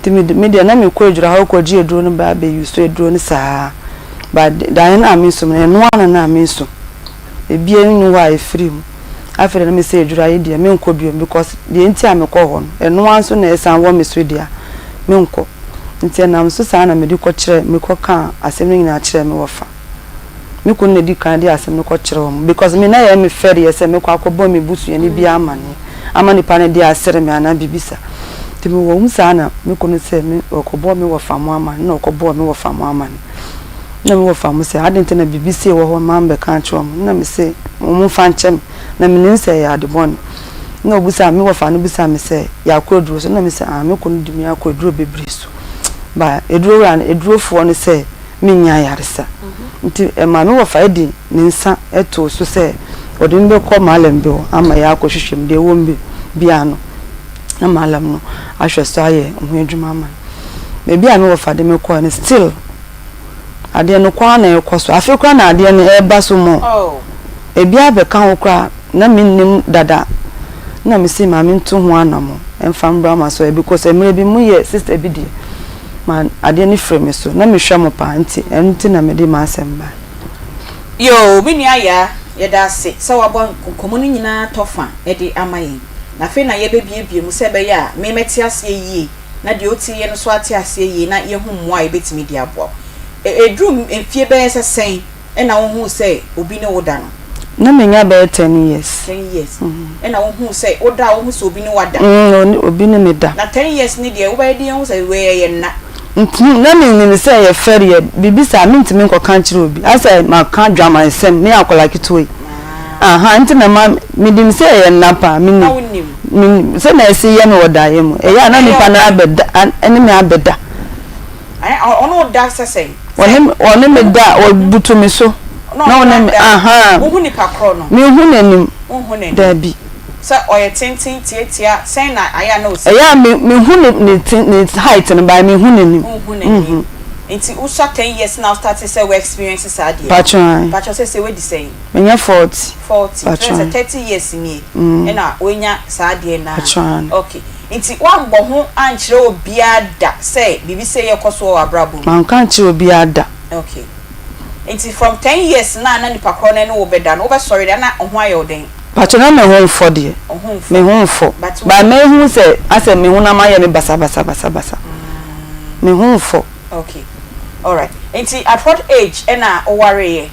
Nti me deɛ na mekɔ adwira hɔ kɔgye aduro no ba abɛ use aduro no saa. But daeɛ no a mesom no, ɛno ara na na mesom. Ebiara nni hɔ a ɛfiri mu. Afei deɛ na mesɛ adwira yi deɛ menkɔ bio because deɛ nti a mekɔ hɔ no, ɛno ara nso na ɛsan wɔ me so deɛ a, menkɔ. Nti ɛnam so saa na mede kɔkyerɛɛ, mekɔkaa asɛm no nyinaa kyerɛɛ me wɔfa. Me kunu na edi kan de asɛm no kɔkyerɛɛ wɔn because me na ɛyɛ me fɛreɛ sɛ mɛkɔ akɔbɔ me busuani bi amaneɛ ama nipa no de asere me anaa biribi saa. Nti mewɔ mu saa na me kunu sɛ me ɔkɔbɔ me wɔfa mo amane na ɔkɔbɔɔ me wɔfa mo amane. Na me wɔfa mo sɛ adɛn nti na biribi sei wɔ hɔ mammɛka ankyerɛ wɔn. Na me se wɔn mfa nkyɛ me na menim sɛ ɛyɛ ade bɔne. Na ɔbisaa me wɔfa no bisaa me sɛ yɛakɔ aduro so na me sɛ ah me kunu de me akɔ aduro bebree so. Ba aduro wura no adurofoɔ no sɛ mennya ayaresa. Nti ɛmaa me wɔfa de ne nsa too so sɛ ɔde me bɛkɔ Mallam bi hɔ ama yɛakɔhwehwɛ mu, deɛ ɛwɔ mu biara no, na Mallam no ahwɛ so ayɛ ho adwuma ama me. Baabi a me wɔfa de me kɔeɛ no, still adeɛ no kɔ ara na ɛrekɔ so. Afei koraa na adeɛ no ɛreba so more. Ebi abɛka ho koraa na mennim dada. Na mese ma mentu ho anammɔn mfa mbra m'asɔre because mmerɛ bi moyɛ sister bi deɛ ma adeɛ no firi me so na mehwɛ mo paa nti ɛno nti na mede m'asɛm bae. Yoo me nua Yaa yɛda ase sɛ wabɔ nkɔmmɔ no nyinaa tɔ fa de ama yɛn. Na afei na yɛbɛbiebie mu sɛ ɛbɛyɛ a me mɛte aseɛ yie na deɛ ɔtie yɛ no nso ate aseɛ yie na yɛahu mmoa a yɛbɛtumi de aboa wo. Ɛduru mfie bɛyɛ sɛ sɛn Ɛna wohuu sɛ obi ne wo da no? Na menya bɛyɛ 10 years. 10 years. Ɛna wohuu sɛ woda a wohu sɛ obi ne wo ada? Mm, obi ne me da. Na 10 years ne deɛ wobɛyɛ den ahu sɛ wei ɛyɛ nna? Nti na menim sɛ ɛyɛ fɛreɛ, biribi saa mentumi nkɔka nkyerɛ obi. Asɛ maka dwamansɛm, me akwadaa ketewa yi. Aha, nti na ma menim sɛ ɛyɛ nna paa, menim. Na wonim? Menim sɛ na ɛsi yɛ me wɔ daeɛ mu. Ɛyɛ a na nipa no abɛda, ɛne me abɛda. Ɔne wo da sɛ sɛn? Ɔne ɔne me da, ɔbutu me so. Na ɔne me ahaa. Wohu nipa korɔ no? Menhu n'anim. Wonhu n'anim? Dabi. Sɛ ɔyɛ tenten, tiatia, sɛn na ayɛ a na ɔsi? Ɛyɛ a me mehu ne ne te ne height no but menhu n'anim. Wonhu n'anim. Nti wosua 10 years na wo start sɛ wo experience saa adeɛ no? Pakyɛ ae. Pakyɛ seesei woadi sɛn? Manya 40. 40. Pakyɛ Kyerɛ sɛ 30 years nie ɛna woanya saa adeɛ no a. Pakyɛ ae. Okay. Nti woambɔ ho ankyerɛ obiara da sɛ biribi sei rekɔ so wɔ w'abrabɔ mu? Manka ankyerɛ obiara da. Okay. Nti from 10 years no a na nipa korɔ no ne wo bɛda no, wobɛsɔre deɛ na wo ho ayɛ wo dɛn? Pakyɛ na me ho mfɔ deɛ. Wo ho mfɔ? Me ho mfɔ. But wo. But mehu sɛ asɛ me honam ayɛ me basabasabasabasa. Me ho mfɔ. Okay. Alright. Nti at what age ɛna wowareeɛ?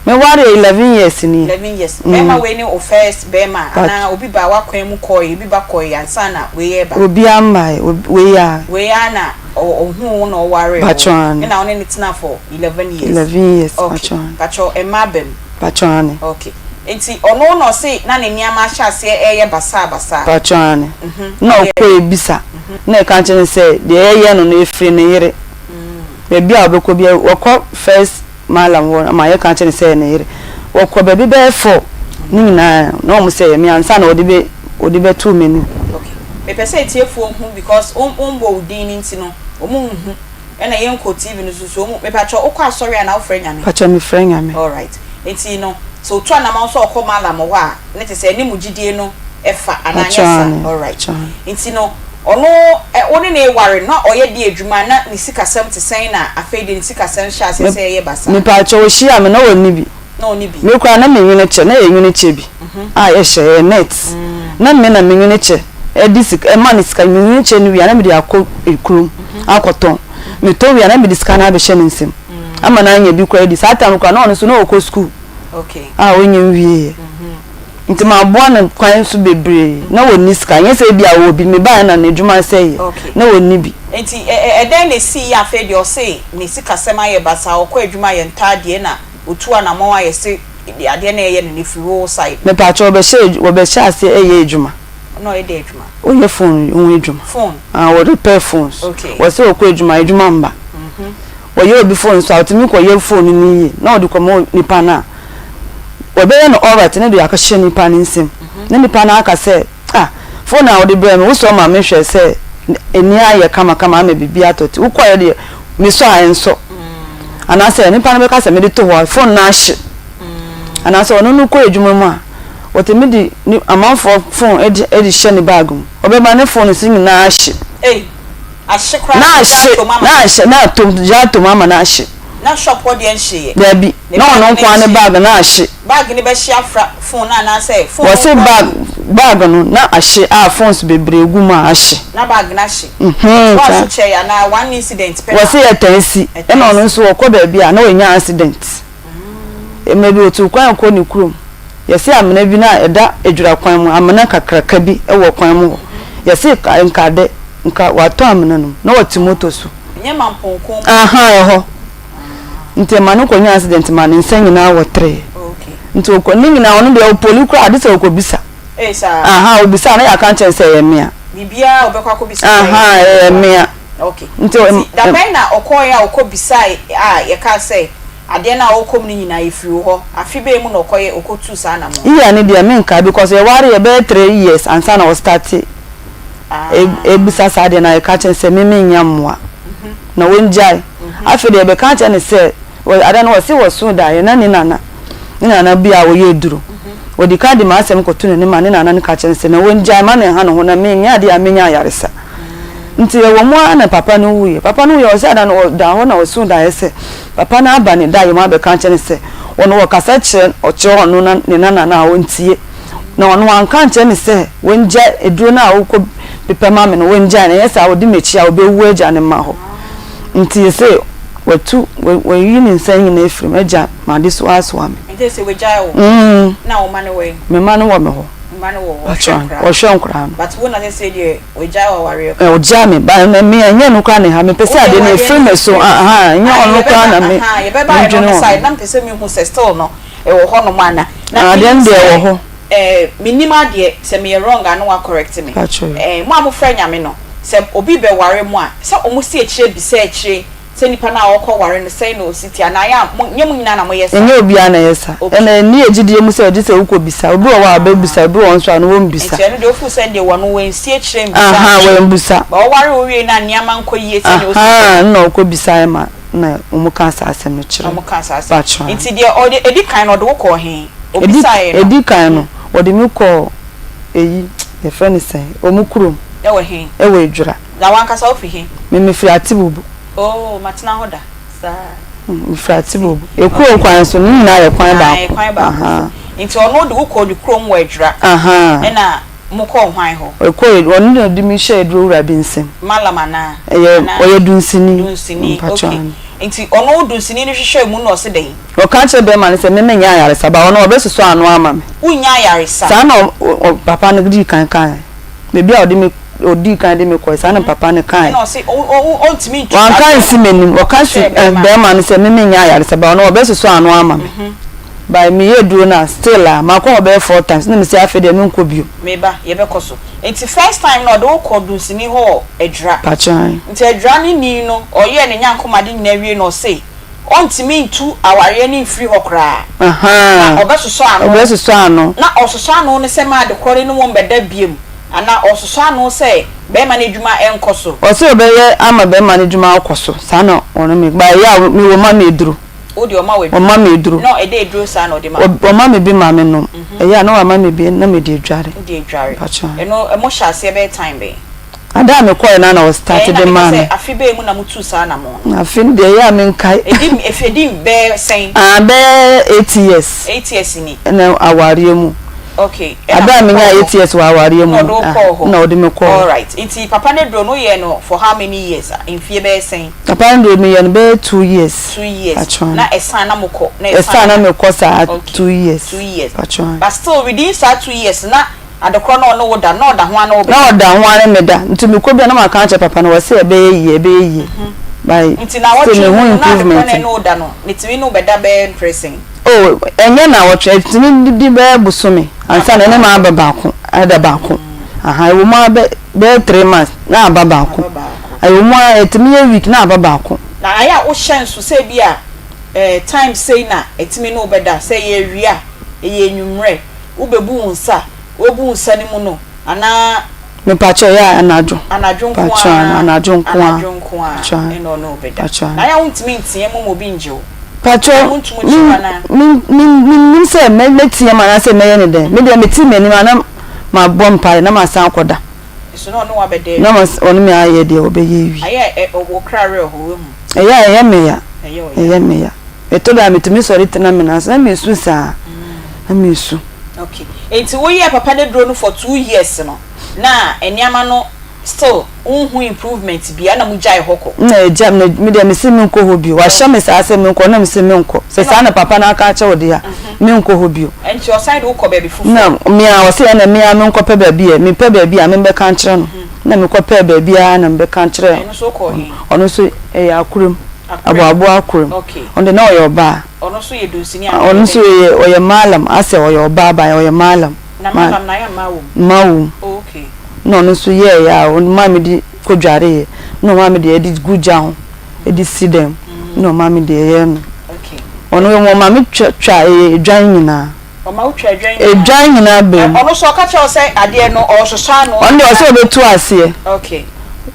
Me waree 11 years nie. 11 years. Bɛɛma wei ne wo first bɛɛma anaa obi baa w'akwan mu kɔɔe, obi ba kɔɔe ansa na wei reba? Obiara mmae, wei ara. Wei ara na ɔhuu wo na ɔwaree wo, Patrɔ aane. ɛna wo ne no tenaa for 11 years? 11 years, Okay, patrɔ aane. patrɔ mma aba mu? Patrɔ aane. Okay, nti ɔno na ɔse na ne nneɛma ahyɛ aseɛ ɛreyɛ basaa basaa? Patrɔ aane. Na ɔkɔɛ bisa, na ɛka kyerɛ no sɛ deɛ ɛyɛ no no ɛfiri ne yere. Baabi a ɔbɛkɔ biara, wɔkɔ first Mallam hɔ ma yɛka kyerɛ no sɛ ɛyɛ ne yere. Wɔkɔ baabi bɛyɛ four ne nyinaa na wɔn sɛ ɛyɛ me ansa na wɔde bɛ wɔde bɛtoo m'anim. Okay. Mepɛ sɛ atiefoɔ hu because wo wombɔ wo din no nti no wɔn nhu ɛna yɛnkɔ TV no so so wɔn mepakyɛw wokɔ asɔre anaa wofrɛ Nyame? Pakyɛw mefrɛ Nyame. Alright. Nti no sɛ otu anamɔn sɛ ɔkɔ Mallam hɔ a ne te sɛ ɛne mo gyidie no fa anaa anyɛ Pakyɛw saa? aane Alright. pakyɛw aane. Nti no Ɔno ɛ, wo ne no reware no, na ɔyɛ deɛ adwuma, na ne sikasɛm te sɛn na afei deɛ ne sikasɛm hyɛɛ aseɛ sɛ ɛyɛ basaa? Mepaakyɛw, ɔhyiaa me, na ɔnni bi. Na ɔnni bi. Me koraa na me nwene kyɛ, na yɛ nwene kyɛ bi a yɛhyɛ, ɛyɛ net. Na me na me nwene kyɛ de sika, ɛma no sika, me nwene kyɛ no wie a na mede akɔ kurom akɔtɔn. Metɔn wie a na mede sika no abɛhyɛ ne nsam ama no anya bi koraa adi. Saa time no koraa na ɔno nso na ɔkɔ sukuu a ɔnnya nwieeɛ. Nti maboa no kwan so bebree na ɔnni sika nyɛ sɛ ebia ɔwɔ bi mebaeɛ na n'adwuma sɛeɛ na ɔnni bi. Nti ɛdɛn na ɛsiiɛ afei deɛ ɔse ne sikasɛm ayɛ basaa ɔkɔ adwuma a yɛntɔ adeɛ na ɔtu anamɔn a yɛse adeɛ no a ɛyɛ no no ɛfiri wo side no. Mepaakyɛw ɔbɛhyɛ wɔbɛhyɛ aseɛ ɛyɛ adwuma. Na ɔyɛ dɛn adwuma? Ɔyɛ phone ho adwuma. Phone. Ah wɔ repair phones. Okay. Wɔse ɔkɔ adwuma adwuma mba. Wɔyɛ obi phone nso a ɔtumi kɔyɛ phone no yie na ɔde kɔma nipa no a wɔbɛyɛ no alright na de akɔhyɛ nipa no nsam na nipa no aka sɛ ah phone a wode brɛɛ me wosɔ ma mehwɛ sɛ ani ayɛ kamakama ama biribi atɔ ti wokɔɛ deɛ mesɔ a ɛnsɔ anaasɛ nipa no bɛka sɛ mede to hɔ a phone no ahye anaasɛ ɔno no kɔ adwuma mu a wɔtumi de ne amanfoɔ phone de hyɛ ne bag mu ɔbɛba ne phone so nyinaa ahye. Ei. Ahye koraa Na na gya ahye, atɔ mu ama na no. ahye, na atɔ mu, gya atɔ mu ama no ahye. Na shop hɔ deɛ nhyeeɛ. Dabi, Ne na bag ɔno no nko ara ne nhyeeɛ. bag na ahye. Bag no bɛhye afra phone no anaasɛ phone no Wɔse nko ara bag, gu mu? bag no na ahye a phones bebree gu mu a ahye. Na bag no ahye. Mhmm Ɛtoaa saa. so kyɛe anaa one incident pɛ na Wɔse ɛtaa si, ɛtaa ɛna ɔno si? nso ɔkɔ baabi a na wanya accident. Mmerɛ bi ɔtuu kwan kɔɔ ne kurom. Yɛse amena bi na ɛda adwira kwan mu, amena kakraka bi wɔ kwan mu hɔ. Yɛse nka dɛ, nka watɔ amena no mu na ɔte moto so. Ɛnyɛ Mampong kɔn mu? Ahaa ɛhɔ. Nti ɛma no kɔnya accident ma ne nsa nyinaa wɔ tree. Nti ɔkɔ ne nyinaa ɔno deɛ ɔpoli koraa ade sɛ ɔkɔbisa. Ee saa. Ahaa obisa a na yɛaka akyerɛ no sɛ ɛyɛ mea. Biribiara a ɔbɛkɔ akɔbisa sɛ ɛyɛ Ahaa ɛyɛ mea. Okay. Nti Nti dabɛn na ɔkɔeɛ a ɔkɔbisae a yɛkaa sɛ adeɛ no a ɔrekɔ mu no nyinaa ɛfiri wo hɔ? Afe bɛn mu na ɔkɔyɛ ɔkɔtuu saa anamɔn no? Year no deɛ menkae because yɛwareeɛ bɛyɛ 3 years ansa na ɔstarte ɛbisa saa adeɛ no a yɛka kyerɛ no sɛ me mennya mmoa na ɔngyae. Afei deɛ yɛbɛka akyerɛ no sɛ ada no ɔse ɔsoo daeɛ na ne nana ne nana bi a ɔyɛ aduro ɔdi kan de m'asɛm kɔto n'anim a ne nana no ka kyerɛ no sɛ na ɔngyae ma no nha ne ho na menyɛ adeɛ a menya ayaresa. Nti ɛwɔ mu ara na papa no wuiɛ. Papa no wuiɛ ɔsɛ ada no ɔda hɔ na ɔsoo daeɛ sɛ papa no aba ne daeɛ mu abɛka akyerɛ no sɛ ɔno ɔkasa kyerɛ ɔkyerɛ ɔno na ne nana no a ɔntie. Na ɔno wanka ankyerɛ no sɛ wɔngyae aduro no a wokɔ pepɛ ma me no wɔngyae no ɛnyɛ saa ɔdi m'akyi a ɔbɛwu agya ne mma hɔ. Nti ɛsɛ watu wayi ne nsa nyinaa afiri mu agya m'adesoa asoa me. Nti ɛsɛ wagyae wo? Mm. Na wo mma no wɔ he? Me mma no wɔ me hɔ. Wo mma no wɔ hɔ, ɔhwɛ nkoraa no? Ɔhwɛ nkoraa no. But wo na sɛsɛi deɛ wagyae wo awareɛ koraa. Ɔgyaa me but me ɛnyɛ ɛno koraa na ɛha me mepɛ sɛ adeɛ no ɛfiri me so ahaa ɛnyɛ ɔno koraa na me Yɛbɛba medwene ɛno ho. side na mepɛ sɛ mehu sɛ still no ɛwɔ hɔ nom ana. Na Adeɛ menim no deɛ ɛwɔ sɛ hɔ. eh menim adeɛ sɛ meyɛ wrong a na wa correct me. Pakyɛ. Eh mo a mofrɛ Nyame no sɛ obi bɛware mo a sɛ ɔmo si akyire bisa akyire Sɛ nipa no a ɔrekɔ ware no sɛn na ɔsi te anaa ɛyɛ a mo nyɛ mo nyinaa na moyɛ saa? Ɛnyɛ obiara na ɛyɛ saa. Okay. Ɛna ɛnni agyidie mu sɛ gye sɛ wokɔ bisa. Obi wɔ hɔ a ɔbɛbisa, obi wɔ hɔ nso a no wɔmmisa. Nti ɛno deɛ wofeel sɛ deɛ wɔno wɔansi akyire ammisa Ahaa, ankyerɛ. wɔammisa. But ɔware wo wiei no a nneɛma nkɔ yie sɛdeɛ ɔsi pɛ Ahaa, no. ɛna ɔkɔ bisaeɛ ma na wɔn kaa saa asɛm no kyerɛɛ Na no. wɔn kaa saa asɛm. Pakyɛ. Nti deɛ ɔde, ɛdi kan no ɔde wo kɔɔ he? Ɛdi, Ɔbisaeɛ no. ɛdi kan no, wɔde me kɔɔ ɛyi, yɛfrɛ no sɛn, wɔn kurom. Ɛwɔ he? Ɛwɔ Adwira. Na w'ankasa wofi he? Me mefiri Atebubu. Oh, matena hɔ da. Saa. Mefiri Atebubu. Yɛ kurom kwan so, ne nyinaa yɛ kwan baako. Ae, kwan baako so. Nti ɔno de wo kɔɔ ne kurom wɔ Adwira. Ahaa. Ɛna mokɔɔ hwan hɔ? Ɔkɔɔ, ɔno na ɔde me hyɛɛ aduro wura bi nsam. Mallam anaa? Ɛyɛ, ɔyɛ dunsini. Dunsini, Mpakyɛw, okay. aane. Nti ɔno dunsini no hwehwɛɛ mu na ɔse dɛn? Ɔka kyerɛɛ bɛrima no sɛ, Me mennya ayaresa, but ɔno ɔbɛsosɔ ano ama me. Wonnya ayaresa? Saa na ɔ, papa no dii kan kaeɛ. Baabi a ɔde me ɔdii kan de me kɔe, saa na papa no kae. Ɛna ɔse ɔntumi ntu Wanka ansi m'anim, ɔka si bɛrima no sɛ me mennya ayaresa but ɔno ɔbɛsosɔ ano ama me. But meyɛ aduro no a, still a, makɔ hɔ bɛyɛ 4 times na mese afei deɛ menkɔ bio. Meba, yɛbɛkɔ so. Nti first time no ɔde wo kɔɔ dunsini hɔ wɔ Adwira. Pakyɛ ae. Nti Adwira no ni no ɔyɛɛ ne nyankomade nyinaa wie no ɔse ɔntumi ntu awareɛ no mfiri hɔ koraa. Ahaa. Na ɔbɛsosɔ ano. Ɔbɛsosɔ ano. Na ɔsosɔ ano no sɛ maa adekorɔ no ne wɔn bɛda biom anaa ɔsosɔ ano sɛ bɛrima no adwuma nkɔ so. Ɔse ɔbɛyɛ ama bɛrima no adwuma akɔ so, saa na ɔno me, but ɛyɛ a mewɔ ma me aduro. Wo deɛ ɔma wo aduro? Ɔma me aduro. Na ɛdɛ aduro saa na ɔde ma wo? Ɔma me bi ma me nom, ɛyɛ a na wama me bi na mede adware. Wode adware. Mpakyɛw. Ɛno mo hyɛ aseɛ bɛyɛ time bɛn? Ada a mekɔeɛ no ara na wɔstarte Ɛɛ na de meka maa sɛ me. afe bɛn mu na motuu saa anamɔn no? Afe no deɛ ɛyɛ a menkae. Ɛdi efi ɛdi bɛyɛ sɛn? Ah bɛyɛ 8 years. 8 years ni. Ɛna awareɛ mu. Okay, ɛna Ada a mokɔɔ menyaa hɔ. 8 years wɔ awareɛ mu Na ɔde no, wo ah, kɔɔ hɔ. na ɔde me kɔɔ hɔ. Alright, nti papa no aduro no woyɛɛ no for how many years? Mfie bɛyɛ sɛn? Papa no deɛ meyɛɛ no bɛyɛ 2 years. 2 years. Pakyɛ. Na ɛsan na mokɔ, na Ɛsan ɛsan na mekɔ saa Okay, 2 years. 2 years. Pakyɛ. But still within saa 2 years na adekorɔ na ɔne wo da, na ɔda ho ara ne wo Na bɛda? ɔda ho ara ne me da. Nti mekɔ bi a na maka akyerɛ papa no, ɔse ɛbɛyɛ yie, ɛbɛyɛ yie. But Nti still naawɔtwe mehu mu no na adekorɔ improvement na ɛne wo da no, metumi ne wo bɛda bɛyɛ mprɛ sɛn? Oh, ɛnyɛ naawɔtwe, ɛtumi di bɛyɛ bosome ansa na ɛne me aba baako, ada baako. Aha, ɛwɔ mu ara bɛ, bɛyɛ 3 months na aba baako. Aba baako. Ɛwɔ mu ara ɛtumi yɛ week na aba baako. Na ayɛ a wohyɛ nso sɛ ebi a eh, time sei na ɛtumi ne wo bɛda, sɛ ɛyɛ awia, ɛyɛ anwummerɛ, wobɛbu wo nsa, woabu wo nsa no mu no, anaa. Mepakyɛ ɛyɛ a anadwo. Anadwo nko Pakyɛ ara, anadwo nko ara. anadwo nko ara Pakyɛ ɛna ɔne wo bɛda. pakyɛ. Na ayɛ a wontumi nteɛ mu ma obi ngye wo? Pakyɛ Anaa wontumi me kye wo anaa? me me mennim sɛ mɛ mɛteɛ mu anaasɛ mɛyɛ no dɛn. Me deɛ mete m'anim a na mabɔ mpaeɛ na masan akɔda. Nso na ɔne wo abɛda Na awie. was ɔne me ayɛ deɛ ɔbɛyɛ awie. Ayɛ a ɛ wo kra werɛ how, woahu. Ɛyɛ a ɛyɛ me ya. Ɛyɛ wo ya. Ɛyɛ me ya. Ɛtɔ da a metumi sɔre tena me nan so na mesu saa. Na mesu. Okay. Nti woyɛɛ papa no aduro no for 2 years no, na nneɛma no still wonhu improvement bia na mugyae hɔ kɔ? Na agya me me deɛ mese menkɔ hɔ bio. Wahyɛ me saa sɛ menkɔ na mese menkɔ. Sɛ saa na papa no aka akyerɛ wo deɛ a, menkɔ hɔ bio. Nti ɔsan de wo kɔ baabi foforɔ? Na me a ɔse ɛna me a menkɔpɛ baabi ɛ, mepɛ baabi a membɛka nkyerɛ no. Na mekɔpɛɛ baabi ara na mebɛka kyerɛɛ Ɛno nso wokɔɔ he? ɔno nso ɛyɛ Akorem, Akorem. Aboabo Akorem. Okay. Ɔno deɛ na ɔyɛ ɔbaa. Ɔno nso yɛ dunsini anaa Ɔno ɔyɛ nso dɛn? ɔyɛ ɔyɛ mallam, asɛ ɔyɛ ɔbaa but ɔyɛ mallam. Na Ma mallam no ayɛ mmaa wɔ mu? mmaa wɔ mu. Oh okay. Na ɔno nso yɛɛyɛ a ɔmaa mede kɔdwareeɛ, na ɔmaa mede ɛde gu gya ho de si dɛm, na ɔmaa me deɛ ɛyɛ no. Okay. Ɔno ɔma me twa twa ɛyɛ edwan nyinaa. Ɔma wo twa edwan nyinaa? Edwan nyinaa baa mu. Ɔno nso ɔka kyerɛ wo sɛ adeɛ no ɔresosɔ ano Ɔno deɛ ɔsɛ ɔbɛtu aseɛ. Okay.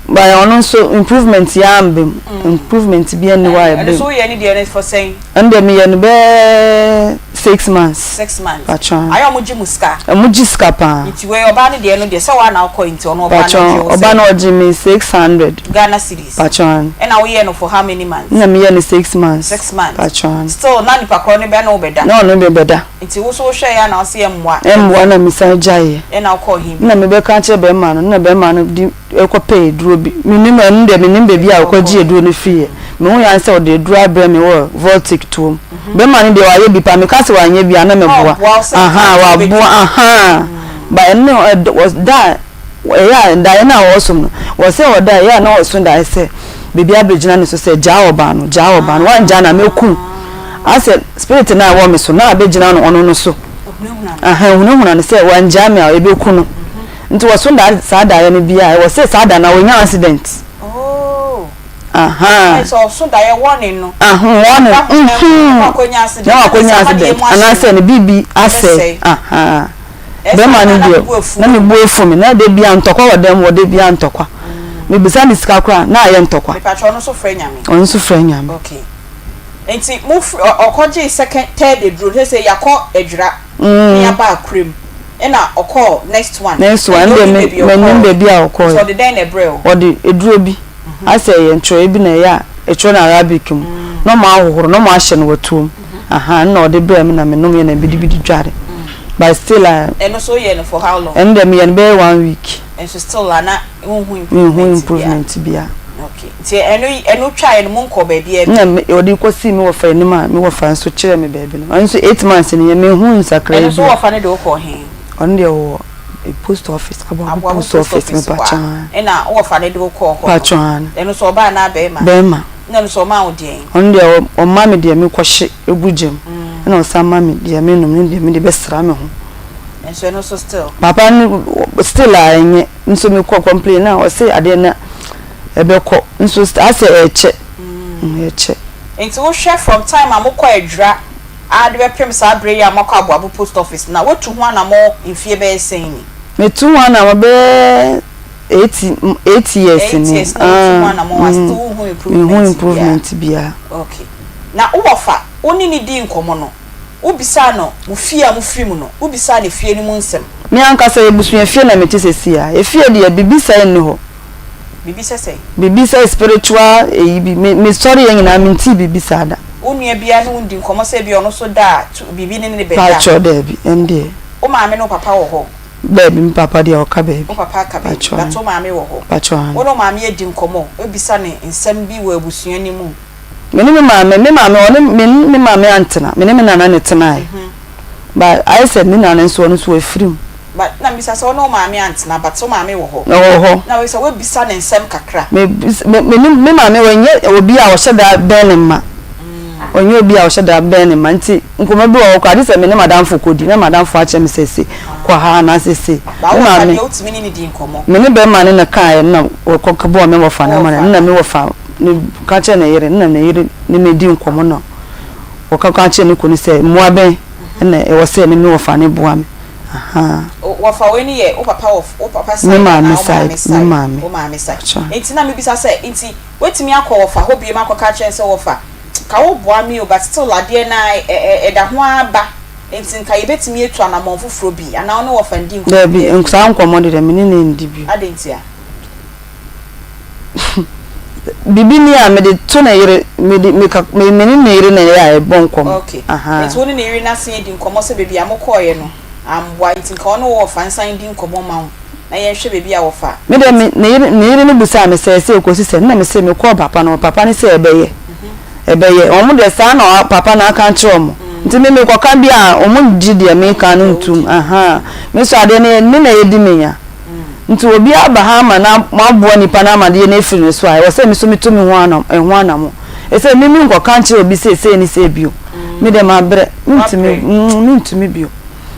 But ɔno nso improvement yɛ amba mu. Improvement biara nni hɔ a Ɛno ɛba nso mu. woyɛ ne deɛ no for sɛn? Ɛno deɛ meyɛ no bɛyɛ 6 months. 6 months. Patwɔn. Ayɛ ɔmo gye mo sika? Ɔmo gye sika paa. Nti wei ɔbaa no deɛ no deɛ sɛ woa na wokɔe nti ɔno ɔbaa no ɔgye Patwɔn wo ɔbaa sɛn? no ɔgye me 600. Ghana cedis. Patwɔn. Ɛna woyɛɛ no for how many months? Ɛna meyɛɛ no 6 months. 6 months. Patwɔn. Still na nipa korɔ no bɛ ne wo bɛda? Na ɔno bɛ bɛda. Nti wo nso wohwɛeɛ a na wose ɛmmoa? Ɛmmoa na mesan gyaeɛ. Ɛna wokɔɔ he bio? Ɛna mebɛka kyerɛɛ bɛrima no, ɛna bɛrima no de kɔpɛɛ aduro bi. Mennim, ɛno deɛ mennim baabi a ɔkɔgyee aduro no firiiɛ. Mehuiɛ ara ne sɛ ɔde aduro abrɛ me wɔ Voltic toɔ mu. Bɛrima no deɛ wayɛ bi paa, meka sɛ wanyɛ bi a na meboa. Ahaa, waboa, ahaa. But ɛno ɛd da a ɛyɛ a daeɛ no a ɔsom no, wɔsɛ ɔda a ɛyɛ a na ɔso daeɛ sɛ biribi abɛgyina ne so sɛ gyaa ɔbaa no, gyaa ɔbaa no, woangyaa no a mɛku wo. Asɛ spirit no a ɛwɔ me so no na abɛgyina no ɔno no so. Ahaa, ɛhunahuna no sɛ wangyaa me a ɛbɛku no. Nti wɔso da saa daeɛ no bi a ɛwɔ sɛ saa da no ɔnya accident. Oh. Ahaa. Sɛ ɔso daeɛ warning no. Aho warning. Na wakɔnya accident. Na wakɔnya accident anaasɛ ne biribi asɛe. Ahaa. Bɛrima no deɛ na me bo afu me na da biara ntɔkwa wɔ dɛm wɔ da biara ntɔkwa. Mebisa ne sika koraa na ayɛ ntɔkwa. Mepakyɛ ɔno nso frɛ Nyame. Ɔno nso frɛ Nyame. Okay. Nti mo firi ɔkɔgyee second third aduro no sɛ yakɔ adwira ne yaba akuram ɛna ɔkɔɔ next one. Next one deɛ me menim baabi a ɔkɔɛ. Nti ɔde dɛn na ɛbrɛ wo? Ɔde aduro bi asɛ ɛyɛ ntwerɛeɛ bi na ɛyɛ a ɛtwerɛ no Arabic mu na ɔmo ahohoro na ɔmo ahyɛ no wɔ tuom ahaa ɛna ɔde brɛɛ me na me nom yɛ na mede bi di dware but still a. Ɛno nso woyɛɛ no for how long? Ɛno deɛ meyɛ no bɛyɛ one week. Nso still a na wonhu improvement biara? Menhu improvement biara. Okay nti ɛno ɛno twaeɛ no monkɔɔ baabiara bio? Ɛna me ɔde kɔsii me wɔfa anim a me wɔfa nso kyerɛɛ me baabi no ɛno nso 8 months ni yɛ menhu nsakraeɛ Ɛno nso biara. wɔfa no de wo kɔɔ he? Ɔno deɛ ɔwɔ post office Aboabo Aboabo post post office office hɔ a mepakyɛw ɛna wo wɔfa no de wo kɔɔ hɔ no Pakyɛw aane. ɛno nso ɔbaa anaa bɛɛma? Bɛɛma. Ɛna ɛno nso ɔmaa wo deɛn? Ɔno deɛ ɔma me deɛ mekɔhye gu gya mu ɛna ɔsan ma me deɛ menom ne deɛ mede bɛsra me ho. Nso ɛno nso still? Papa no still a ɛnyɛ nso mekɔ complain a ɔse adeɛ no ɛbɛkɔ nso asɛ ɛkyɛ ɛkyɛ. Nti wohwɛ from time a mokɔ Adwira ara de bɛpem saa berɛ yi a moakɔ Aboabo post office no a, woatu ho anamɔ mfie bɛyɛ sɛn ni? Metu ho anamɔ bɛyɛ 8 8 years 8 ni. years na wotu ho anamɔ a still wonhu Menhu improvement biara? improvement biara. Okay. Na wo wɔfa, wo ne no dii nkɔmmɔ no, wobisaa no mo fie a mofiri mu no, wobisaa no fie no mu nsɛm? Me ankasa abusua fie na mete seesei a. Efie deɛ biribi saa nni hɔ. Biribi sɛ sɛn? Biribi sɛ spiritual eyi bi. Me mesɔre yɛ nyinaa mentee biribi saa da. Wo nua biara ne wo ndi nkɔmmɔ sɛ ebia ɔno nso da a tu biribi ne no bɛda? Paatwɔ daabi, ɛndeɛ. Wo maame ne wo papa wɔ hɔ? Daabi, me papa deɛ ɔka baabi. Wo papa aka baabi, Paatwɔ but wo maame wɔ hɔ? Paatwɔ aane. Wo ne wo maame adi nkɔmmɔ, woabisa no nsɛm bi wɔ abusua no mu? Me ne me maame, me maame ɔne me ne me maame antena, me ne me nana na ɛtenaeɛ. But ayɛ sɛ me nana nso ɔno nso wafiri mu. But na mebisa sɛ wo ne wo maame antena but wo maame wɔ hɔ? Ɔwɔ hɔ. Na wei sɛ woabisa no nsɛm kakra. Me me me ne me maame ɔnyɛ obi a ɔhyɛ da bɛn ne mma. Ɔnyɛ obi a ɔhyɛ da bɛn ne mma nti nkɔmmɔ bi wɔ hɔ koraa gye sɛ me ne m'adamfo kɔdi na m'adamfo akyerɛ me sɛ sei kɔ ha anaasɛ sei. But Me wo wɔfa maame deɛ wotumi ne no di nkɔmmɔ? Me ne bɛrima no na ɛkaeɛ na ɔkɔ bɔɔ me wɔfa no amanneɛ na me wɔfa no ka kyerɛɛ ne yere na ne yere ne me di nkɔmmɔ na ɔka ka kyerɛɛ ne kunu sɛ mmoa bɛn na ɛwɔ sɛ me me wɔfa no boa me. Ahaa. Wɔfa wei no yɛ wo papa wɔ wo papa Me side maame anaa wo side, maame me side? maame. Wo maame side. Pakyɛ. Nti na mebisa sɛ nti woatumi akɔ wɔfa hɔ biom akɔka akyerɛ no sɛ wɔfa ka wo boa me o but still adeɛ no ara ɛda ho ara ba. Enti nka yɛbɛtumi atu anammɔn foforɔ bi anaa wo ne wɔfa ndi nkɔmmɔ Daabi, biara bio? saa nkɔmmɔ de deɛ me ne no nndi bio. Adɛn ntia? Biribi ni a mede to ne yere, mede, meka, me, me ne ne yere na ɛyɛ a yɛbɔ nkɔmmɔ. Ok. Ahaa. Enti wo ne ne yere no asan adi nkɔmmɔ sɛ baabi a mokɔeɛ no amboa, enti nka ɔne wo wɔfa nsan ndi nkɔmmɔ mma wo na yɛnhwɛ baabi a wɔfa. Me deɛ me, ne yere, ne yere no bisaa me sɛ, ɛsɛ ɛkɔsi sɛn? Ɛna mese mekɔɔ papa no hɔ, papa no sɛ ɛbɛyɛ. Ɛbɛyɛ. Wɔn deɛ saa na papa no aka akyerɛ wɔn. Nti me mekɔka bi a, wɔn ngye deɛ meka no ntum. Ahaa. Me nso adeɛ no, me na ɛdi me nya. Nti obi aba ha ama na moaboa nipa no ama adeɛ no afiri ne so a, ɛwɔ sɛ me nso metu me ho anam, ɛho anamɔ. Ɛsɛ me menkɔka nkyerɛ obi sɛ sei ne sei bio. Me deɛ mabrɛ. Mentumi, mm, mentumi bio.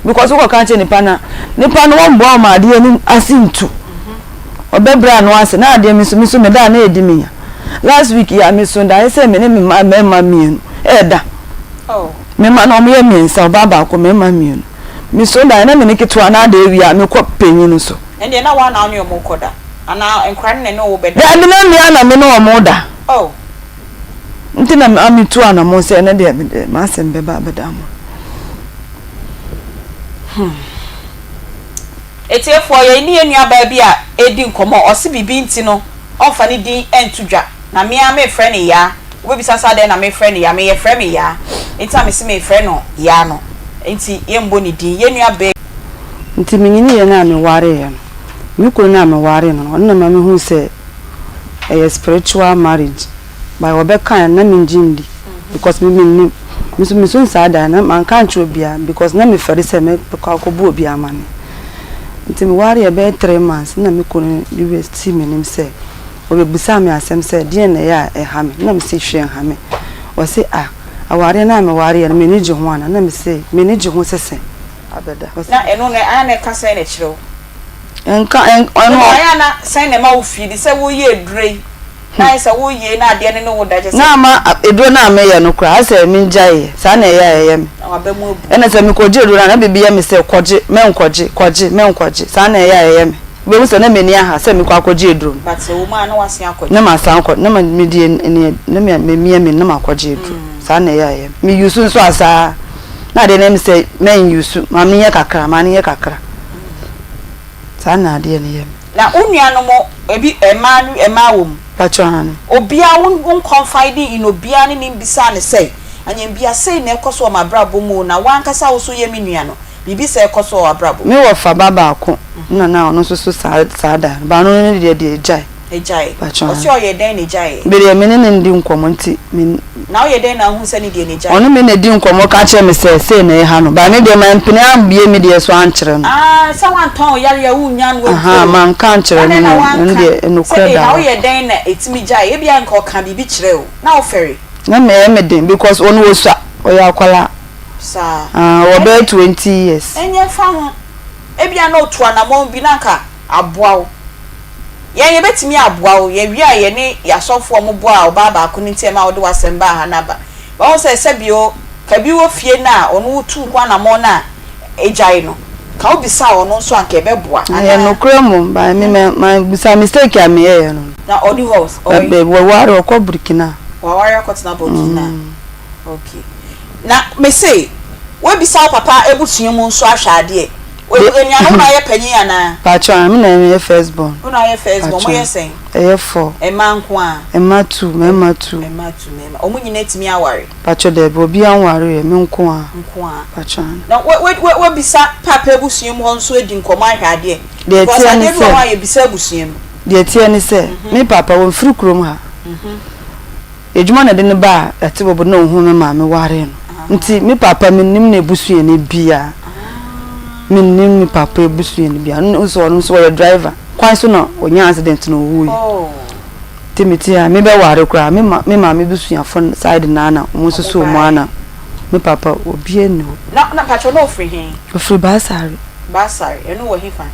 Because wokɔka kyerɛ nipa no a, nipa no wɔmboa wo ma adeɛ no ase ntu. Ɔbɛbrɛ ano ase na adeɛ me nso me nso meda a na ɛdi me nya. Last week yi a meso daeɛ sɛ me ne me mma mmarima mmienu ɛreda. Me mma no wɔyɛ mmiɛnsa, ɔbaa baako, mmarima mmienu. Meso daeɛ na me ne ketewa no ada awie a mekɔ panyin no so. Ɛndeɛ na woa na wo ne wɔn rekɔda anaa nkwadaa no na ɛne wo bɛda? Daabi na me ara na me ne wɔn da. Nti na metu anamɔn sɛ ɛnɛ deɛ mede m'asɛm bɛba abɛda mo. Hmm. Atiefoɔ, yɛn ne yɛn nuabaa bi a ɛredi nkɔmmɔ, ɔse biribi nti no ɔmfa ne din nto dwa, na me ara merefrɛ no Yaa. Wobɛbisa sɛ adɛn na merefrɛ no Yaa? Me yɛfrɛ me Yaa, nti na mese merefrɛ no Yaa no, nti yɛmmɔ ne din. Yɛn nuabaa. Nti menyiniiɛ no a mewareeɛ no, me kunu no a mewaree no no, ɔno na ɛma mehuu sɛ ɛyɛ spiritual marriage. But wɔbɛkaeɛ no na mengye nndi because me mennim. Me nso mesu nsaa da no manka ankyerɛ obiara because na mefɛre sɛ mɛkɔ akɔbɔ obi amanneɛ. Nti mewareeɛ bɛyɛ three months na me kunu de bɛsii m'anim sɛ ɔbɛbisaa me asɛm sɛ deɛn na ɛyɛ a ɛha me na mese hwee nha me. Ɔse ah awareɛ no a mewareeɛ no m'ani gye ho anaa na mese m'ani gye ho sɛ sɛ abɛda. Ɔse. Na ɛno no ɛa na ɛka sɛn na ɛkyerɛ wo? Ɛnka ɛn ɛno. Ɛno ɛa na sɛn na ɛma wo feeli sɛ woyɛ aduro yi Na ayɛ sɛ woyie na adeɛ no ne wo da kyɛ sɛ. Na ama aduro no a meyɛ no koraa ayɛ sɛ mengyaeɛ, saa na ɛyɛ a ɛyɛ me. Na w'aba mu abu. Ɛna sɛ mekɔgye aduro no a na biribi yɛ me sɛ kɔgye, mɛnkɔgye, kɔgye, mɛnkɔgye, saa na ɛyɛ a ɛyɛ me. Wobɛhu sɛ na m'ani aha sɛ mekɔ akɔgye aduro no. But ɛwɔ mu a na woasan akɔgye. Na masan akɔ, na mede ani, na mamia m'ani na makɔgye aduro. Saa na ɛyɛ a ɛyɛ me. Me use nso a saa, na adeɛ no yɛ me sɛ mɛn use, ma menyɛ kakra, ma no nyɛ kakra. Saa na adeɛ no yɛ me. Na wo nuanom ebi mmaa no mmaa wɔ mu? Pakyɛ aane. Obiara wo wo confide in obiara ne no mbisaa no sɛ, Anyambia sei na ɛkɔ so wɔ m'abrabɔ mu o, na wo ankasa wo so yɛ me nua no, biribi sɛɛ kɔ so wɔ w'abrabɔ mu? Me wɔfa ba baako na na ɔno nso so saa saa da no, but ɔno ne deɛ deɛ egyae. Egyae. Pakyɛ Ɔse aane. ɔyɛ dɛn na egyaeɛ? Me deɛ me ne no ndi nkɔmmɔ nti me. Na woyɛ dɛn na wohu sɛ ne deɛ na egyae? Ɔne me na edi nkɔmmɔ ka kyerɛ me sɛ sei na ɛha no, but me deɛ mampene ambue me deɛ so ankyerɛ no. Ah, sɛ woantɔn wo yareɛ a wonnya no aduro. Ahaa, manka ankyerɛ no Adɛn na no, ɛno woanka deɛ sɛ nokorɛ ei da na hɔ. woyɛ dɛn na ɛtumi gyae? Ebia nka ɔkaa biribi kyerɛɛ wo, na wofɛre. Na me ɛyɛ me den because ɔno ɔsua, ɔyɛ akwadaa. Saa. Ah, ɔwɔ bɛyɛ 20 years. Ɛnyɛ mfa ho, ebia na ɔtu anamɔn bi na anka aboa wo. Yɛn, yɛbɛtumi aboa wo. Yɛwie a, yɛne yɛn asɔfoɔ a wɔboaa ɔbaa baako no nti a ɛmaa wode w'asɛm baa ha no aba. Wahu sɛ sɛbio, ka bi wɔ fie no a ɔno wotuu ho anammɔn no a agyae no, ka wobisaa ɔno nso a anka ɛbɛboa, Ɛyɛ anaa? nokorɛ mmom, but me ma mabisa mistake a meyɛeɛ no. Na ɔni hɔ? Ɔwɔ he? Waware, ɔkɔ Burkina. Waware akɔtena Burkina. Okay. Na mese, woabisa wo papa abusua mu nso ahwɛ adeɛ? Anuanom na woyɛ panyin anaa? Pacho, ah, me na meyɛ first born. Wo na woyɛ first born, moyɛ sɛn? Ɛyɛ four. Mmaa nko ara? Mmaa two, mmarima two. Mmaa two, mmarima. Wɔn nyinaa atumi aware? Pacho, daabi, obiara nwareeɛ, me nko ara. Nko ara. Pacho, ah. Na woabisa paapa abusua mu hɔ nso adi nkɔmmɔ ahwɛ adeɛ? Deɛ Because ɛteɛ ne adeɛ bi wɔ hɔ sɛ. a yɛbisa abusua mu. Deɛ ɛteɛ ne sɛ, me paapa wɔmfiri kurom ha. Edwuma na ɛde no baa Atebobo na ohuu me maame waree no. Nti me papa mennim n'abusuani biaa. Mennim me papa abusuani biaa. Ɔno nso ɔno nso ɔyɛ driver. Kwan so na ɔnyaa accident na owuiɛ. Nti mete ha mebɛware koraa me ma me maame busuafo side no ara na wɔn nso so wɔn ara na me papa obiara nni hɔ. Na na mpakyɛw na ɔfiri he? Ɔfiri Baasare. Baasare, ɛno wɔ hefa?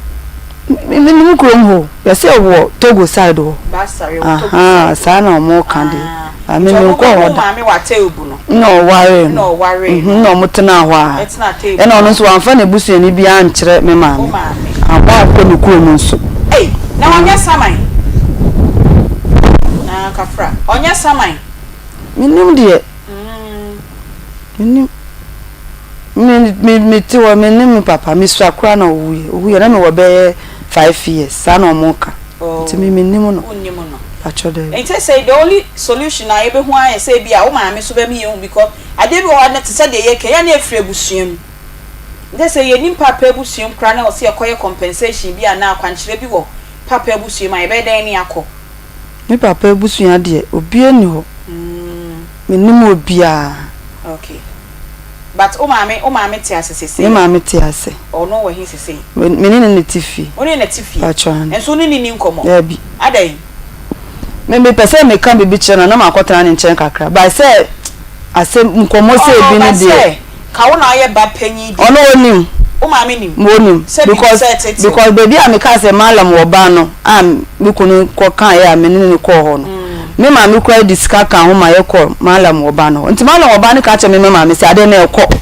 Me menim kurom hɔ o. Yɛse ɛwɔ Togo side hɔ. Baasare ɛwɔ Togo side Ahaa hɔ. saa na ɔmo ka deɛ. Ah, But me nti ɔmo menkɔɔ bɛhu hɔ da. maame wɔ Atebubu no. Nna ɔwaree Nna no. ɔwaree Mhm, no. nna ɔmo tenaa hɔ a. Ɛtenaa Atebubu Ɛna ɔno hɔ. nso wamfa n'abusuani biara ankyerɛ me Wo maame. maame. Ammɔ ankɔ ne kurom nso. Ei, na ɔnyɛ saman? Ah, kafra. Ɔnyɛ saman? Mennim deɛ. Mennim. Me me mete hɔ me ne me papa mesua koraa na ɔwuiɛ. Ɔwuiɛ na mewɔ bɛyɛ 5 years saa na ɔmo ka. Oh. Nti me mennim no. Wonnim no. Pakyɛ, daabi. Nti sɛ the only solution a yɛbɛhu ayɛ sɛ bi a wo maame so bɛma yɛhu, because adeɛ bi wɔ hɔ no te sɛ deɛ yɛka yɛ na ɛfiri abusua mu. Nti sɛ yɛnim papa abusua mu koraa na ɔsɛ yɛkɔyɛ compensation bi anaa akwankyerɛ bi wɔ papa abusua mu a, yɛbɛyɛ dɛn ne akɔ? Me papa abusua deɛ, obiara nni hɔ. Mennim obiara. Okay. But wo maame te ase sesei? Me maame te ase. Ɔno wɔ he sesei? Me ne ne te fie. Wo ne ne te fie? Pakyɛ, aane. Nso wo ne ne ni nkɔmmɔ? Daabi. Adɛn? Me mepɛ sɛ meka biribi kyerɛ no na makɔtena ne nkyɛn kakra. But sɛ asɛm nkɔmmɔ sɛ Ɔno ebi ba ne deɛ. Sɛ ka wo na ɔyɛ ba panyin di. Ɔno onim. Wo maame nim? Onim. Sɛ biribi Because sɛ tete. because baabi a meka sɛ malam wɔ ba no a me kunu kɔ kaeɛ a me ne ne kɔɔ hɔ no. Me maame koraa de sika ka ho ma yɛkɔ malam wɔ ba no hɔ. Nti malam wɔ ba no ka kyerɛ me maame sɛ adeɛ no ɛkɔ.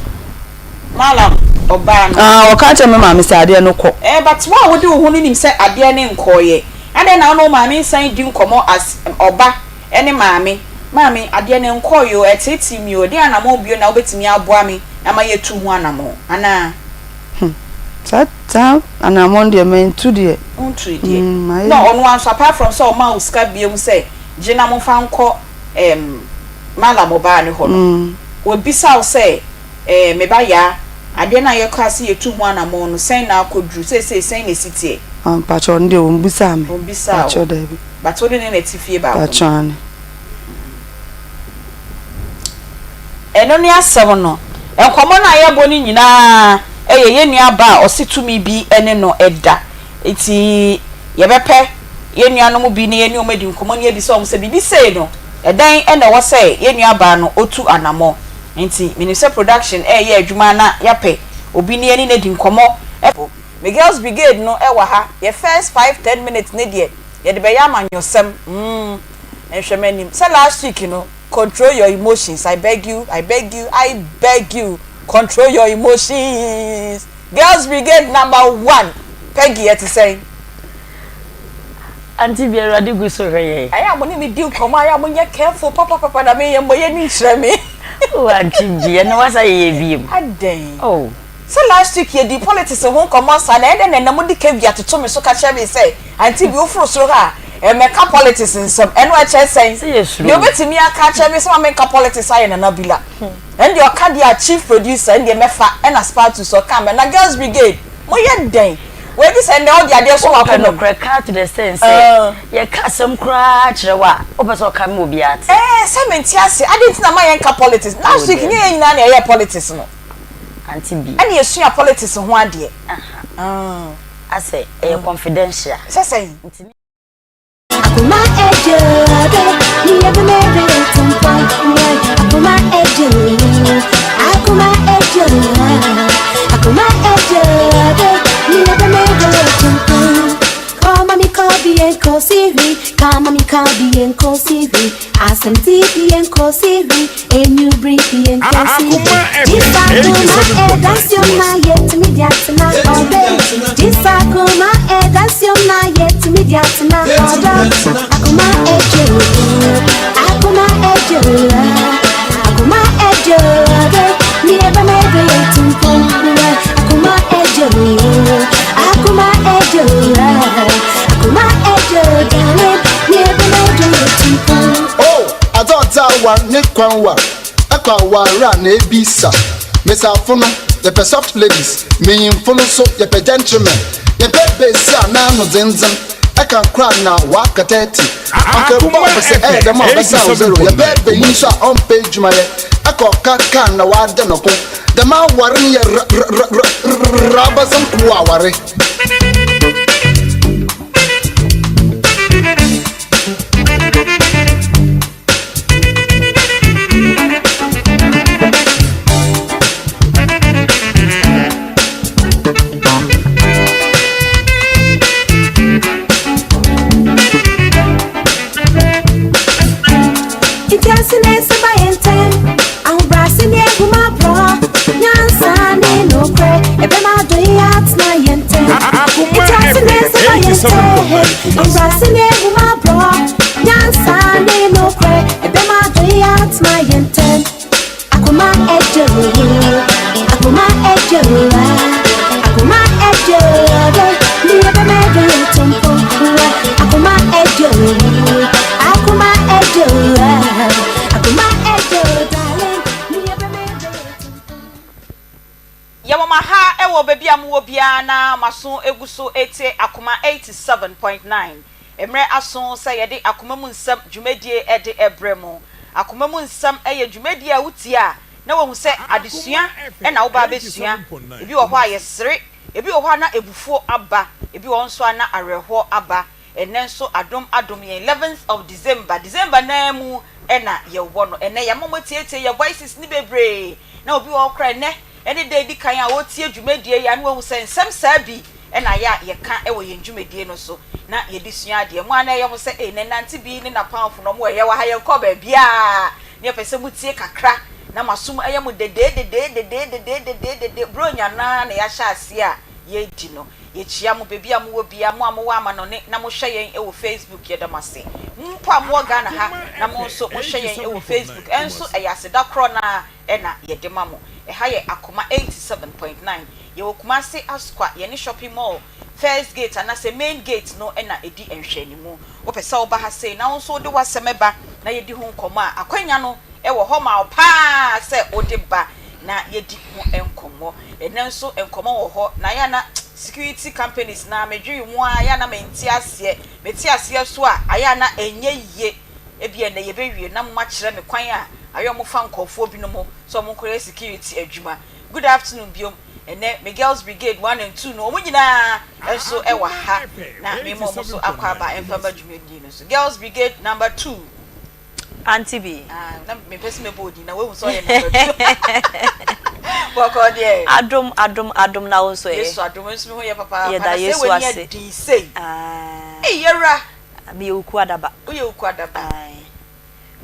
Malam ɔbaa no. Ah, ɔka kyerɛ me maame sɛ adeɛ no kɔ. Eh, but wo a wode wo ho no nim sɛ adeɛ no nkɔɔyɛ. Adɛn na wo ne wo maame nsan di nkɔmmɔ as ɔba ne maame? Maame, adeɛ no nkɔɔyɛ o, ɛteetee mi o, ɛdeɛn anammɔn bio na wobɛtumi aboa me ama yɛatu ho anammɔn anaa? Saa anammɔn deɛ mantu deɛ. Wontui deɛ. Mayɛ. Na ɔno ara nso, apart from sɛ ɔma wo sika biom sɛ gye na momfa nkɔ malam ɔbaa ne hɔ no, wabisa wo sɛ, me ba Yaa, adeɛ no a yɛkaa sɛ yɛtu ho anammɔn no, sɛn na akɔduru? Seesei sɛn na ɛsi teɛ? Ah, mpakyɛ, ɔno deɛ ɔmbisaa me. Ɔmbisaa wo? Mpakyɛ, daabi. But wo ne ne na ɛte fie baako no? Mpakyɛ, aane. Ɛno ne asɛm no. Nkɔmmɔ no a yɛbɔ no nyinaa yɛ yɛn nua ba a ɔse tumi bi ne no da. Nti yɛbɛpɛ yɛn nuanom bi na yɛne wɔn adi nkɔmmɔ na yɛabisa wɔn sɛ biribi sei no, ɛdɛn na ɛwɔ sɛ yɛn nua baa no ɔtu anammɔn. Nti menim sɛ production reyɛ adwuma na yɛapɛ obi na yɛne no adi nkɔmmɔ. Me Girls Brigade no wɔ ha. Yɛ first 5, 10 minutes ne deɛ yɛde bɛyɛ amanyɔsɛm. Nhwɛ m'anim. Sɛ last week no, control your emotions, I beg you, I beg you, I beg you, control your emotions. Girls Brigade number one, Peggy, ɛte sɛn? Auntie bi, Awurade gu so hwɛ yɛn. Ɛyɛ a mo ne me di nkɔmmɔ, ayɛ a monyɛ careful papapapa na meyɛ mmɔ yɛ ni nkyerɛ me. Oh, Auntie bi, ɛno wasa yɛyɛ biem. Adɛn? Oh. Sɛ last week yɛdi politics ho nkɔmmɔ saa na ɛdɛn na ɛnam mode caveat toto me so ka kyerɛ me sɛ, "Auntie bi, woforo soro ha a, ɛmmɛka politics nsɛm." Ɛno ɛkyerɛ sɛn? Sɛ yɛsuro. Deɛ obɛtumi aka akyerɛ me sɛ ma menka politics ayɛ Nana Bila. Ɛn deɛ ɔka deɛ a, chief producer, ɛn deɛ mɛfa ɛna Spartus ɔka mɛ. Na Girls Brigade, moyɛ dɛn? Wɔadi sɛ nnɛ wode adeɛ so Wopɛ wakoma mu. Nokorɛ ka to the extent sɛ yɛka asɛm koraa kyerɛ wo a, wopɛ sɛ ɔka ma obiara te. Ɛɛ, sɛ mente ase ade nti na ma yɛnka politics. Last Oh, week dear. ne yɛn nyinaa na yɛyɛ politics no. Auntie bi. Ɛna yɛsua politics ho adeɛ. Asɛ ɛyɛ confidential. Sɛ sɛn? Nti Akoma ejo ade, ni ebe mebe tumpo. Akoma ejo, akoma ejo, akoma ejo ade, ni ebe mebe tumpo. Koma mi kobi en kosiri, kama mi kobi en kosiri, asem tipi en kosiri, enyu bripi en kosiri. Akoma FM Jisa kuma 87.9 e dansio na yetumi diatena obe. Jisa kuma e dansio na yetumi diatena odo. Akoma ejo, akoma ejo, akoma ejo ade. Mi ebe mebe yetumpo. Akoma ejo, akoma ejo, akoma ejo darling. Mi ebe mebe yetumpo. Oh, adɔɔta wa ne kwan wa ɛkɔ aware a na ebisa mesafo no, yɛpɛ soft ladies. Menyimfo no so yɛpɛ gentlemen, yɛpɛ besi a n'ano dzendzem ɛka kora na waka 30 Akoma ɔkɛbɔ pɛ sɛ ɛyɛ dɛm a ɔbɛsa wo zero. Yɛpɛ bɛyi nso a ɔmpɛ adwumayɛ, ɛkɔ ɔka kaa na wada ne ko dɛm aware no yɛ rabasɛm ko aware. Ntiase na ɛsɛ ba yɛn ntɛm ahobrɛase ne ahummɔborɔ, nyansa ne nokorɛ ɛbɛma adɔ yi atena yɛn ntɛm. Akoma Ntiase na ɛsɛ ba yɛn ntɛm 87.9 Kumasi. ahobrɛase ne ahummɔborɔ, nyansa ne nokorɛ ɛbɛma adɔ yi atena yɛn ntɛm. Akoma ɛdwo, akoma. a mowɔ biara na moaso gu so retie Akoma 87.9. Mmerɛ aso sɛ yɛde Akoma mu Nsɛm dwumadie de brɛ mo. Akoma mu Nsɛm yɛ dwumadie a wotie a na woahu sɛ adesua na woba abɛsua. Ebi wɔ hɔ a yɛsere, ebi wɔ hɔ a na abufuo aba, ebi wɔ hɔ nso a na awerɛhoɔ aba. Ɛnnɛ nso adom adom yɛn eleventh of December, December no ara mu na yɛwɔ no. Ɛnnɛ yɛama mo atietie yɛn voices no bebree na obi wɔ hɔ koraa ɛnnɛ ɛne da edi kan a ɔretie dwumadie yi a na wahu sɛ nsɛm saa bi na ayɛ a yɛka wɔ yɛn dwumadie no so na yɛde sua adeɛ. Mo a na ɛyɛ mo sɛ ei na Nante bi ne n'apamfo no wɔn yɛwɔ ha yɛnkɔ baabiara na yɛpɛ sɛ motie kakra na mo asom yɛ mo dedee dedee dedee dedee dedee dedee Buronya no ara na yɛahyɛ aseɛ a yɛredi no. Yɛkyia mo baabi a mowɔ biara, mo a mowɔ amanɔne na mohwɛ yɛn wɔ Facebook yɛda mo ase. Mo mpo a mowɔ Ghana ha na mo nso mohwɛ yɛn wɔ Facebook nso ɛyɛ aseda korɔ no ara na yɛde ma mo. Ɛha yɛ Akoma 87.9. Yɛwɔ Kumasi Asokwa, yɛne Shopping Mall first gate anaasɛ main gate no na ɛdi nhwɛanimu. Wopɛ sɛ woba ha sei na wo nso wode w'asɛm ba na yɛdi ho nkɔmmɔ a, akwanya no wɔ hɔ ma wo pa ara sɛ wode ba na yɛdi ho nkɔmmɔ. Ɛnnɛ nso nkɔmmɔ wɔ hɔ na ayɛ a na security companies no ara medwene ho ara ayɛ a na mente aseɛ. Mete aseɛ nso a ayɛ a na ɛnyɛ yie. Ebia ɛnnɛ yɛbɛwie na moakyerɛ me kwan a ayɛ a wɔfa nkurɔfoɔ binom sɛ wɔnkɔyɛ security adwuma. Good afternoon biom. Ɛnnɛ me girls brigade one and two no wɔn nyinaa nso wɔ ha na mema wɔn nso akwaaba mfa mma dwumadie no so. Girls brigade number two. Auntie bi. Ah, na mepɛ sɛ mɛbɔ odin na woahu sɛ ɔyɛ number two. Bɔkɔɔ deɛ. Adom, adom, adom na wo nso ɛ. Yesu adom nso me ho yɛ papaapa. Yɛda Na sɛ Yesu w'ani ase. adi sei. Ah. Ei, yɛwura. Meyɛ Wukuadaba. Woyɛ Wukuadaba. Ae.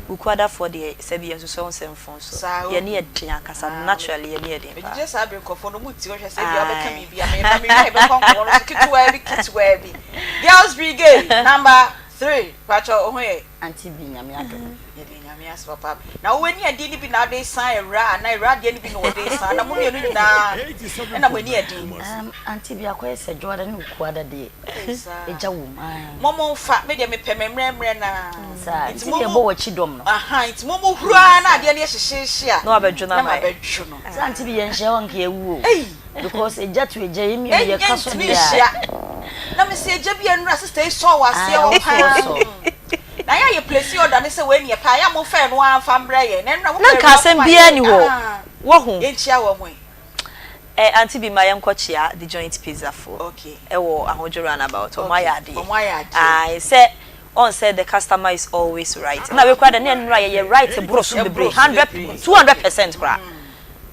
Wukuadafoɔ deɛ sɛbi yɛnsosɔ nsɛm fon so. Saa o. Yɛn ani yɛ den ankasa, Ah. naturally yɛn ani yɛ den paa. Megyegye saa bere nkurɔfoɔ no wɔn ti hɔ hwɛ sɛ ebia wobɛka Ae. biribi a meba mewie a yɛbɛkɔ nkɔmmɔ no so ketewaa bi ketewaa bi. Girls Brigade number 3, pakyɛ wo ho yɛ? Auntie bi Nyame adom. Yɛde Nyame ase papa. Na wo ani adeɛ no bi na wode san awura anaa awura adeɛ no bi na wɔde san na mo mmienu nyinaa ɛna mo ani yɛ den. Um, Auntie bi akɔyɛ sɛ Dwoada ne Okuada deɛ egya wom ae. Mo mo nfa, me deɛ mepɛ me mmerɛmmerɛ no ara. Saa, nti deɛ ɛbɔ w'akyi dɔm no. Aha, nti mo mo huru ara na adeɛ no yɛ hyehyeehye a. Na wabɛdwo no ama yɛn. Na mabɛdwo no. Saa Auntie bi yɛnhyɛ hɔ nka yɛawu o. Ei! Because egya to egya yɛn mmienu yɛ ka so deɛ. a. Nhyia. Na me sɛ egya bi anura sister yi sɔɔ wɔ aseɛ hɔ paa. Na yɛ a yɛ place order ne sɛ wei ne yɛ pɛ a yɛ a mo nfa ɛno ara nfa mbrɛ yɛn. Na ɛnura mo Na pɛ nka awura asɛm mo biara ayɛ. ni hɔ. Wahu? Yɛn kyia wɔn ɛ. Eh auntie bi ma yɛn kɔ kyia the joint pizza foɔ. Okay. Ɛwɔ Ahodwo roundabout. Wɔn ayɛ adeɛ. Wɔn ayɛ adeɛ. Ae sɛ Ɔn sɛ the customer is always right na wei koraa deɛ na nnora yɛyɛ right boro so bebree hundred 200% koraa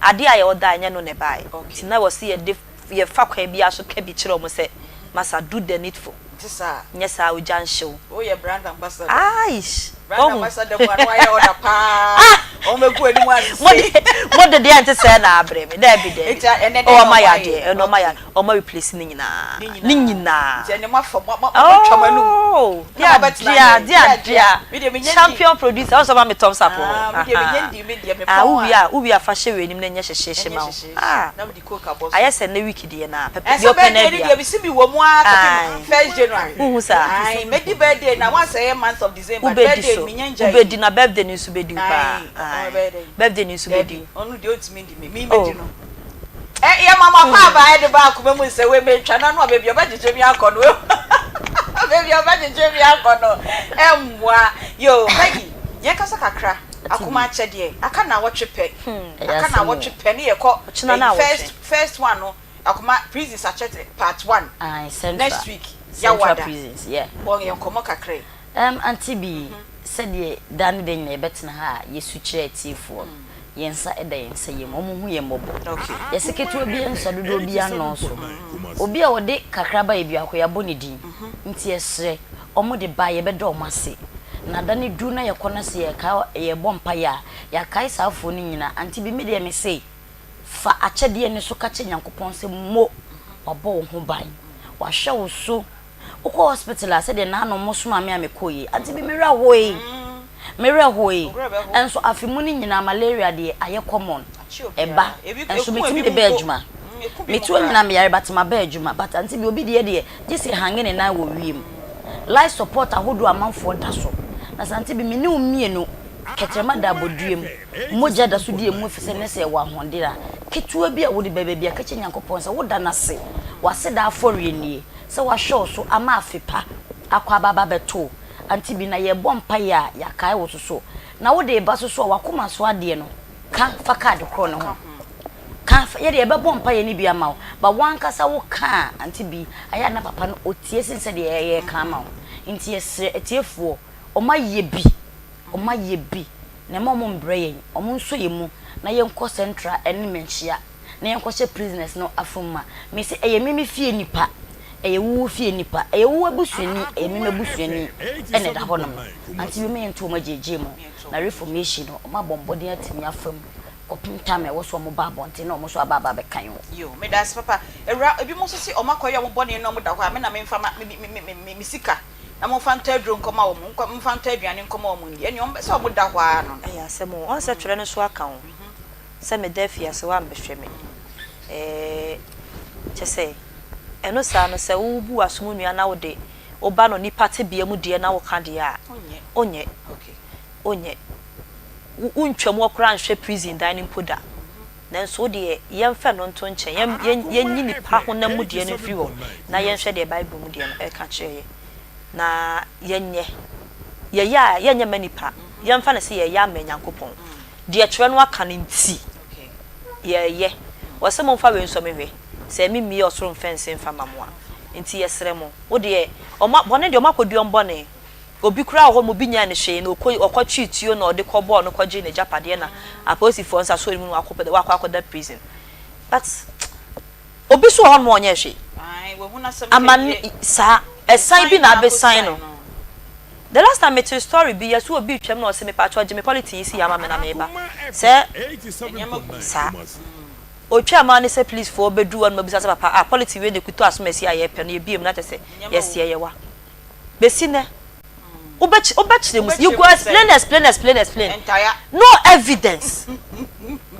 adeɛ a yɛ order ɛnyɛ no na ɛbaeɛ nti na ɛwɔ sɛ yɛde yɛfa kwan biara so ka bi kyerɛ wɔn sɛ masa do the needful nyɛ saa ogya nhye wo Woyɛ brand ambassador. Aish Brand wahu ambassador mu a na wayɛ order paa. Wɔn bɛgu anim ase sei. Mo de deɛ ɛnte sɛɛ na abrɛ me daabi daabi. Nti ɛnɛ dɛn Oh na ɔma wɔn yɛ ayɛ? adeɛ ɛnna ɔma yɛ ɔma replace ne nyinaa Ne ne nyinaa. nyinaa. Nti ɛnɛ mo afa mo mo atwa mo anum. Oh Na deɛ mabɛtena adeɛ ha yi. deɛ adeɛ Me deɛ menya ndi. champion producer ɔsɛ ɔma me thumbs up wɔ hɔ Ah, me deɛ menya ndi me deɛ me ah pɔn wowie a. a wowie a fa hyɛ w'anim na ɛnyɛ hyehyeehye Ɛnyɛ ma wo hyehyeehye. ah Na mede coke abɔ so. ayɛ sɛ nnɛ week deɛ na pɛpɛ Ɛsɛ deɛ ɔpɛ no birthday no abia deɛ mesi mi wɔ mu ara kɔpem Ae. first January. Wohu saa? Ae, mɛdi birthday na once ɛyɛ month of December Wobɛdi birthday so no menya ngyae. wobɛdi na birthday no nso bɛdi wo paa Ae, ɔno ae ɛbɛyɛ dɛn? birthday no nso bɛdi Dabi, wo. ɔno deɛ ɔntumi ndi me, me Oh. mɛdi no. Ɛ yɛ ma mo akwaaba ɛde ba akoma mu nsɛ wei mentwa no ano a baabi a ɔbɛgyegye me akɔ no baabi a ɔbɛgyegye me akɔ no ɛmmoa. Yoo Peggy, yɛnkasa kakra, akoma akyɛdeɛ, aka nnawɔtwe pɛ, Ɛyɛ aka asɛm o. nnawɔtwe pɛ ne yɛkɔ Ɔkyena ɛyi nnawɔtwe. first first one no Akoma prisons akyɛdze part one Aye, Central. next week Central Yawada prisons, yeah. bɔ yɛn nkɔmmɔ kakra yi. Um, Auntie Bi, sɛdeɛ daa ne da nyinaa yɛbɛtena ha a yɛsu kyerɛ atiefoɔ no, yɛn nsa da yɛn nsa yam, wɔn hu yɛn mmɔbɔ. Okay. Yɛse ketewa biara nsua, dodoɔ biara nnɔɔso. Obi a ɔde kakra ba yɛ biako, yɛabɔ ne din. Nti yɛsrɛ, wɔn de ba a, yɛbɛda wɔn ase. Na da no du na yɛkɔ na sɛ yɛrekae, yɛrebɔ mpaeɛ a, yɛakae saa afoɔ no nyinaa. Auntie Bi, me deɛ mese, Fa akyɛdeɛ no so ka kyerɛ Nyankopɔn sɛ mo, Wabɔ wo ho ban, Wahwɛ wo so. Wokɔ hospital a, sɛdeɛ naano mo somaa me a mekɔɔ yi, ante bi me werɛ hoe, me werɛ hoe. Nso afe mu no nyinaa malaria deɛ ayɛ common, ɛba, nso metumi de bɛ adwuma. Mete hɔ nyinaa meyare but maba adwuma, but ante bi obi deɛ deɛ gye sɛ hange ne nan wɔ wiem. Life support ahodoɔ a amanfoɔ da so. Na sɛ ante bi me ne wo mmienu, kɛtrɛma da abɔdua mu. Mogya da so di yɛn mu efisɛ na sɛ yɛwɔ ahoɔden a, Ketewa bi a wode bɛba biara, ka kyerɛ Nyankopɔn sɛ woda no ase, w'aseda afɔreɛ nie, sɛ wahwɛ wo so ama afe pa akɔ aba aba abɛto wo. Ante bi na yɛrebɔ mpaeɛ a, yɛakae wo soso. Na wode reba soso a, w'akoma so adeɛ no, ka fa ka ade korɔ no ho. Ka fa, yɛdeɛ yɛbɛbɔ mpaeɛ no bi ama wo, but w'ankasa wo ka a, ante bi, ayɛ a na papa no ɔtie sen sɛdeɛ yɛreka ama wo. Nti yɛsrɛ atiefoɔ, wɔayɛ bi. Wɔayɛ bi na mma wɔn mbrɛ yɛn, wɔn nsɔ yɛn mu na yɛnkɔ central ɛne manhyia na yɛnkɔhyɛ prisoners no afom ma. Mese ɛyɛ me me fie nipa, ɛyɛ wo wo fie nipa, ɛyɛ wo w'abusuani, ɛyɛ me m'abusuani ɛna ɛda hɔ nom no. Ante bi ma yɛnto wɔn agyeegyee mu na reformation no wɔn abɔ mbɔden atumi afa mu kɔpem time a ɛwɔ sɛ wɔn ba abɔnten na wɔn nso aba aba abɛka yɛn ho. Yoo, medaase papa. Awura, ebinom nso se wɔn akɔyɛ wɔn bɔne na wɔn da hɔ a, me na memfa ma me me me me sika. na momfa ntɔ aduro nkɔma wɔn, nkɔ, momfa ntɔ aduane nkɔma wɔn nni. Ɛnneɛ wɔn, sɛ wɔda hɔ ara no no. Ɛyɛ asɛm o. Ɔn sɛ twerɛ no so aka o, sɛ meda afiase woambɛhwɛ me. Ɛɛ, kyɛ sɛ, ɛno saa no sɛ wobu w'asom nua na wode woba no nipa tebea mu deɛ na woka deɛ a, onyɛ. Onyɛ. Wo, wontwam hɔ koraa nhwɛ prison dan no mpo da. Nanso wo deɛ, yɛmfa ɛno nto nkyɛn, yɛn, yɛn, yɛnyi nnipa honam mu deɛ no mfiri hɔ, na yɛnhwɛ deɛ Bible mu deɛ no reka kyerɛ yɛn, na yɛnyɛ. Yɛyɛ a, yɛnyɛ mma nnipa, yɛmfa no sɛ yɛreyɛ ama Nyankopɔn. Deɛ twerɛ no aka no nti, yɛreyɛ. Ɔse momfa wei nsɔ me nhwɛ, sɛ memmue ɔsoro mfɛnsee mfa mma mo a. Nti yɛsrɛ mo, wo deɛ, wɔn, bɔne deɛ wɔakɔdi wɔn bɔne, Obi koraa wɔ hɔ nom obi nyɛɛ no hwee na ɔkɔ ɔkɔtwee tuo na ɔde kɔ bɔɔ no kɔgyee n'agyapadeɛ na apolisifoɔ nsa sɔɔ ne mu na wakɔ wakɔ akɔda prison but obi nso wɔ hɔ nom a ɔnyɛɛ hwee amane saa ɛsan bi na abesan no the last time metee story bi yɛsɛ obi retwam na ɔsɛ mepakyɛ ɔgye me polythene yi si yɛ ama me na meba sɛ saa otwa mu ara ne sɛ policefoɔ bɛduru hɔ nom abisa sɛ papa ah polythene wei na ɛkuta asomasi a yɛpɛ no yɛbie mu na kyɛ sɛ yɛseɛ yɛwa Besi nnɛ, wobɛkyerɛ wobɛkyerɛ mu you go explain explain explain explain no evidence.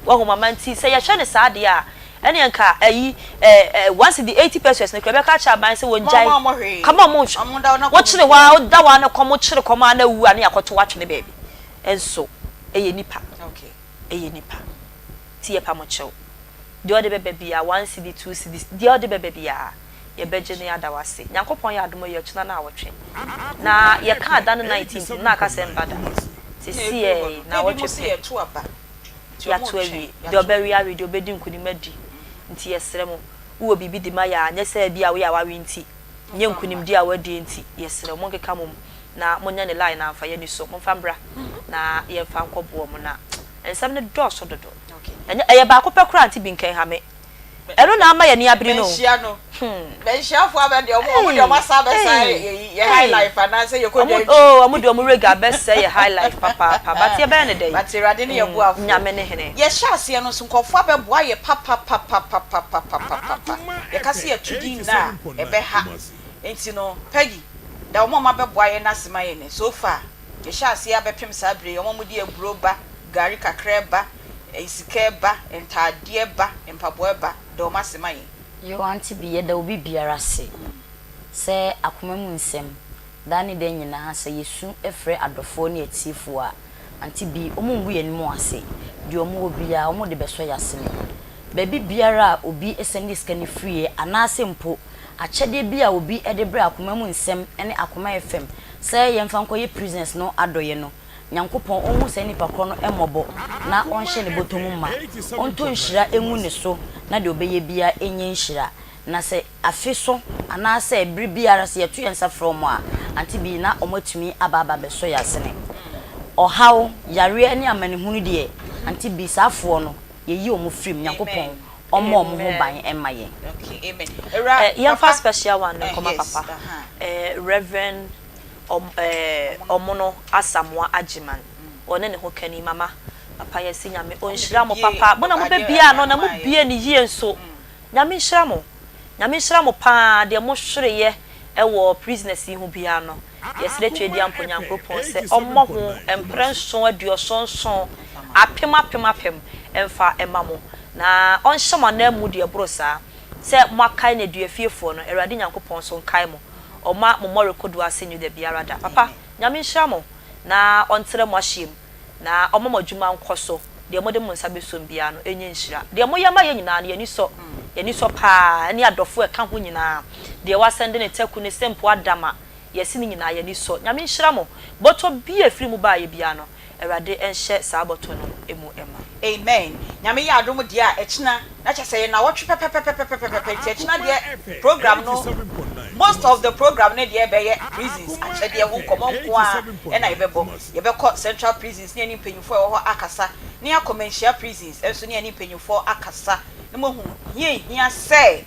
Wahu mama nti sɛ yɛhwɛ no saa deɛ a ɛneɛ nka ayi ɛɛ ɛɛ one cedi 80 pesewas no koraa yɛbɛka akyerɛ aban sɛ wɔngyae kama ɔmo nhwɛ wokyere hɔ a woda hɔ a na kɔm kyere kɔm a na awu a na yɛakɔto wo atwene baabi nso ɛyɛ nipa ɛyɛ nipa nti yɛpa mo kyɛw deɛ ɔde bɛba biara one cedi two cedis deɛ ɔde bɛba biara. Yɛbɛgye no yɛada wo ase. Nyankopɔn yɛ adom ɔyɛ ɔkyena naawɔtwe. Na yɛkaa da no 19th no na aka sɛ ɛmba da. Sesei ɛɛ naawɔtwe pɛ yɛato awie. Deɛ ɔbɛwe awe, deɛ ɔbɛdi nkunim adi. Nti yɛsrɛ mo, wowɔ biribi de ma yɛ a, nyɛ sɛ ebia woyɛ a wawe nti, nyɛ nkunimdie a woadie nti, yɛsrɛ wo monkeka mom na monyɛ ne line amfa yɛn ani so. Momfa mbra na yɛmfa nkɔboa mo na nsɛm no dɔɔso dodo. Ɛnyɛ, ɛyɛ baako pɛ koraa nti bi nka ɛha me. Ɛno na ama yɛn ani abere no o. Manhyia no. Manhyiafo abɛ deɛ ɔmo ɔmo deɛ ɔmo asa abɛsa yɛ yɛ high life anaasɛ yɛ kɔ dwa Oh ɔmo deɛ ɔmo reggae abɛsɛe yɛ high life papaapa but yɛbɛyɛ no dɛn. But Awurade ne yɛ boafo. Nyame ne hene. Yɛhyɛ aseɛ no nso nkurɔfoɔ abɛboa yɛ papapapapapapapapa. Yɛka sɛ yɛto din nnɛ a ɛbɛha. Nti no Peggy da wɔn a wɔabɛboa yɛn no ase ma yɛn ɛ. So far yɛhyɛ aseɛ abɛpem saa berɛ yi wɔn a wɔde aburo ba, gari kakra ba, Sika ɛba, ntaadeɛ ɛba, mpaboa ɛba, da wɔn ase ma yɛn. Yoo auntie bi yɛda obi biara ase sɛ akoma mu nsɛm daa ne da nyinaa sɛ yɛsu frɛ adɔfoɔ ne atiefoɔ a auntie bi ɔmo ngu yɛn anim ase deɛ ɔmo wɔ biara ɔmo de bɛsɔ yɛn asene baabi biara a obi sɛnde sika no firiɛ anaasɛ mpo akyɛdeɛ bi a obi de brɛ akoma mu nsɛm ne akoma FM sɛ yɛmfa nkɔyɛ prisoners no adɔeɛ no Nyankopɔn ɔnhu saa nipa korɔ no mmɔbɔ na ɔnhyɛ ne bɔtɔ mu ma, ɔntɔ nhyira ngu ne so na deɛ ɔbɛyɛ biara nyɛ nhyira. Na sɛ afe so anaasɛ bere biara sɛ yɛto yɛn nsa frɛ wɔn a, ante bi na wɔatumi aba aba abɛsɔ yɛn asene. Ɔhaw, yareɛ ne amanehunu deɛ, ante bi saa foɔ no, yɛyi wɔn firi mu. Nyankopɔn ɔmmɔ wɔn ho ban mma yɛn. Eh, yɛmfa special one no nkɔma papa. Eh, Reverend Ɔmono Asamoah Agyeman ɔne ne ho kani mama papa yɛse Nyame ɔnhyira mo papa mo na mo bɛ bie ano na mo bie no yie nso Nyame nhyira mo Nyame nhyira mo paa deɛ mo hwereyɛ wɔ prisoners yi ho biara no yɛsrɛ Tweediampo Nyankoropɔn sɛ ɔmmɔ ho mprɛ nson aduɔson nson apem apem apem mfa mma mo na ɔnhyɛ mo ananmu deɛ ɛboro saa sɛ moakae Nneduafiefoɔ no Awurade Nyankopɔn nso nkae mo Ɔma mo mmɔre kodoɔ ase nwu dabiara da. Papa, Nyame nhyira mo na ɔntrɛ mo ahyeɛ mu na ɔma mo adwuma nkɔ so. Deɛ mode mo nsa bɛsom biara no, ɛnyɛ nhyira. Deɛ moyɛ ma yɛn nyinaa no, yɛn ani sɔ. Yɛn ani sɔ pa ara, ɛne adɔfoɔ a ɛka ho nyinaa. Deɛ wasɛnde ne taku, ne sempo, adama, yɛse ne nyinaa, yɛn ani sɔ. Nyame nhyira mo. Bɔtɔ bi a ɛfiri mo baeɛ biara no, Awurade nhyɛ saa bɔtɔ no mu ma. Amen Nyame yɛ adom deɛ a ɛkyena na kyɛsɛ yɛ nawɔtwe pɛpɛpɛpɛpɛpɛpɛ nti ɛkyena deɛ program no most of the program no deɛ bɛyɛ prisons akyɛdeɛ ho nkɔmɔ nkoaa ɛna yɛbɛbɔ yɛbɛkɔ central prisons ne yɛne mpanyinfoɔ ɛwɔ hɔ akasa ne yɛakɔ manhyia prisons nso ne yɛne mpanyinfoɔ akasa na moahu hia ehia sɛ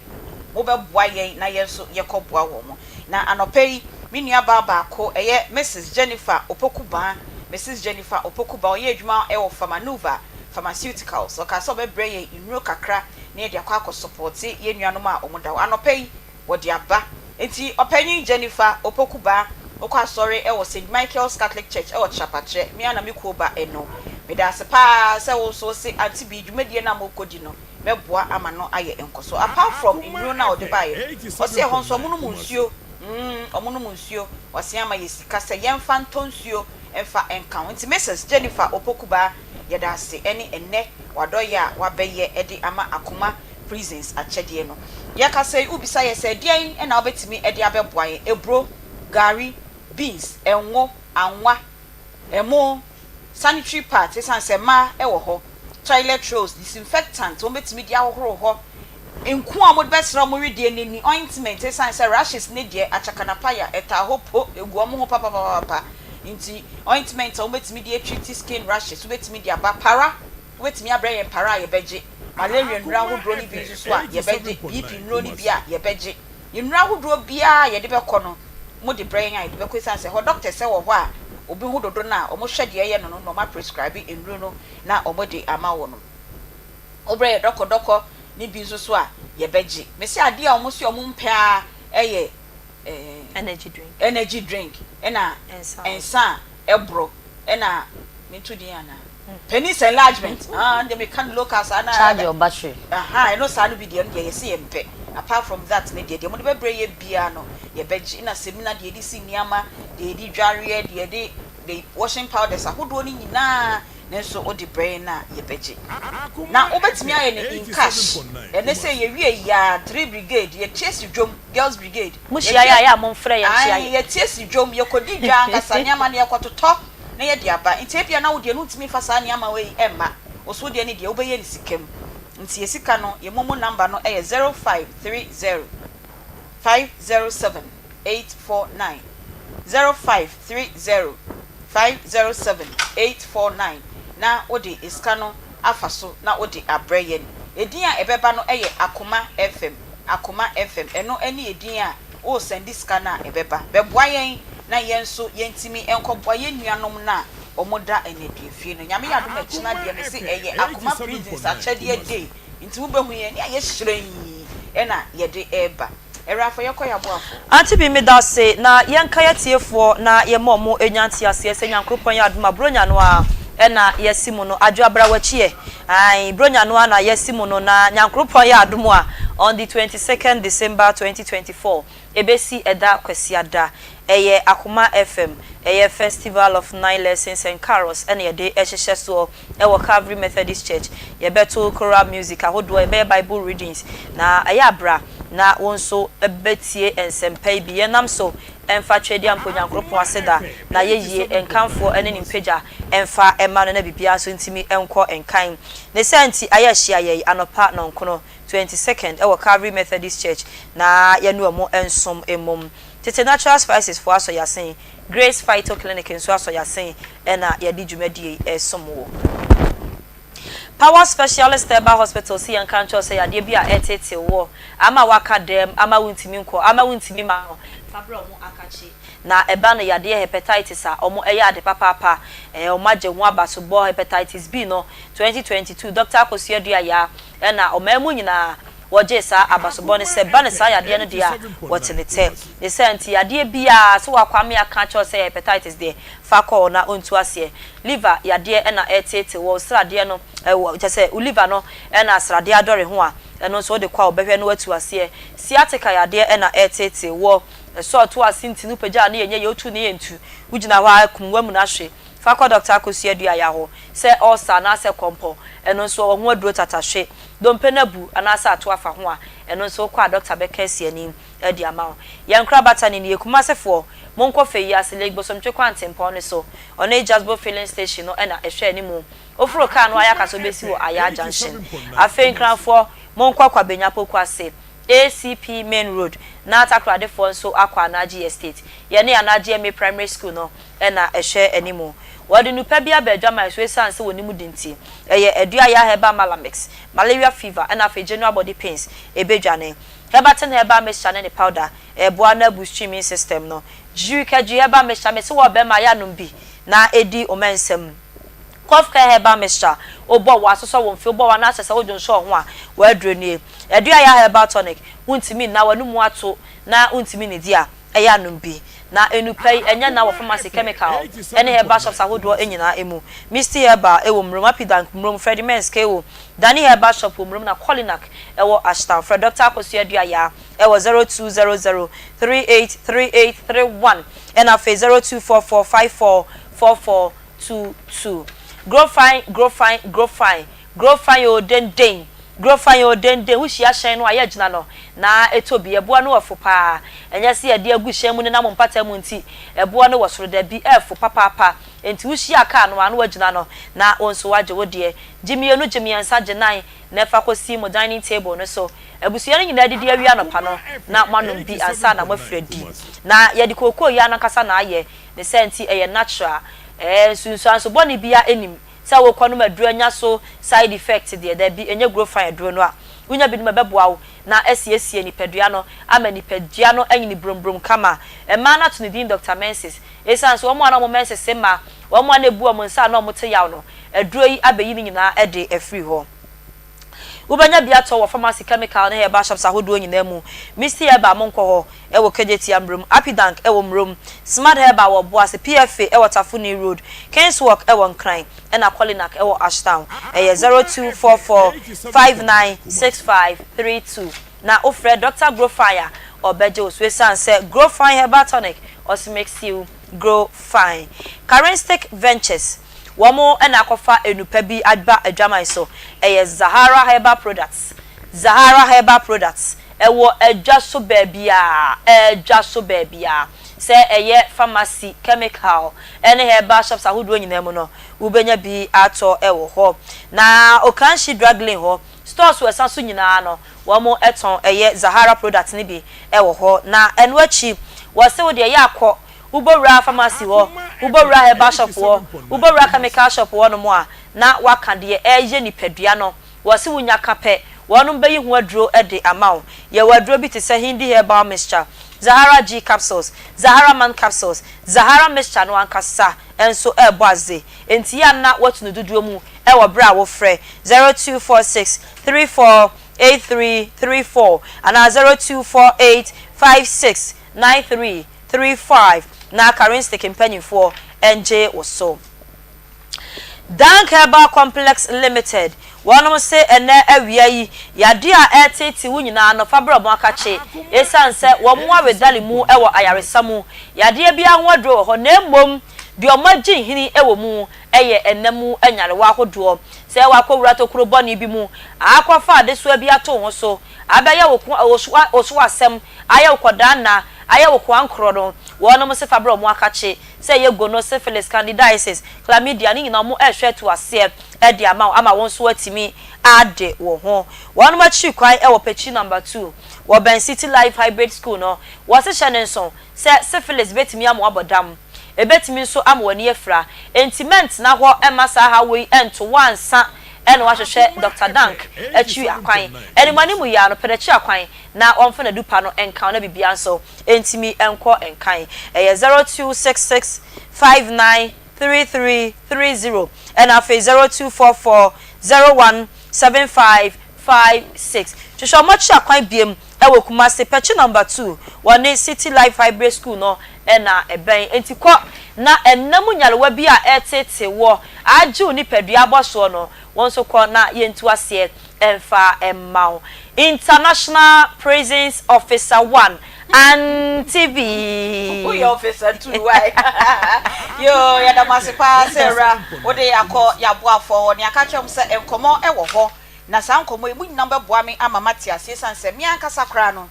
mobɛboa yɛn na yɛn nso yɛkɔ boa wɔn Na anɔpa yi, me nuabaa baako, ɛyɛ Misis Jennifer Opoku Baa, Misis Jennifer Opoku Baa, ɔyɛ adwuma wɔ Pharmanuva Pharmaceuticals. Ɔkaa sɛ ɔbɛbrɛ yɛn nnuro kakra na yɛde akɔ akɔsɔpɔte yɛn nuanom a wɔda hɔ. Anɔpa yi, wɔde aba. Enti Ɔpanyin Jennifer Opoku Baa, wokɔ asɔre wɔ Saint Michael's Catholic Church wɔ Trapatrɛ, me ara na me kuo ba ɛno. Meda ase pa ara sɛ wo nso wose Auntie Bee, dwumadie no a morekɔdi no, mɛboa ama no ayɛ nkɔso apart from nnuro no a ɔde baeɛ no ɔse ɛhɔ nso ɔmo nom nsuo mm ɔmo nom nsuo wasen ama yɛ sika sɛ yɛnfa ntɔ nsuo mfa nka ho nti Mrs Jennifer Opoku-Baa yɛda ase ɛne ɛnnɛ wadɔyɛ a wabɛyɛ de ama Akoma Prisons akyɛdeɛ no yɛkasa yi wobisa yɛ sɛ ɛdeɛn na wobɛtumi de abɛboa yɛn aburo, gari, beans, ɛngo, anwa, Ɛmo, sanitary pads, esiane sɛ mmaa wɔ hɔ, toilet rolls, disinfectant, wɔbɛtumi de ahohoro hɔ, nku a wɔde bɛsra wɔn wedeɛ no ani, ointment, esiane sɛ rashes no deɛ akyakanapaya, ɛtaa hɔ po, ɛgu wɔn ho papapapapa nti, ointment a wɔbɛtumi de atreati skin rashes, wobɛtumi de aba, para, wobɛtumi abrɛ yɛn para a yɛbɛgye, malaria nnuro ahodoɔ no bi nso so a yɛbɛgye, BP nnuro no bi a yɛbɛgye. Nnuro ahodoɔ biara a yɛde bɛkɔ no, mode brɛ yɛn a yɛde bɛkɔ ɛsiane sɛ hɔ doctors wɔ hɔ a obi ho dodo no a wɔhwɛ deɛ ɛyɛ no no na wɔn aprescribe nnuro no na wɔde ama wo no. Wobrɛ yɛ dɔkɔdɔkɔ ne bi nso so a yɛbɛgye. Mese adeɛ a wɔn se wɔn mpɛ ara yɛ eh, Energy drink. energy drink ɛna nsa a ɛborɔ ɛna mento din anaa? Penis enlargement ah deɛ meka no local saa na Charge your battery. Ahaa ɛno saa no bi deɛ ɛno deɛ yɛse yɛmpɛ apart from that no deɛ deɛ mode bɛbrɛ yɛ biara no yɛbɛgye na samina deɛ yɛde si nneɛma deɛ yɛde dwareɛ deɛ yɛde the washing powders ahodoɔ no nyinaa ne nso wode brɛ yɛn a yɛbɛgye na wobɛtumi ayɛ no in cash ɛnɛ sɛ yɛwie yi a three brigade yɛtie si dwom girls brigade Mo hyia yɛ a yɛ a momfrɛ yɛn nkyia yɛn. Ae yɛtie si dwom yɛkɔdi dwa ankasa nneɛma no yɛkɔtotɔ na yɛde aba. Nti ebia na wo deɛ no wontumi mfa saa nneɛma wei mma. Wo so wo deɛ no deɛ wobɛyɛ no sika mu. Nti yɛ sika no, yɛ momo number no yɛ 0530 507 849, 0530 507 849 na wode sika no afa so na wode abrɛ yɛn. Edin a ɛbɛba no yɛ Akoma FM, Akoma FM, ɛno ne edin a wo sɛnde sika no a ɛbɛba. Bɛboa yɛn na yɛn nso yɛntumi nkɔboa yɛn nuanom no a wɔn da nneduafie no. Nyame yɛ adom a ɛkyena deɛ mese ɛyɛ Akoma Prisons akyɛdeɛ day nti wo bɛhu yɛn ne ayɛ hyerɛnn na yɛde reba. Awurafo yɛkɔ yɛ aboafo. Auntie Bi medase na yɛnka yɛtiefoɔ na yɛma ɔmo nya nteaseɛ sɛ Nyankoropɔn yɛ adom a Bronya no ara na yɛasi mu no Adwo abra wakyi ɛ ae Bronya no ara na yɛasi mu no na Nyankoropɔn yɛ adom a on the 22nd December 2024 ɛbɛsi ɛda Kwasiada ɛyɛ Akoma FM ɛyɛ Festival of Nine Lessons and Carols ɛna yɛde ɛhyehyɛ soɔ ɛwɔ Calvary Methodist Church. Yɛbɛto choral music ahodoɔ, yɛbɛyɛ Bible readings, na ɛyɛ a bra na wo nso bɛtie nsɛmpa yi bi. Yɛnam so mfa Tweaduampa Onyankoropɔn aseda, n'ayɛyie, nkamfoɔ ne ne mpagya mfa mma no na biribiara nso ntumi nkɔ nkan. Ne saa nti ayɛ ahyia yɛn anɔpa nɔnkono, 22nd, wɔ Calvary Methodist Church na yɛne wɔn nsom mmom. Tete Natural Spices foɔ asɔ yɛn asen Grace Phyto Clinic nso asɔ yɛn asen na yɛde dwumadie yi resom wo. Power Specialist Herbal Hospital se yɛnka nkyerɛ wo sɛ yadeɛ bi a ɛreteetee woɔ ama woaka dɛm, ama wontumi nkɔ, ama wontumi ma no, fa brɛ wɔn akakye. Na ɛba no yadeɛ hepatitis a, wɔn yɛ ade papaapa. Ɛɛ wɔn agye ho abasobɔ hepatitis B no, 2022 Doctor Akosua Duah Yaa na ɔman mu nyinaa wɔgyee saa abasobɔ no sɛ ba no saa yadeɛ no deɛ a wɔte no tɛ. Ne saa nti yadeɛ biara sɛ wakwame aka akyerɛ wo sɛ ɛyɛ hepatitis deɛ fa kɔ hɔ na ɔntu aseɛ. Liver yadeɛ na ɛreteetee wo, sradeɛ no kyerɛ sɛ wo liver no na sradeɛ adɔre ho a ɛno nso wode kɔ a wɔbɛhwɛ na watu aseɛ. Sciatica yadeɛ na ɛreteetee woɔ, ɛsɛ ɔto ase nti no wopagya a na ɛnyɛ yie, wotu no yɛntu, wogyina hɔ ara kum w'amuna hwe. Fa kɔ dɔkta Akosua Aduaya hɔ, sɛ ulcer anaasɛ kɔmpɔ, ɛno nso ɔwɔ ho aduro tatahwe. Dompe no abu anaasɛ ato afa ho a, ɛno nso wokɔ a dɔkta bɛka asi ani de ama wo. Yɛn nkorabata no nie, Kumasefoɔ, monkɔ fɛ yi ase, Lake Bosomtwe kwantempɔn no so, ɔne Jasbo filling station no na ɛhwɛ anim. Woforo kaa no a yɛaka sɛ wobɛsi wɔ Ayaa Junction. Afei Nkranfoɔ, monkɔ Kwabenya Pokuase, ACP Main Road, na Takoradefoɔ nso akɔ Anagye Estate. Yɛne Anagye MA Primary School no na ɛhwɛ anim. Wɔde nnupa bi aba adwaman so esiane sɛ wɔnim di nti. Ɛyɛ Aduaya Herbal Malamix, Malaria Fever ɛna afei General Body Pains ɛbɛdwane. Herbatin Herbal Mixture ne ne powder ɛboa na boost immune system no. Gyirikadwi Herbal Mixture mese wɔ bɛrima yɛ anom bi na ɛdi wo mɛnsɛm. Cough Care Herbal Mixture wobɔ wo asosɔ wo mfe wobɔ wo anaasɛ sɛ wodwonsɔ wo ho a w'aduro nie. Aduaya Herbal Tonic wontumi nna w'anomu ato na wontumi nnidi a ɛyɛ anom bi. Na nnupa yi, ɛnyɛ nna wɔ pharmacy, chemical, ne herbal shops ahodoɔ nyinaa mu. Misty Herbal wɔ Murom, Apidank Murom, Freddie Men's KO, Danny Herbal Shop wɔ Murom na Colinak wɔ Ashtown. Frɛ Dɔkta Akosua Aduayaa wɔ 0200 383831 ɛna afei 0244 544422. Grow fine, grow fine, grow fine, grow fine oo denden. Guro fa yɛ odenden, wohyia hyɛn no a yɛgyina no na ɛtɔ bi. Ɛboɔ no ɛfo paa. Ɛnyɛ sɛ yɛde agu hyɛn mu nenam mpata mu nti ɛboɔ no wɔ soro, dabi, ɛfo papaapa. Enti wohyia kaa no a na woagyina no na wo nso woagye wo deɛ. Gye mmienu, gye mmiɛnsa, gye nan na fa kɔsi mo dining table no so. Abusua no nyinaa adidi awie anɔpa no na moanom bi ansa na moafiri adi. Na yɛde kookoo yi ara ankasa na ayɛ, ne saa nti ɛyɛ natural. Ɛɛ nsunsuanso bɔne biara nnim. Sɛ wokɔ nom aduro anya so side effect deɛ, dabi, ɛnyɛ Growfine aduro no a wonya bi nom ɛbɛboa wo na asiesie nipadua no ama nipadua no anyini brombrom kama. Mmaa no ato ne din Doctor Menses. Esiane sɛ wɔn a na wɔn menses mma, wɔn a na ebu wɔn nsa a na wɔte yaw no, aduro yi abɛyi ne nyinaa de afiri hɔ. Wobɛnya bi atɔ wɔ pharmacy, chemical ne herbal shops ahodoɔ nyinaa mu. Misty Herbal monkɔ hɔ wɔ Kejetia Mmrom, Apidank wɔ Mmrom, Smart Herbal wɔ Boase, PFA wɔ Tafo New Road, Kingswalk wɔ Nkran ɛna Colinak wɔ Ashtown. Ɛyɛ 0244 596532 na wofrɛ Doctor Growfine a ɔbɛgye wo so esiane sɛ Growfine Herbal Tonic ɔse makes you grow fine. Karinstick Ventures. Wɔn na akɔfa nnupa bi aba adwaman so. Ɛyɛ Zahara Herbal Products. Zahara Herbal Products. Ɛwɔ adwa so baabiara, adwa so baabiara. Sɛ ɛyɛ pharmacy, chemical, ne herbal shops ahodoɔ nyinaa mu no, wobɛnya bi atɔ wɔ hɔ. Na Okanshi Drug Lane hɔ, stores wɔ ɛsa so nyinaa no, wɔtɔn ɛyɛ Zahara products no bi wɔ hɔ. Na ɛno akyi, wɔse wo deɛ yɛ akɔ Wobɔwura pharmacy hɔ, wobɔwura herbal shop hɔ, wobɔwura chemical shop hɔ nom a, na waka deɛ ɛreyɛ nipadua no. Wɔse wonya ka pɛ, wɔnom bɛyi ho aduro de ama wo. Yɛwɔ aduro bi te sɛ Hindi herbal mixture, Zahara G capsules, Zahara man capsules, Zahara mixture no ankasa nso ɛrebɔ adze. Enti yɛ a na woatu no dodoɔ mu wɔ berɛ a wofrɛ 0246 34 8334 anaa 0248 56 93 35 na Karinstick mpanyinfoɔ ngye wo so. Dank Herbal Complex Limited wɔnom se ɛnɛ awia yi yadeɛ a ɛreteetee wo nyinaa no fa brɛ wɔn akakye esiane sɛ wɔn awedale mu wɔ ayaresa mu. Yadeɛ biara ho aduro wɔ hɔ na mmom deɛ wɔn agye nhini wɔ mu yɛ ɛna mu nyarewa ahodoɔ. Sɛ wakɔwura tokuro bɔne bi mu akɔfa adesoa bi ato wo ho so abɛyɛ wo ko wo so asɛm ayɛ wo kɔdaanna ayɛ wo koankorɔ no, wɔnom se fa brɛ wɔn akakye, sɛ ɛyɛ gono, syphilis, candidiasis, chlamydia, ne nyinaa wɔn rehwɛ atu aseɛ de ama wo ama wo nso woatumi ade wo ho. Wɔnom akyiri kwan wɔ Pekyi number two, wɔ bɛn City Life Hybrid School no, wɔse hyɛ no nso sɛ syphilis bɛtumi ama woabɔ dam, ɛbɛtumi nso ama w'ani afira, enti mɛntena hɔ mma saa haw wei nto wo ansa na woahwehwɛ Doctor Dank akyiri akwan. Animuanimu yi ara no, pɛ n'akyiri akwan na wɔmfa n'adupa no nka wo na biribiara nso ntumi nkɔ nkan. Ɛyɛ 0266 59 3330 ɛna afei 0244 01 75 56. Hwehwɛ wɔn akyi akwan biom wɔ Kumasi, Pɛkyi Number 2, wɔne City Life Hybrid School no na ɛbɛn. Enti kɔ na ɛnna mu nyarewa bi a ɛreteetee woɔ agye wo nipadua abɔ soɔ no, wo nso kɔ na yɛntu aseɛ. mfa mma wo. International Prisons Officer One, Auntie Bee. Woyɛ officer too why? Yoo yɛda mo ase paa sɛ awura wode yɛ akɔ yɛ aboafoɔ hɔ na yɛaka akyerɛ mo sɛ nkɔmmɔ wɔ hɔ na saa nkɔmmɔ yi mo nyinaa mobɛboa me ama mate aseɛ ɛsiane sɛ me ankasa koraa no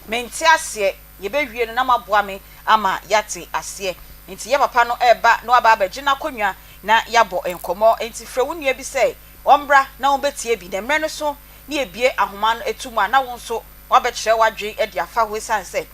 mente aseɛ yɛbɛwie no na moaboa me ama yɛate aseɛ nti yɛ papa no reba na waba abɛgye n'akonnwa na yɛabɔ nkɔmmɔ nti frɛ wo nua bi sɛ ɔmmra na ɔmbɛtie bi na mmerɛ no so na yɛbue ahoma no to mu a na wo nso woabɛkyerɛ w'adwene de afa ho ɛsiane sɛ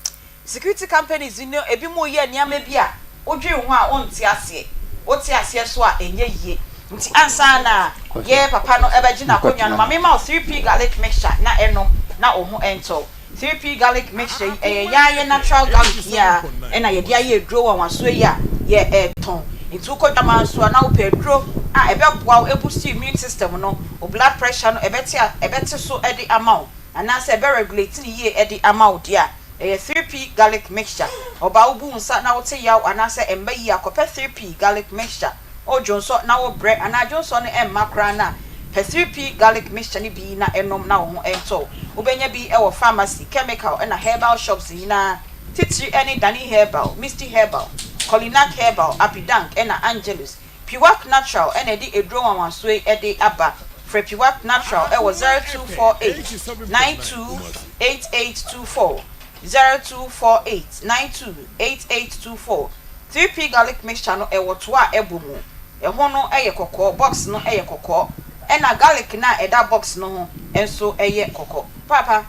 security companies no ebinom reyɛ nneɛma bi a wodwene ho a wonte aseɛ, wote aseɛ nso a ɛnyɛ yie. Nti ansa na yɛ papa no bɛgye n'akonnwa no ma memma wo 3P garlic mixture na nom na wo ho ntɔ wo. 3P garlic mixture yi ɛyɛ yaa yɛ natural garlic yi ara na yɛde ayɛ aduro wanwasoɔ yi a yɛ tɔn. Nti wokɔ dwaman nso a na wopɛ aduro a ɛbɛboa wo ɛboost immune system no, wo blood pressure no ɛbɛte a ɛbɛte so de ama wo anaasɛ ɛbɛ regulate no yie de ama wo deɛ a, ɛyɛ 3P garlic mixture. Ɔbaa wobu wo nsa na wote yaw anaasɛ ɛmba yie a kɔpɛ 3P garlic mixture. O dwonsɔ na wo brɛ anaa dwonsɔ no ɛmma koraa no a, pɛ 3P garlic mixture no bi na nom na wo ho ntɔ wo. Wobɛnya bi wɔ pharmacy, chemical ɛna herbal shops nyinaa, titiri ɛne Dani Herbal, Misty Herbal, Kolinak Herbal, Apidank ɛna Angelus. Piwak Natural ɛna ɛde aduro nwanwasoɔ yi ɛde aba. Frɛ Piwak Natural ɛwɔ 0248 92 8824, 0248 92 8824. 3P garlic mixture no ɛwɔ toa a ɛbɔ mu. Ɛho no yɛ kɔkɔɔ, box no yɛ kɔkɔɔ, ɛna garlic no a ɛda box no ho nso yɛ kɔkɔ. Paapa,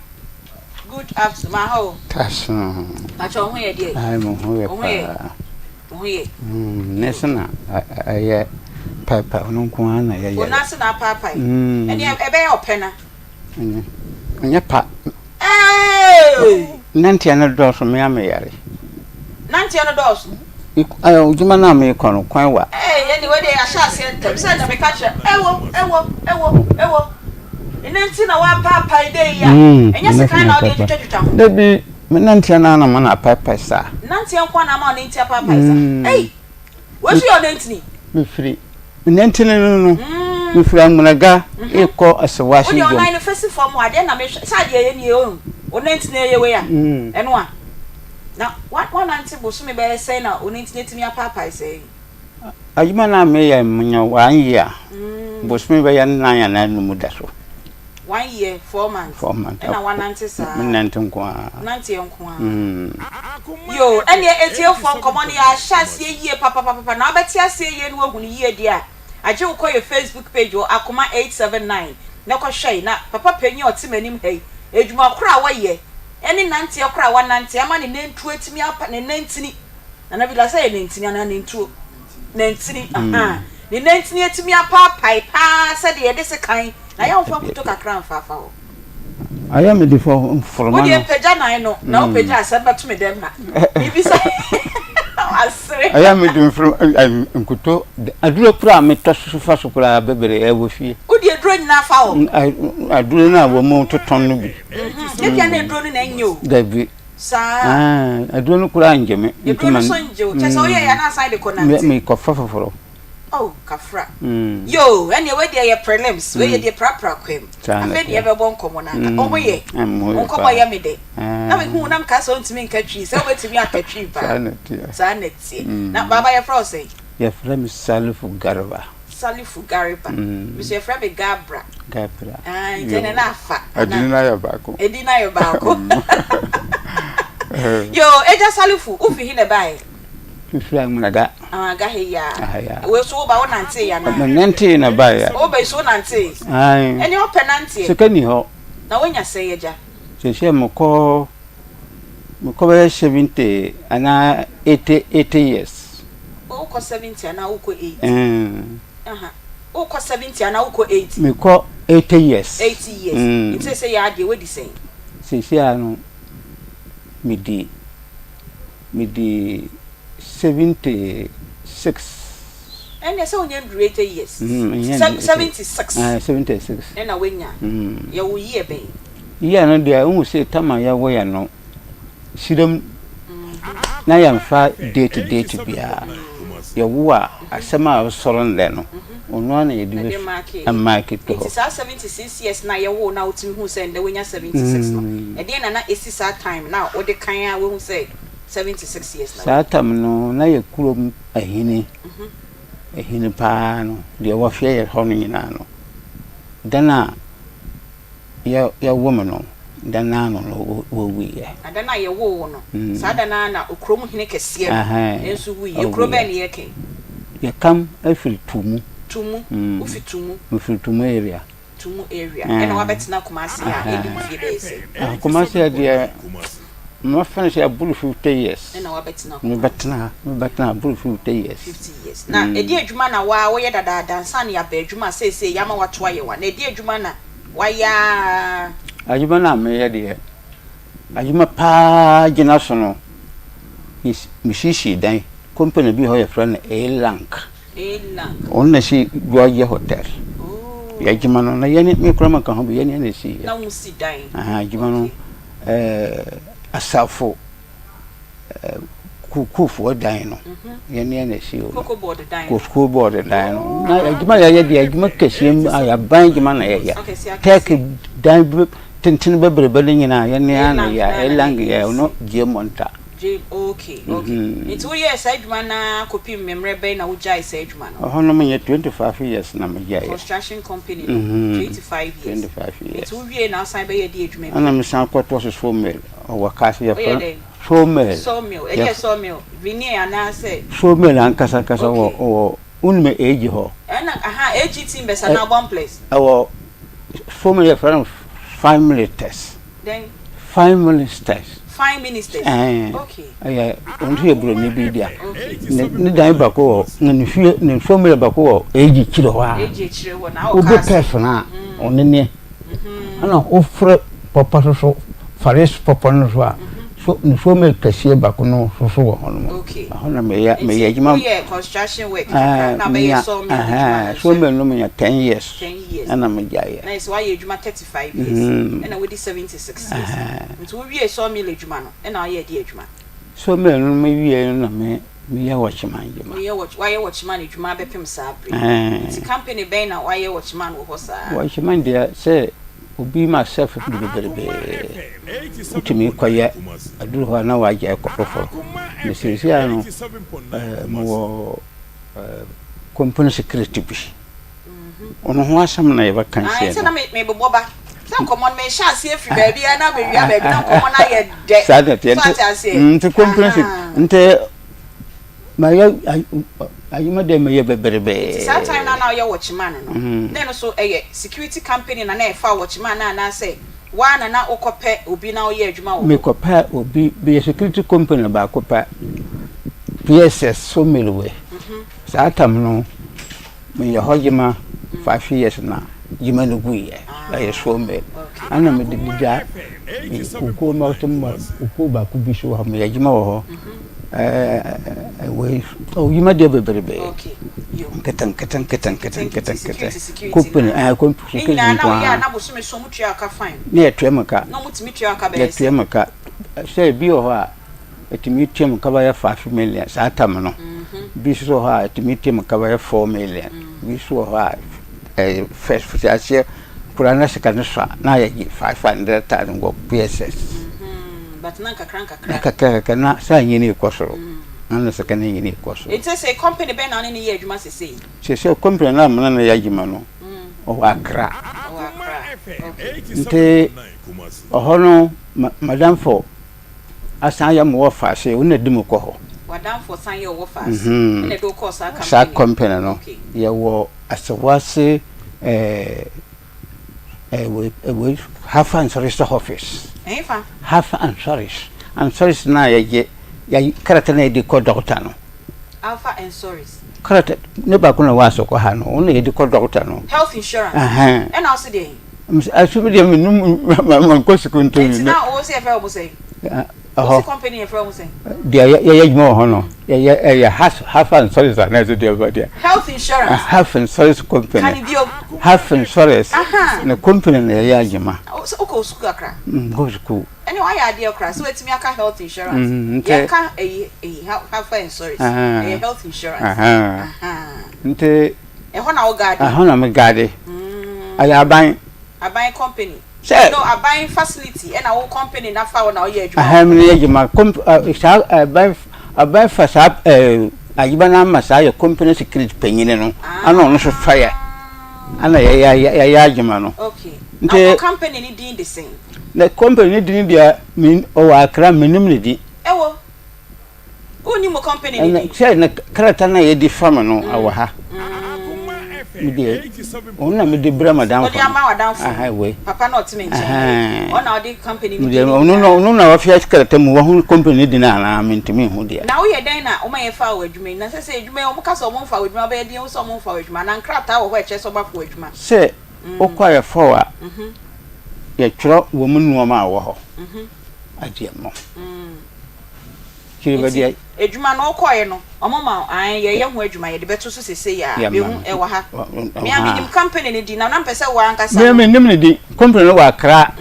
good afternoon, maha o. Taso. Pakyɛ wo ho yɛ deɛ? Ayi mo ho yɛ Wo ho yɛ? paa. Wo ho yɛ? Mm, ne se na ɛyɛ paepae, ɔno nko ara na ɛyɛ Wo yɛrɛ. nan ase na apaapae? Mm. Ɛneɛ ɛbɛyɛ ɔpɛ na. Ɛnyɛ, ɛnyɛ pa. Eeii! Nanteɛ no dɔɔso me a me yare. Nanteɛ no dɔɔso. Adwuma no a mekɔ no kwan wa. Eeii ɛnde wei deɛ yɛahyɛ aseɛ ntɛm sɛ na meka kyerɛ ɛwɔ ɛwɔ ɛwɔ ɛwɔ ɛnɛ nti na woapaapae dɛ yi a ɛnyɛ sekan na wode atwitwatwitwa ho. Dabi me nanteɛ no ara na ma no apaapae saa. Nanteɛ nko ara na ama wo nanti apaapae saa ei. Wei nso yɛ ɔnantini. Mefiri nantin no no, mefiri Amunaga rekɔ Asewase Wode dwom. ɔnan no fɛsi fam hɔ adeɛ na mehwɛ sɛ adeɛ yɛ nie o ɔnantini ɛyɛ wei a ɛno a na wanante bosome bɛyɛ sɛn na ɔnantini atumi apaapae sɛɛ yi. Adwuma no a meyɛ menya one year bosome bɛyɛ nnan anaa num da so. One year, 4 months. 4 months. Ɛna wanante saa. Menante nko ara. Nanteɛ nko ara. Yoo, ɛneɛ atiefoɔ nkɔmmɔ no yɛahyɛ aseɛ yie papapapapa na wobɛte aseɛ yie na woahu no yie deɛ a, agye wo kɔ yɛ Facebook page wɔ Akoma 879 na kɔhwɛ na papa panyin a ɔte m'anim ha yi, adwuma korɔ a wɔyɛ ɛne nanteɛ korɔ a wanante ama ne nantuo atumi apa ne nantini, Nana Vida sɛ yɛ nantini anaa nantuo? Nantini, ahaa, ne nantini atumi apaapae paa sɛdeɛ yɛde sekan Na yɛ nfa nkuto kakra nfa afa hɔ. Ayɛ me de fɔ nforoma no. Wo deɛ mpagya nan no na wo pagya asɛm bɛto me dɛm ha. Mibisa asere. Ayɛ me de nforoma nkuto aduro kura a metɔ so fa so kura bebree ɛwɔ fie. Wo deɛ aduro nyinaa fa hɔ. Aduro no a wɔn totɔn no bi. Ebia na aduro no na ɛnyɛ o. Dabi. Saa. Aduro no kura ngye me. Aduro no so ngye o. Kyɛ sɛ woyɛ yɛ na asan de kɔ nante. Mekɔfa foforɔ. Oh kafra. Yoo ɛneɛ wei deɛ yɛ prelims wei yɛ deɛ prapra kwam afei deɛ yɛbɛbɔ nkɔmmɔ no anka wo ho yɛ wo nkɔmmɔ yɛ me dɛ na me hu na mekaa sɛ wontumi nka twi sɛ wobɛtumi aka twi paa saa na ɛteɛ na baaba yɛfrɛ wo sɛn? Yɛfrɛ me Salifu Garba. Salifu Garba me so yɛfrɛ me Gabra. Gabra. Ah nti ɛnɛ na afa. Ɛdin no ayɛ baako. Ɛdin no ayɛ baako. Yoo Agya Salifu wofi he na ɛbaeɛ? Mefiri Amunaga. Amunaga ha yi ara. Aha yi ara. Wei so woba wonantee anaa? Menantee na baeɛ. Woba yi so wonantee? Ae. Ɛne wopɛ nanteɛ? Sika ni hɔ. Na woanya sɛn agya? Seesei mekɔ mekɔ bɛyɛ 70 anaa 80 80 years. Wokɔ 70 anaa wokɔ 80? Mm. Aha. Wokɔ 70 anaa wokɔ 80? Mekɔ 80 years. 80 years. Mm. Nti seesei yɛ adeɛ woadi sɛn? Seesei ara no medi Medi 76. Ɛnneɛ sɛ wonya nduru 80 years. Mm, 76. Ah, 76. Ɛna woanya. Mm. Yɛwo year bɛn? Year no deɛ, wohu sɛ tam a yɛwo yɛ no, serem na yɛmfa date date biara. Yɛwo a, asɛm a ɔsɔre nnɛ no, mm-hmm. Ɔno ara na yɛde Ɛde bɛ maakee. maake to Nti hɔ. saa 76 years no a yɛwoo wo no a wotumi huu sɛ nnɛ woanya 76 no, ɛdeɛn na na ɛsi saa time no a wode kan a woahu sɛ 76 years na Saa woadi? tam no, na yɛ kurom ahini, ahini paa no, deɛ wɔhwɛ yɛ hɔ no nyinaa no, da no a yɛ yɛwo me no, da no ara na ɔno ɔwuiɛ. Na da no a yɛwoo wo no, saa da no ara na okurom hene kɛseɛ no nso wuiɛ. Kuro bɛn ne yɛreka yi? Yɛkam firi Tumu. Tumu? Wofi Tumu? Mefiri Tumu area. Tumu area. Ɛna woabɛtena Kumasi a ɛdi mfeɛ bɛyɛ sɛn? Kumasi ha deɛ, mɛfa no sɛ aboro 50 years. Ɛna woabɛtena Kumasi? Mebɛtena ha, mebɛtena ha aboro 50 years. 50 years. Na ɛdeɛn adwuma na wo ara woyɛ dadaada ansa na yɛaba adwuma a seesei yɛama woato ayɛ wo a? Na ɛdeɛn adwuma na Wayɛ aa. Adwuma no a meyɛ deɛ, adwuma paa gyina so no, mesiesie dan. Company bi wɔ hɔ yɛfrɛ no A-Lank. A-Lank. Ɔno na ɛsi Georgia Hotel. Oh. Yɛ adwuma no, na yɛne, me koraa menka ho bi, yɛne na ɛsiiɛ. Na mo si dan? Aha, adwuma no, ɛɛ, asafo. Kokofoɔ dan no yɛn ne na ɛsi hɔ cocoa board dan no na adwuma yɛyɛ deɛ adwuma kɛseɛ mu aban adwuma na yɛyɛ tɛk dan tenten bebrebe no nyinaa yɛn ne na yɛ ɛlang yɛ ɔno gye mɔnta. Okay, okay. Nti woyɛɛ saa adwuma no ara kɔpem mmerɛ bɛn na wogyae saa adwuma no? Ɛhɔ nom yɛ 25 years na megyaeɛ. Construction company no, 25 years. 25 years. Nti wowie na wosan bɛyɛ de adwuma bi? Ɛna mesan kɔtoa so sawmill. Ɔwɔ kaa sɛ yɛfrɛ no sawmill. Sawmill, ɛdeɛ sawmill? Veneer anaasɛ? Sawmill ankasa ankasa wɔ wɔ wonim AG hɔ. Ɛna aha AG Timbers anaa Bonplex? Ɛwɔ sawmill yɛfrɛ no Fine Ministers. Dɛn? Fine Ministers. Fine Ministers. Ɛɛ. Okay. Ɛyɛ wɔn nso yɛ buroni bi dea. Okay. Ne ne dan baako wɔ na ne fie ne sawmill baako wɔ AG kyerɛ hɔ a. AG kyerɛ hɔ na awɔ kaa Wobɛ pɛs na ɔne neɛ. Ɛna wofrɛ pɔpɔ so so fares pɔpɔ no so a so nsuo milk kɛseɛ baako no so so wɔ hɔ nom ɛhɔ na meyɛ meyɛ adwuma construction work kakra na bɛyɛ sawmill adwuma no sawmill no menya 10 years 10 years ɛna megyaeɛ na yɛ sɛ wayɛ adwuma 35 years ɛna wadi 76 years nti wowie sawmill adwuma no ɛna woyɛ ɛde adwuma sawmill no mewie no na me Meyɛ watchman adwuma. Woyɛ watch wayɛ watchman adwuma abɛpem saa bere yi. Nti company bɛn na wayɛ watchman wɔ hɔ saa? Watchman deɛ sɛ obi ma self de bebrebe wotumi kɔyɛ aduru hɔ a na wagyae kɔ foforɔ. Na seesei ara no mewɔ company security bi. Ɔno ho asɛm na yɛbɛka Ae, sɛ sɛ no. na me mebobɔ ba. Sɛ nkɔmmɔ no mehyɛ aseɛ firi baabi a na mewia baabi na nkɔmmɔ no ayɛ dɛ. Saa na ɛteɛ. So ate aseɛ? Nti company si Ahaa. nti mayɛ adwuma deɛ meyɛ bebrebe. Nti saa time no a na woyɛ watchman no, na ɛno nso ɛyɛ security company na na ɛfa watchman no anaasɛ wo ara na na wokɔpɛ obi na woyɛ adwuma wɔ hɔ? Mekɔpɛ obi, meyɛ security company baako pɛ, PSS Somilwe. Saa tam no Meyɛ hɔ dwuma five years na dwuma no guiɛ ɛyɛ sawmill ɛna mede dwa kukuo ma kukuo baako bi so wɔ hɔ meyɛ adwuma wɔ hɔ ɛɛ wei dwuma deɛ bebrebe nkete nkete nkete nkete nkete nkete company ɛɛ company security nko ara ne yɛtua mu ka yɛtua mu ka sɛ ebi wɔ hɔ a. Ɛtumi tua mu ka bɛyɛ 5 million saa tam no. Bi nso wɔ hɔ a ɛtumi tua mu ka bɛyɛ 4 million. Bi nso wɔ hɔ a ɛyɛ first fiti aseɛ koraa na sika no sua na yɛgye 500,000 wɔ PSS. But na nkakra nkakra. Na kakra kakra na saa nyini kɔ soro. Na na sika no nyini kɔ soro. Nti sɛ company bɛn na wo ne no yɛ adwuma sesei? Sesei company no a me ne no yɛ adwuma no ɔwɔ Accra. Ɔwɔ Accra. Okay. Nti ɔhɔ no madamfo asan ayɛ me wɔfaase, wo na di me kɔ hɔ. W'adamfo san yɛ wo wɔfaase ɛna ɛde wo kɔɔ saa company no? Saa company no, yɛwɔ Asewase ɛɛ wei Hafa Nsɔresa office. Ɛhefa? Hafa Nsɔres, Nsɔres no a yɛgye, yɛ krataa no a yɛde kɔ dɔkota no. Alpha Nsɔres. Krataa, ne baako na ɛwɔ Asokwa ha no, wo na yɛde kɔ dɔkota no. Health insurance? Ɛna wo se deɛn? Asu mi deɛ mi num ma nkɔ sukuu nto mi. Nti na ɔwɔ sɛ yɛfrɛ wɔn sɛn? Ɛhɔ. Ɔsi company yɛfrɛ wɔn sɛn? Deɛ yɛyɛ adwuma wɔ hɔ no yɛyɛ ɛyɛ has half insurance anaa ɛsɛ deɛ ɛbɛ deɛ. Health insurance. Half insurance company. Kani bio. Half insurance. Ne company na yɛyɛ adwuma. Sɛ ɔkɔ sukuu kakra. Nkɔ sukuu. Ɛne wayɛ adeɛ koraa sɛ watumi aka health insurance. Yɛka ɛyi ɛyi half insurance. Ɛyɛ health insurance. Nti. Ɛhɔ na wo guarde? Ɛhɔ na me guarde. Ɛyɛ aban. Aban company. Sɛ. No, aban facility ɛna wo company na fa wo na woyɛ adwuma. Ɛhɛn, me yɛ adwuma. Comp saa aban aban fa saa ɛɛ adwuma no ama saa yɛ company security panyin no. Ɛna ɔno nso fa yɛ. Ɛna yɛ yɛ yɛyɛ adwuma no. Okay. Na wo company ne din de sɛn? Na company ne din deɛ me ɔwɔ Accra menim ne din. Ɛwɔ. Wonni mo company no din? Sɛ na krataa no a yɛde fa me no wɔ ha. Me deɛ, ɔno na mede brɛ madamfo. Ɔde ama w'adamfo? Aha, wei. Papa na ɔte me nkyɛn. Ɔno na ɔde company no din. Ɔno na ɔno na wafia krataa mu wahu company no din anaa mentumi nhu deɛ. Na woyɛ dɛn na wɔma yɛfaa wo adwuma yi? Na sɛ sɛ adwuma yi wɔn ka sɛ wɔn mfa wo adwuma wobɛyɛ deɛn wo sɛ wɔn mfa wo adwuma anaa nkrataa wɔ hɔ a ɛkyerɛ sɛ wɔafa wo adwuma? Sɛ wokɔ a yɛfa wo a, yɛtwerɛ wɔn nnoɔma a ɛwɔ hɔ adeɛ mo. Nti adwuma no wokɔeɛ no ɔmo ma wo ae yɛyɛ ho adwuma yɛde bɛto so sesei a mehu ɛwɔ ha me a menim company no din na na mpɛ sɛ wo ankasa no. Me menim ne din company no wɔ Accra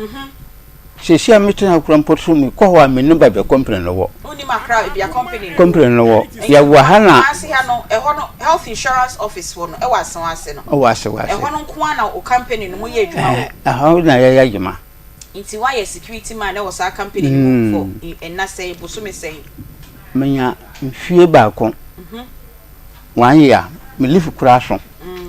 sesei a mete ha kura mpo so mekɔ hɔ a menim baabi a company no wɔ. Wonim Accra baabi a company no wɔ. Company no wɔ yɛwɔ ha na. Kumasi ha no ɛhɔ no health insurance office hɔ no ɛwɔ Asewase no. Ɛwɔ Asewase. Ɛhɔ no nko ara na wo company no moyɛ adwuma wɔ. Ɛhɔ na yɛyɛ adwuma. Nti woayɛ security man wɔ saa company no mu for nna sɛn, bosome sɛn? Menya mfie baako, one year, me leave koraa so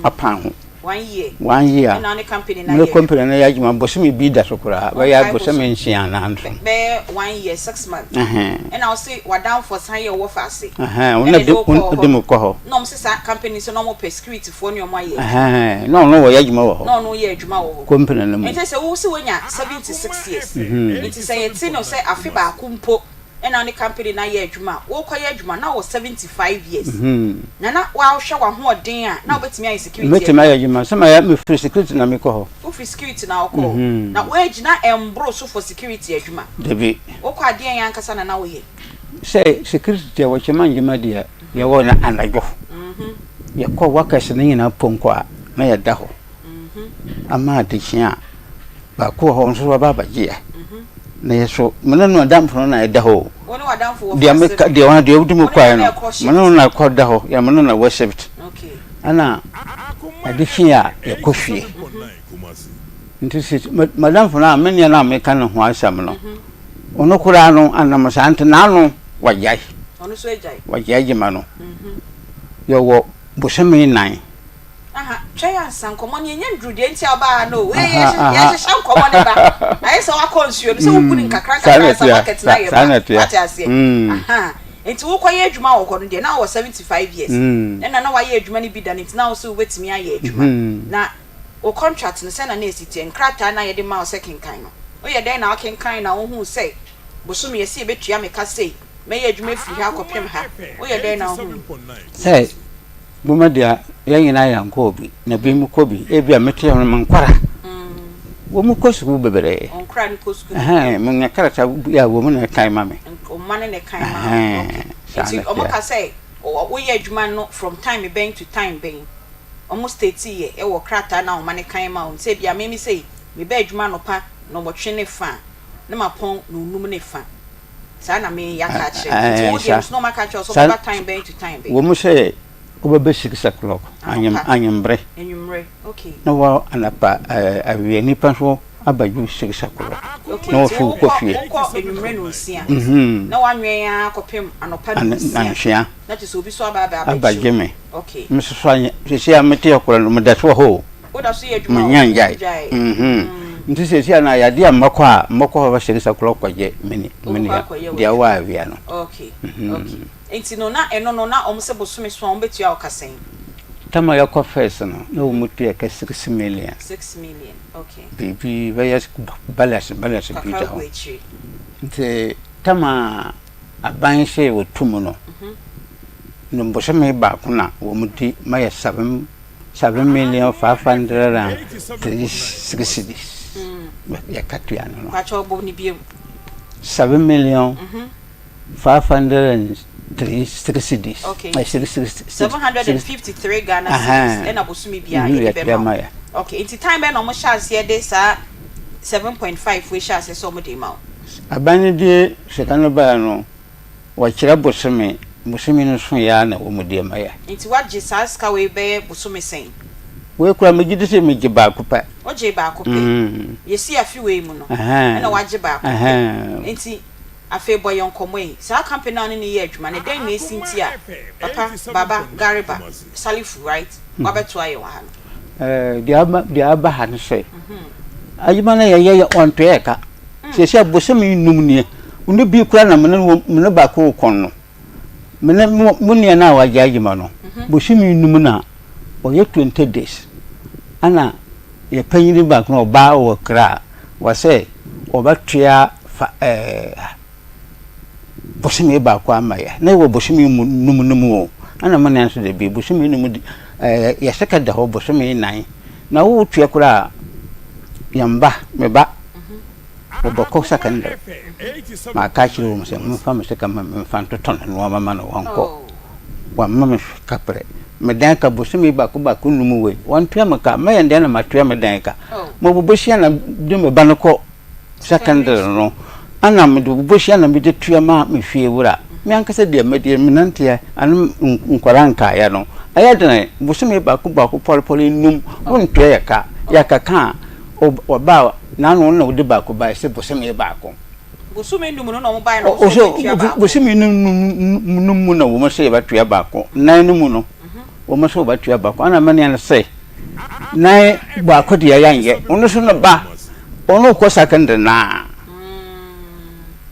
apan ho. One year? One year. Ɛna wo ne company no Me ne ayɛ company no ayɛ adwuma bosome bi da so koraa, bɛyɛ bosome nsia anaa nson. Bɛyɛ one year, 6 months. Ɛna wo se w'adamfo san yɛ wo wɔfa ase? Ɛhɛn, ɔno na de wo kɔɔ hɔ. De me kɔ hɔ. Na wɔn se saa company nso na wɔn pɛ security foɔ ne wɔn ayɛ adwuma. Ɛhɛn, na ɔno wɔyɛ adwuma wɔ hɔ. Na ɔno yɛ adwuma wɔ hɔ. Company no mu. Nti sɛ wo se wonya 76 years, nti sɛ yɛte no sɛ afe baako mpo ɛna wo ne company no ayɛ adwuma a, wokɔ yɛ adwuma na wɔ 75 years. Na na woahwɛ w'ahoɔden a, na wobɛtumi ayɛ security adwuma. Mɛtumi ayɛ adwuma, sɛ mayɛ, mefiri security na mekɔ hɔ. Wofiri security na wokɔ hɔ. Na woagyina ɛmboro so for security adwuma. Dabi. Wokɔ a deɛn ankasa na na woyɛ? Sɛ security deɛ wɔkyɛ ma ndwuma deɛ yɛwɔ no anadwo. Yɛkɔ workers no nyinaa pɔnkɔ a na yɛda hɔ ama adekye a baako wɔ hɔ nso waba abɛgye yɛ. Na yɛ so me ne no adamfo no na yɛda hɔ o. Deɛ meka deɛ wɔn deɛ wodi mu kɔɛ no me ne no na kɔ da hɔ yɛ me ne no na wɔ shift. Ɛna adekye a yɛkɔ fie. Nti sɛ madamfo no a me nua no a meka ne ho asɛm no Ɔno koraa no anam saa nti n'ano wagyae. Ɔno nso agyae. Wagyae adwuma no. Yɛwɔ bosome nnan. Aha, twɛn ansa nkɔmmɔ no yɛnya nduru deɛ nti a wobaa ha no o. Wei yɛhyehyɛ nkɔmmɔ no ba. Ayɛ sɛ wakɔ nsuo no sɛ wobu no nkakra nkakra ansa bucket no ayɛ ma. Wate aseɛ? Aha. Nti wokɔyɛ adwuma wɔ hɔ no deɛ na wowɔ 75 years. Ɛna na wayɛ adwuma no bi da no nti na wo sɛ wobɛtumi ayɛ adwuma. Na Wo contract no, sɛn na na ɛsi teɛ? Nkrataa no a yɛde ma wo sɛ kenkan no, woyɛ dɛn na wokenkan na wohuu sɛ bosome yɛse yɛbɛtua me ka sei, mɛyɛ adwuma afiri ha akɔpem ha? Woyɛ dɛn na wohui? Sɛ boma deɛ yɛn nyinaa yɛnkɔɔ bi, na binom kɔ bi. Ebia mete hɔ no me nkwadaa, wɔn kɔ sukuu bebree. Wo nkwadaa no kɔ sukuu bebree? Ɛhɛn, menya krataa bi a wɔn na ɛkan ma me. Wo mma no na ɛkan ma wo? Okay. Saa na Nti ɛteɛ. wɔka sɛ woyɛ adwuma no from time bɛn to time bɛn? Wɔn statee yɛ wɔ krataa no a wɔma no kan ma wɔn sɛ ebia me me sei meba adwuma anɔpa nnɔnwɔtwe ne fa a na mapɔn nnɔnnum ne fa. Saa na me yɛaka akyerɛ me. Nti wo deɛ no so na wɔaka akyerɛ wo sɛ wobɛba time bɛn to time bɛn? Wɔn sɛ wobɛba 6 o'clock Anɔpa. anwummerɛ. Anwummerɛ, okay. Na wɔ anapa awia nipa nso aba dwu 6 o'clock. Okay, Na nti wɔfi wokɔ wokɔ fie. wokɔ anwummerɛ nnɔnsia na woanwɛn ara kɔpem anɔpa nnɔnsia Nnɔnsia. na kyerɛ sɛ obi nso aba abɛ Aba abɛgye gye wo. me. Okay. Me nso so anyɛ seesei a mete hɔ koraa no meda so wɔ hɔ o. Woda so yɛ adwuma Mennya o, ngyae. wongyae. Mhm. Nti seesei a na yadeɛ a mɛkɔ a mɛkɔ hɔ bɛ 6 o'clock kɔgye me ne me Wobɛkɔ nua akɔyɛ deɛ w'adwuma. ɔwɔ awia no. Okay, okay. Nti no na ɛno no na wɔn sɛ bosome so a wɔn bɛtua wo ka sɛn? Tam a yɛkɔ first no na wɔn tua ka 6 million. 6 million, okay. Biribi bɛyɛ balance balance bi Kakra da gu hɔ. akyire. Nti tam a aban hyɛɛ wɔ tum no, no bosome baako na wɔn di ma yɛ seven 7,000,503 cedis. Yɛ katua no no. Pakyɛ ɔbɔ ne biom. 7,000,503 cedis. Okay. Six six six. 753 Ghana cedis ɛna bosome biara yɛde bɛma wo. Okay, nti time bɛn na wɔn hyɛ aseɛ de saa 7.5 wei hyɛ aseɛ sɛ wɔn de ma wo? Aban no de sika no baeɛ no, wɔkyerɛ bosome. Bosome no soeɛ ara na wɔn de ama yɛ. Nti woagye saa sika wei bɛyɛ bosome sɛn? Wei koraa megye di sɛ megye baako pɛ. Wogyee baako pɛ? Yɛsi afe wei mu no ɛna woagye baako pɛ. Nti afei bɔ yɛn nkɔmmɔ yi. Saa company no a wo ne no yɛ adwuma no dɛn na ɛsi nti a papa Baba Gariba Salifu right wabɛtoa yɛn wɔ ha no? Deɛ aba ha ne sɛ adwuma no yɛyɛ yɛ ɔntoa yɛ ka. Seesei bosome nnum nie, wo bi koraa na me ne wo me ne baako rekɔ no. Me ne mo mo nua no a wagye adwuma no, bosome nnum na ɔyɛ 20 days. Ɛna yɛ panyin baako no ɔbaa wɔ kra wɔsɛ ɔbɛtoa fa ɛɛ bosome baako ama yɛ. Na yɛwɔ bosome mu num no mu o. Ɛna mo nua nso de bi bosome num de ɛɛ yɛ sika da hɔ bosome nan. Na wotua koraa a yɛn ba me ba Wɔbɛkɔ secondary. Maka akyerɛ wɔn sɛ momfa me sika ma me mfa ntotɔ no nnoɔma ma no wɔnkɔ. Wɔamma me kaprɛ. Me dan ka bosome baako baako num wei. Wɔntua me ka. Mɛyɛ dɛn na matua me dan ka? Mewɔ bosea na de me ba no kɔ secondary no. Ɛna mede bosea na mede tua ma me fie wura. Me ankasa deɛ mede menanteɛ ane nkwadaa nkaeɛ no. Ɛyɛ dene bosome baako baako pɔlepɔle num wontua yɛ ka. Yɛkeka a Ɔbaa n'ano na ɔde baako bae sɛ bosome baako. Bosome num no na wɔn bae na wɔn sɛ wɔbɛtua baako. Bosome num mu na wɔn sɛ yɛbɛtua baako. Nan no mu no wɔn sɛ wɔbɛtua baako. Ɛna mene no sɛ nan baako deɛ yɛnyɛ. Ɔno nso no ba ɔno kɔ secondary naa.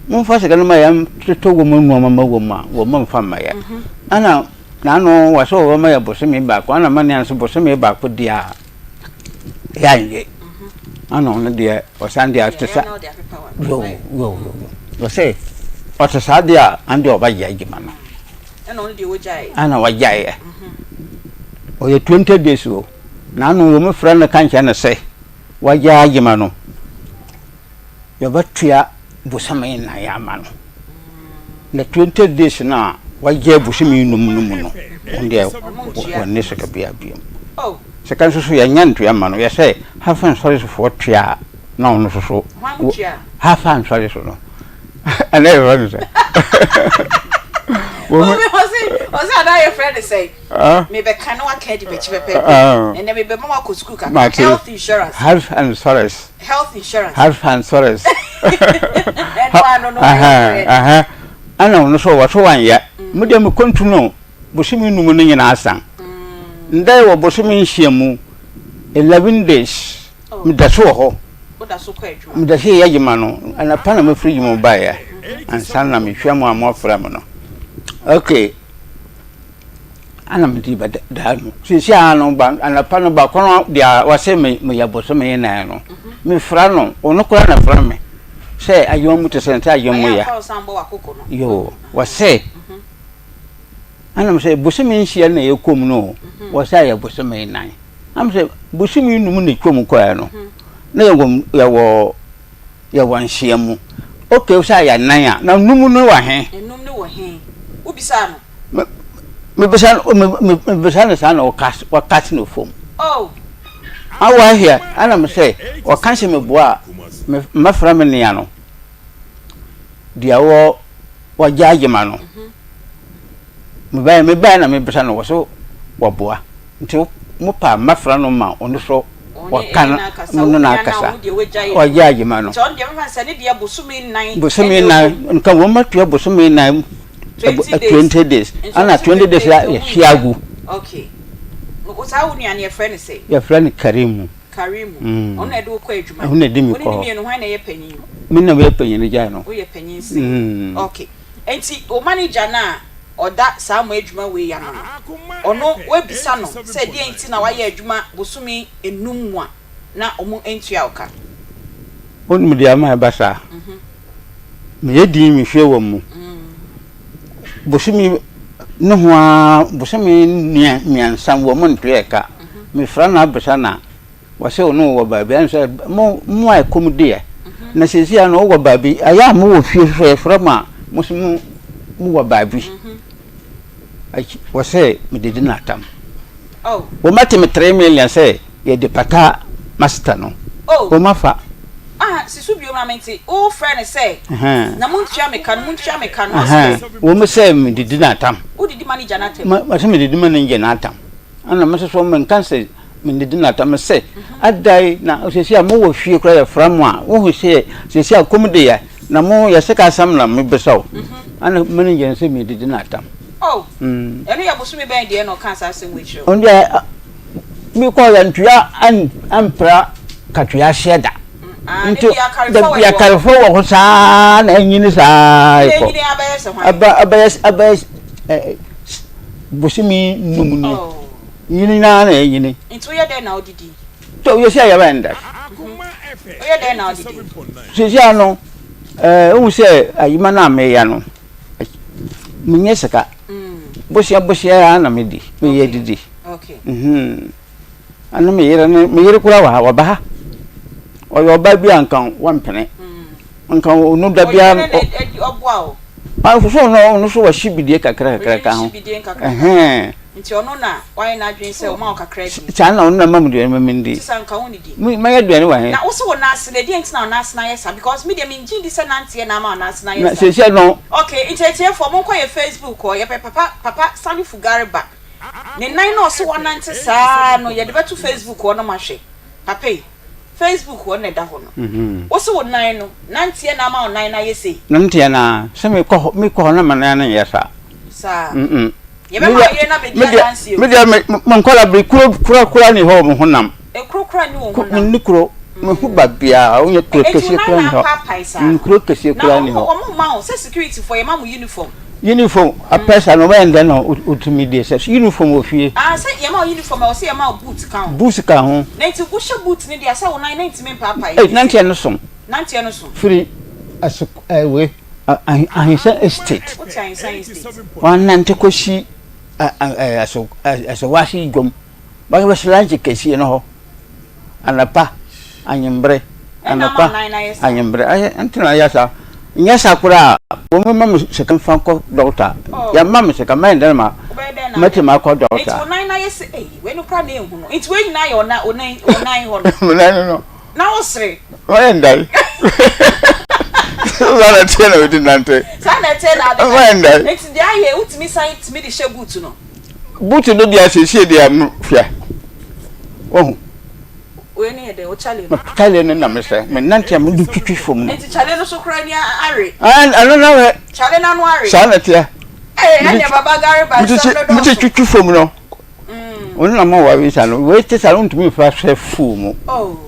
Momfa sika no ma yɛn totɔ wɔn nneɛma ma wɔn a wɔn mfa mma yɛ. Ɛna n'ano wɔ sɛ wɔbɛma yɛ bosome baako. Ɛna mene no sɛ bosome baako deɛ a. Yɛanyɛ. Ana ɔno deɛ ɔsan deɛ ɔte sa yo yo yo ɔsɛ ɔte saa deɛ a ande ɔbɛgye adwuma no. Ɛna ɔno deɛ ɔgyaeɛ. Ana ɔgyaeɛ. Ɔyɛ 20 days o. Na ano wɔn frɛ no ka nkyɛn no sɛ wagyae adwuma no. Yɛbɛtua bosome nnan ama no. Na 20 days no a wagye bosome nnum no mu no, wɔn deɛ wɔnni sika biara biom. Sika nso so yɛnyɛ ntua mma no, yɛsɛ Hafa nsɔresofoɔ tua a na ɔno nso so Hafa nsɔre so no ɛnɛ yɛfrɛ no sɛ. Ɔsɛ adaa yɛfrɛ no sɛ. Mebɛka na waka adi m'akyi pɛpɛɛpɛ. Ɛnɛ mebɛma wakɔ sukuu kakra. Health insurance. Health insurance. Health insurance. Health insurance. Ɛno ano no wɔyɛ. Ɛna ɔno so wɔso wanyɛ. Mo deɛ mo kɔntu no bosome num no nyinaa san. Ndɛ wɔ bosome nsia mu 11 days. Meda so wɔ hɔ. Meda so yɛ adwuma no. Anapa na mefiri adwuma mu baeɛ. Ansa na mehwɛ mo a moafrɛ me no. Okay. Ana mede bɛdaa no. Seesei ara no, ba anapa no baako no deɛ wɔse me meyɛ bosome nan no, mefra no, ɔno koraa na fra me sɛ adwuma mu te sɛ sɛ adwuma mu yɛ. Yoo, wɔse ana me sɛ bosome nsia na yɛkɔ mu no, wɔse ayɛ bosome nan. Ana me sɛ bosome num na ɛtwa mu kɔɛ no, na yɛwɔ yɛwɔ yɛwɔ nsia mu. Okay, sɛ ayɛ nan a, na num no wɔ he? Num no wɔ he? Wobisaa no? Me mebisa no me me mebisa no saa na ɔka ɔka se no fam. Oh. Awɔ ahwɛ ɛna me sɛ ɔka se me boa a me mɛfrɛ me nua no deɛ wɔ wɔgya adwuma no. Mebaeɛ mebaeɛ na mebisa no wɔ so wɔboa nti mo pa mɛfrɛ no ma ɔno so ɔka no no na akasa ɔgya adwuma no. Bosome nan nka wɔn matua bosome nan 20 days ana 20 days ya yɛhwe agu. Okay. Saa wo nua no yɛfrɛ no sɛ? Yɛfrɛ no Karimu. Karimu. Mm. Ɔno na ɛde wo kɔ adwuma. Ɔno na ɛde me kɔ. Wo ne mmienu hwan na ɛyɛ panyin? Me na meyɛ panyin gyae no. Woyɛ panyin sen. Mm. Okay. Enti wo manager no a ɔda saa mo adwuma wei ano no, ɔno woabisa no sɛ deɛn nti na wayɛ adwuma bosome nnum mu a na ɔmo ntua wo ka? Wonim deɛ ama ɛba saa? Meyɛ din mehwɛ wɔ mu. Bosome ne ho ara bosome mmiɛnsa wɔ mo ntua ɛka. Mefra no abisa no a, wɔsɛ ɔno wɔ baabi ɛne sɛ mo mo a ɛkɔm deɛ na seesei ano wɔ baabi ɛyɛ a mowɔ fie so yɛfrɛ mo a mo so mo mowɔ baabi akyi wɔsɛ mededi no atam wɔmate me 3 million sɛ yɛde pata maseta no wɔmafa ah. si so bio ma mente. Wofrɛ no sɛ, na montua me ka no, montua me ka no. Ɔse dɛn? Wɔ mu sɛ medidi no atam. Wodidi manager no atam? Mese medidi manager no atam. Ɛna mese so menka sɛ medidi no atam. Mese adɛn na seesei a mowɔ fie koraa yɛfrɛ mo a, wohu sɛ seesei a kɔm de yɛ na mo yɛ sika asɛm na mebisa o. Ɛna manager no sɛ medidi no atam. Oh, ɛno yɛ bosome bɛn deɛ na ɔkaa saa asɛm wei kyerɛ wo? Ɔno deɛ mekɔɔ yɛ ntua ampra katua aseɛ da. Ah, Nti dabi akarefo wɔ hɔ saa na anyini saa kɔ. Aba abɛyɛ abɛyɛ ɛɛ bosome num ni. Oh. Nyini naa na anyini. Nti woyɛ dɛn na wodidi? To yɛ sɛ yɛbɛn dɛ. Woyɛ dɛn na wodidi? Sisi ano ɛɛ wohu sɛ ayima no a meyɛ no menyɛ sika. Bosea bosea ara na medi meyɛ didi. Okay. Mhm. Ɛne me yere ne me yere koraa wɔ ha wɔba ha ɔyɛ ɔbaa bi a nka wɔmpene nka ɔno da biara ɔno ɔno ɔno so wɔhye bidie kakra kakra ka ho ɛhɛn nti ɔno na wayɛ n'adwene sɛ ɔma wo kakra di saa na ɔno na ma mu duane ma mendi nti sɛ nka wo ne di mɛyɛ aduane wɔ he na wo se wo nan ase no ɛdeɛn nti na wo nan ase no ayɛ saa because me deɛ mengye ndi sɛ nanteɛ na ama wo nan ase no ayɛ na saa seesei no okay nti atiefoɔ monkɔ yɛ Facebook hɔ yɛpɛ papa papa Salifu Garba Ne nan na ɔse wanante saa no yɛde bɛto Facebook hɔ na moahwɛ. Papa yi, Facebook hɔ na ɛda hɔ no. Wose wo nan no, nanteɛ na ama wo nan no ayɛ sei? Nanteɛ no ara. Sɛ mekɔ hɔ, mekɔ hɔ na me nan no nyɛ saa. Saa. Yɛbɛma wo yere no abɛdi adanseɛ o. Me deɛ, me nkwadaa bere, kuro kura kura ni hɔ wɔ me honam. Ekuro kura ni wɔ honam. Menni kuro. Me ho ba biara, wonyɛ kuro kɛseɛ kura ni hɔ. Enti wo nan na apaapae saa? Kuro kɛseɛ kura ni hɔ. Na wɔn mma wo, sɛ security foɔ yɛma mo uniform. Uniform apɛ sa no ɔbɛyɛ dɛn na otumi deɛ sɛ uniform wɔ fie. Ah sɛ yɛma wo uniform ɛwɔ sɛ yɛma wo boot ka ho. Boot ka ho. Na nti wo hyɛ boot no deɛ sɛ wo nan na ntumi mpaapae. Ei nanteɛ no so. Nanteɛ no so. Firi aso ɛɛ wei Ahensan estate. Wote Ahensan estate. Wanante kɔsi ɛɛ aso Asowase dwom. Bɛbɛhyɛ lunch kɛseɛ no hɔ anɔpa, anwummerɛ, anɔpa, anwummerɛ. Ayɛ nti na ayɛ saa. Nyɛ saa koraa a, wɔbɛma me sika mfa nkɔ dɔkta. Yɛmma me sika, mɛyɛ dɛn ma mɛtumi akɔ dɔkta? Nti wo nan no ayɛ sɛ, ei, wei no koraa na ɛnhu no. Nti wei nyinaa yɛ wo nan, wo nan, wo nan hɔ no. Me nan no no. Na wo sere. Ɔyɛ ndan. Saa na ɛteɛ na mede nante. Saa na ɛteɛ na ade. Ɔyɛ ndan. Nti deɛ ayɛ, wotumi san tumi de hyɛ boot no. Boot no deɛ seesei deɛ no hwɛ wahu. Wei ne yɛ dɛ o chale no. Chale no na mesɛ me nante a mede twitwi fam no. Nti chale no so koraa ni awe. Ɛno na wɛ. Chale no ano awe. Saa na teɛ. Ee ɛnna baba gari ba nsɛm no dɔɔso. Mede twitwi fam no. Ɔno na ma wawe sa no wei te sa no ntumi nfa hwɛ fuu mu. Oh.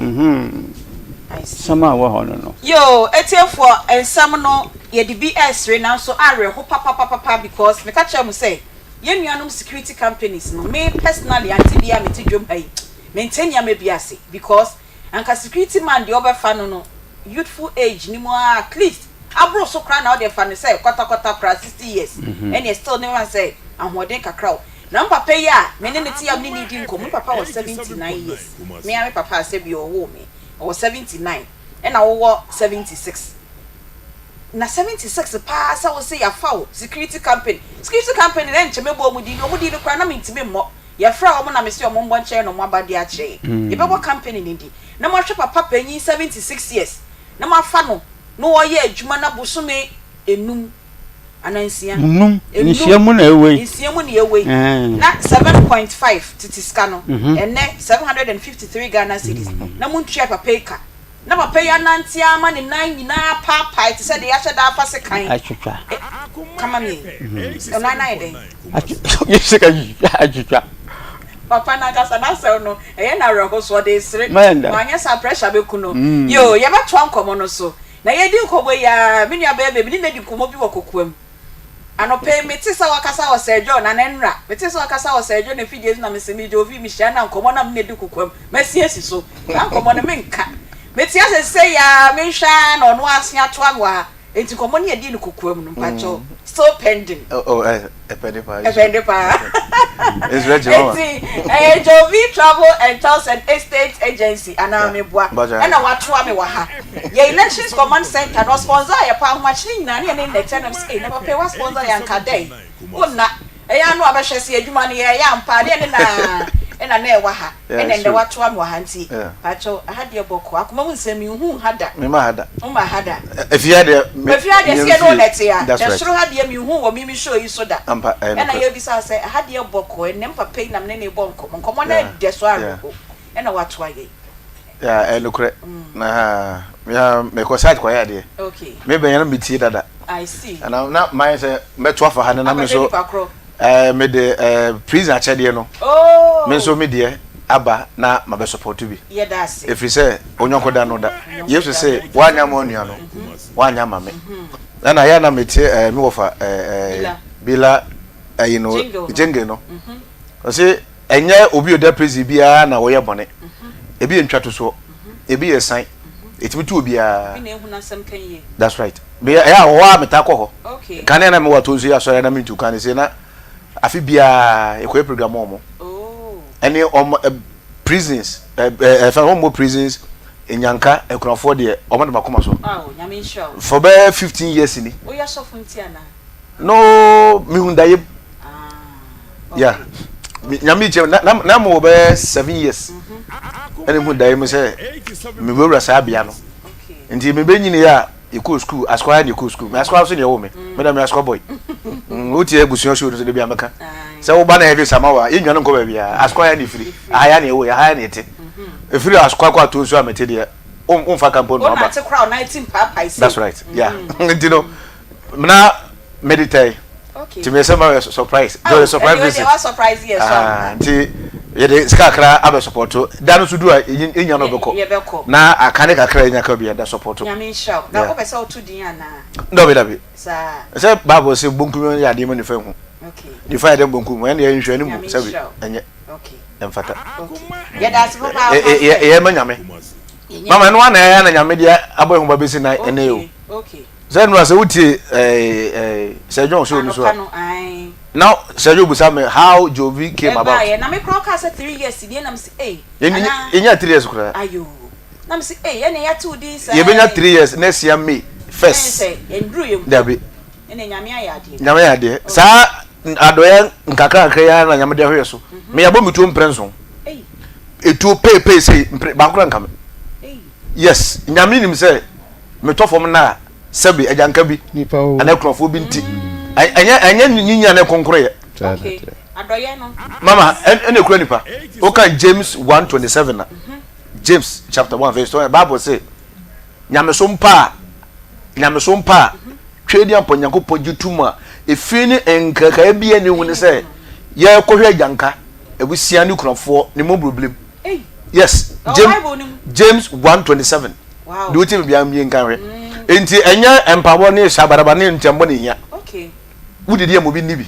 Nsɛm a wɔ hɔ no no. Yoo etiefoɔ nsɛm no yɛde bi ɛresere nanso awerɛho papapapapa because meka kyerɛ mo sɛ. Yɛn nuanom security companies no, me personally ante bi a mete dwom ha yi, mente nneɛma bi ase because anka security man deɛ wobɛfa no no youthful age no mu ara at least aboro so koraa na wode fa no sɛ kɔtakɔta koraa 60 years ɛneɛ still ne fa sɛ ahoɔden kakra o. Na me papa yi a me ne no te a me ne no redi nkɔmmɔ, me papa wɔ 79 years, me ara me papa a sɛbi ɔwoo me, ɔwɔ 79 ɛna wowɔ 76. Na 76 paa sɛ wose yafa wo security company security company na nkyɛ mɛbɔ wɔn din wɔn din no koraa na mentumi mmɔ yɛfrɛ wɔn na mese wɔn mmɔ nkyerɛ na wɔn aba de akyerɛ yɛn yɛbɛbɔ company no din na moahwɛ papa panyin 76 years na moafa no na ɔyɛ adwuma na bosome enum anaa nsia Num nsia mu na ɛwɔ yi nsia mu na ɛwɔ yi na 7.5 tete sika no ɛnɛ 753 Ghana cedis na montua papa yi ka Ná papa yi anante ara ma ne nan nyinaa apaapae te sɛ deɛ yɛahyɛ da afa sekan. Atwitwa. Ka ma me. Ɔnan no ayɛ dɛn? Atwitwa. Atwitwa. Papa no ankasa n'asɛm no, ɛyɛ no awerɛho so, ɔde resere. Wanyɛ saa a, pressure bɛku no. Yoo, yɛbɛtoa nkɔmmɔ no so. Na yɛredi nkɔmmɔ yi ara, me nua barima bi, me ne no adi nkɔmmɔ bi wɔ kokoam. Anɔpa yi, metee sɛ wakasa wɔ Sir John, anaa nnora, metee sɛ wakasa wɔ Sir John afidie so na mese me Jovi, mehyia no a nkɔmmɔ no a me ne no di kokoam, masi asi so. Saa nkɔmmɔ no, menka. Mete ase sesei ara, menhwɛ ara na ɔno ara asen atoa me wɔ ha. Enti nkɔmmɔ no yɛdii no kokoam no, mpakyɛw, still pending. Oh, oh, eh, ɛpɛnde paa. Ɛpɛnde paa. It's ready, mama. Enti, ɛyɛ Jovi Travel and Tours and Estate Agency, anaa meboa, ɛna watoa me wɔ ha. Yɛ Elections Command Centre no ɔsponsor yɛ paa ahomakyene nyinaa ne yɛne no na ɛkyɛ nam sɛ ei na papa yi wa sponsor yɛ anka dɛn wo nna ɛyɛ ano abɛhwɛ sɛ adwuma no yɛyɛ ampa ne yɛne na Ɛna na ɛwɔ ha. Ɛna ɛndɛ watoa me wɔ ha nti pakyɛw aha deɛ bɔkɔɔ akoma mu nsɛm menhuu ha da. Mema ha da. Woma ha da. Efie ha deɛ me. Efie ha deɛ sɛ yɛne wo na ɛte a. That's right. Ɛsoro ha deɛ menhuu wɔ me me show yi so da. Ampa ɛyɛ Ɛna nokorɛ. yɛbisa wo sɛ aha deɛ bɔkɔɔ ɛnɛ me papa yi na mene no rebɔ nkɔmmɔ nkɔmmɔ no ɛdɛ so awerɛho ɛna watoa yɛn. Yeah ɛyɛ nokorɛ na me ha mekɔ site kɔyɛ adeɛ. Okay. Me bɛn yɛ na metie dada. I see. Ɛna na mayɛ sɛ mɛto afa ha no na me Akɔhwɛ nso. nipa korɔ. Eh, me de eh, prison akyɛdeɛ no. Oh! Me nso me deɛ aba na mabɛ support bi. Yɛda ase. Ɛfiri sɛ onyɔnko da no da. Yesu se woanyɛ ama onua no, woanyɛ ama me. Ɛna yɛ na metie eh, me wɔfa eh, eh, Bila ɛyi no, jingle no. Ɔse ɛnyɛ obi ɔda prison biara na ɔyɛ bɔne. Ebi yɛ ntwatosoɔ, ebi yɛ san, ɛtumi to obiara. That's right. Me ɛyɛ a wɔ hɔ a metaa kɔ hɔ. Okay. Kane na mewɔ ato nso yɛ asɔre na mentu kwan se na afe biara yɛkɔyɛ program wɔn. Oh. Ɛne wɔn eh, prisons eh, eh, ɛfɛ wɔn mo prisons nyanka akunafoɔ deɛ wɔn de makoma so. Oh, nyame nhyira wo. For bɛyɛ 15 years ni. Woyɛ sɔfo nti ana? No, mehu dayem. Ah. Okay. Yeah. Nyame kyɛm na na na mo bɛyɛ 7 years. Ɛne hu dayem sɛ mewurawura saa bea no. Okay. Nti mebɛnyini a yɛkɔɔ sukuu asukwa ha na yɛkɔɔ sukuu me asukwa nso na ɛwɔ me me da me asukwa boy mm, wotie abusua show no so de bi amɛka sɛ woba na yɛde sama wa yɛnnwa no nkɔ baabi a asukwa ha na ɛfiri aha ya na ɛwɔ yɛ aha ya na ɛte ɛfiri asukwa kɔ ato nsuo a mete deɛ womfa kampo no aba that's right yeah nti no na mede Okay. Nti meyɛ sɛ ma yɛ surprise. Oh, Jɔ yɛ surprise ɛdeɛ visit. wa surprise yɛ so Ah, ampa. nti yɛde sika kakra abɛ support. Da no so du a yɛnya no bɛkɔ. Yɛbɛkɔ. Na aka ne kakra yɛnya ka bi yɛda support. Nyame nhyira wo. Na wopɛ sɛ woto din anaa? Dabi dabi. Saa. Sɛ Bible sɛ bonkum yɛ adeɛ ma nifa hu. Okay. Nifa yɛ dɛ bonkum ɛne yɛ nhwɛ ne mu Nyame sɛbi nhyira wo. ɛnyɛ. Okay. Ɛmfata. Okay. Yɛda ase papaapa sɛ. Yɛ ma Nyame. Mama ɛno ana ɛyɛ na Nyame de abɔ yɛn ho ba bɛsi na ɛnɛ o. Okay. Okay. Sɛ nura sɛ wotie ɛɛ ɛɛ Sir John show no so a. Na Sir John busa me how Jovi came about. Ɛbaayɛ na me kora ɔkaa sɛ 3 years nie na me se ei. Yɛnya 3 years koraa. Ayo. Na me se ei ɛna yɛate wo din saa. Yɛbɛnya 3 years next year May first. Ɛn sɛ yɛnduru yɛn mpo. Dabi. Ɛna Nyame ayɛ adeɛ. Nyame ayɛ adeɛ. Saa adɔeɛ nkakra nkakra yi ara na Nyame de ahwɛ yɛ so. Me yɛabɔ me tuo mprɛ nson. Etuo pei pei sei mpre baako koraa nka me. Yes Nyame nim sɛ. Metɔ fam nnɛ a, sɛbe agyanka bi anaa akunafoɔ bi nti, ɛnyɛ ɛnyɛ nyinyia na ɛkonkoreyɛ. Mama, ɛna ekura nipa. Wokan James 1:27 na James chapter 1 verse 20, Bible se, nyamesom pa a, nyamesom pa a, Tweaduampɔ Nyankopɔn gye tom a efi ne nkrakaeɛ biara nni ho ne sɛ yɛrekɔhwɛ agyanka, abusua ne kunafoɔ ne mmɔborɔbirim. Yes, James, James 1:27. Deɛ wotie me biara mmie nka hwɛ. Enti ɛnyɛ mpaebɔ ne hyɛ ne nkyɛnbɔ ne hia. Wodidi a ma obi nni bi.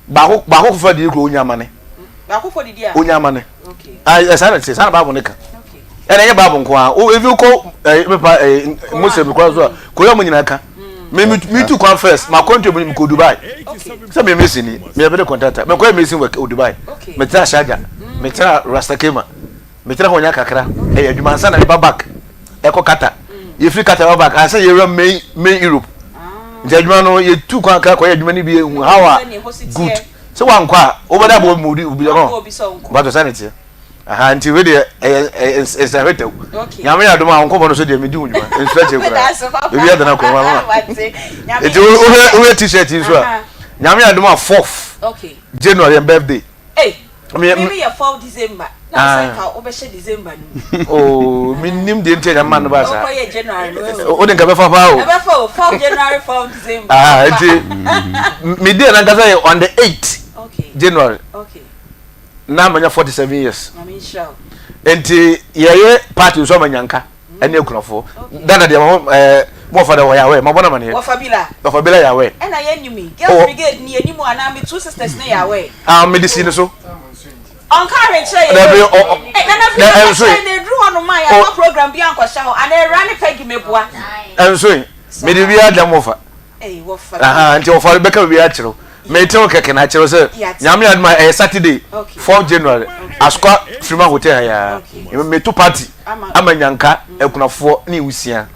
Baako baako kofa didi kuro onya amane. Baako fo didi a. Onya amane. Ah, saa na te, saa na Bible ne ka. Ɛna ɛnyɛ Bible nko ara. O ebi kɔ ɛɛ mepa ɛɛ Muslim kora so a, Korea mu nyinaa ka. Me me me tu kwan first, ma kɔntri mu kɔ Dubai. Sɛ me mason ni, me yɛ bɛde contractor. Me kɔ yɛ mason work wɔ Dubai. Me tena Sharjah, me tena Ras Al Khaimah. Me tena hɔ nya kakra. Ɛyɛ adwuma ansa na me ba back. Ɛkɔ Qatar. Yɛfiri Qatar ba back ansa yɛwura main main Europe. Nti adwuma no yɛtu kwan kakra kɔyɛ adwuma no bi ehu how a good. Sɛ wankɔ a wobɛda abɔ mu obi obi ɔno. Bàtò sani teɛ. Aha nti wei deɛ ɛyɛ ɛyɛ nsɛhwɛtɛw. Nyame yɛ adom a nkɔmɔ no so deɛ medi ho dwuma. Nsu akyire koraa. Ebi adana kɔn ma ma. Nti wohwɛ wohwɛ t-shirt yi nso a Nyame yɛ adom a fourth January yɛn birthday. Me me yɛ 4 December. Na sɛ nka wobɛhyɛ December no mu. Oh, me nim deɛ nti a nyame ma no ba saa. Wokɔyɛ January no. O de nka bɛfa paa o. Ɛbɛfa o, 4 January, 4 December. Ah, nti me deɛ nankasa yɛ on the 8 okay. January. Okay. Na manya 47 years. Nyame nhyira wo. Nti yɛyɛ party nso ama nyanka ɛne akunafoɔ. Dada deɛ mo ɛɛ mo wɔfa dɛ wɔyɛ awɛ mabɔ na maneɛ. Wɔfa bila. Wɔfa bila yɛ awɛ. Ɛna yɛ nim yi. Girls brigade ni yɛ nim anaa me two sisters ne yɛ awɛ. Ah me de si ne so. Ɔnka ahwenkyerɛ yɛ. Dabi ɔ ɔ. Ɛ nana fi na ɛnso yi. Na eduru hɔ nom a yɛ akɔ program bi ankɔhyɛ hɔ anaa ewura ne Peggy meboa. Ɛnso yi me de bi ada mo fa. Ɛyi wɔfa. Aha nti wɔfa bɛka bi akyerɛw. Me te wo kɛkɛ na akyerɛw sɛ nyame adum a ɛyɛ Saturday 4 January Asokwa Firima Hotel ha ya. Me to party ama nyanka akunafoɔ ne wusia.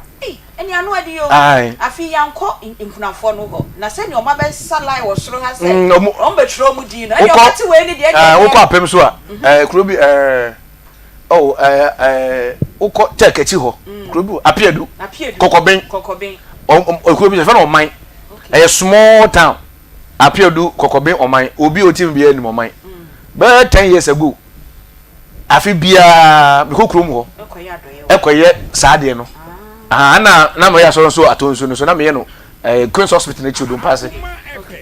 Ɛne ano adi o. Ae. Afei yɛankɔ nkunafoɔ no hɔ, na sɛdeɛ wɔn abɛsa line wɔ soro ha sɛ Mm, ɔmo- wɔn bɛtwerɛ wɔn din no, ɛdeɛ Wokɔ wɔbɛte wei ne deɛ ɛɛ ɛdeɛ wokɔ apem so a ɛɛ kuro bi ɛɛ oh ɛɛ ɛɛ wokɔ tɛk akyi hɔ kuro bi wɔ apiadu Apiadu. kɔkɔben Kɔkɔben. ɔm ɔm kuro bi yɛfrɛ no ɔman ɛyɛ small town apiadu kɔkɔben ɔman obi a otim biara nim ɔman bɛyɛ ten years ago afe biara mekɔ kurom hɔ ɛkɔyɛ saa adeɛ no ah na na meyɛ asɔre nso ato nsu no so na meyɛ no ɛɛ eh, Queen's Hospital n'akyi odompa ase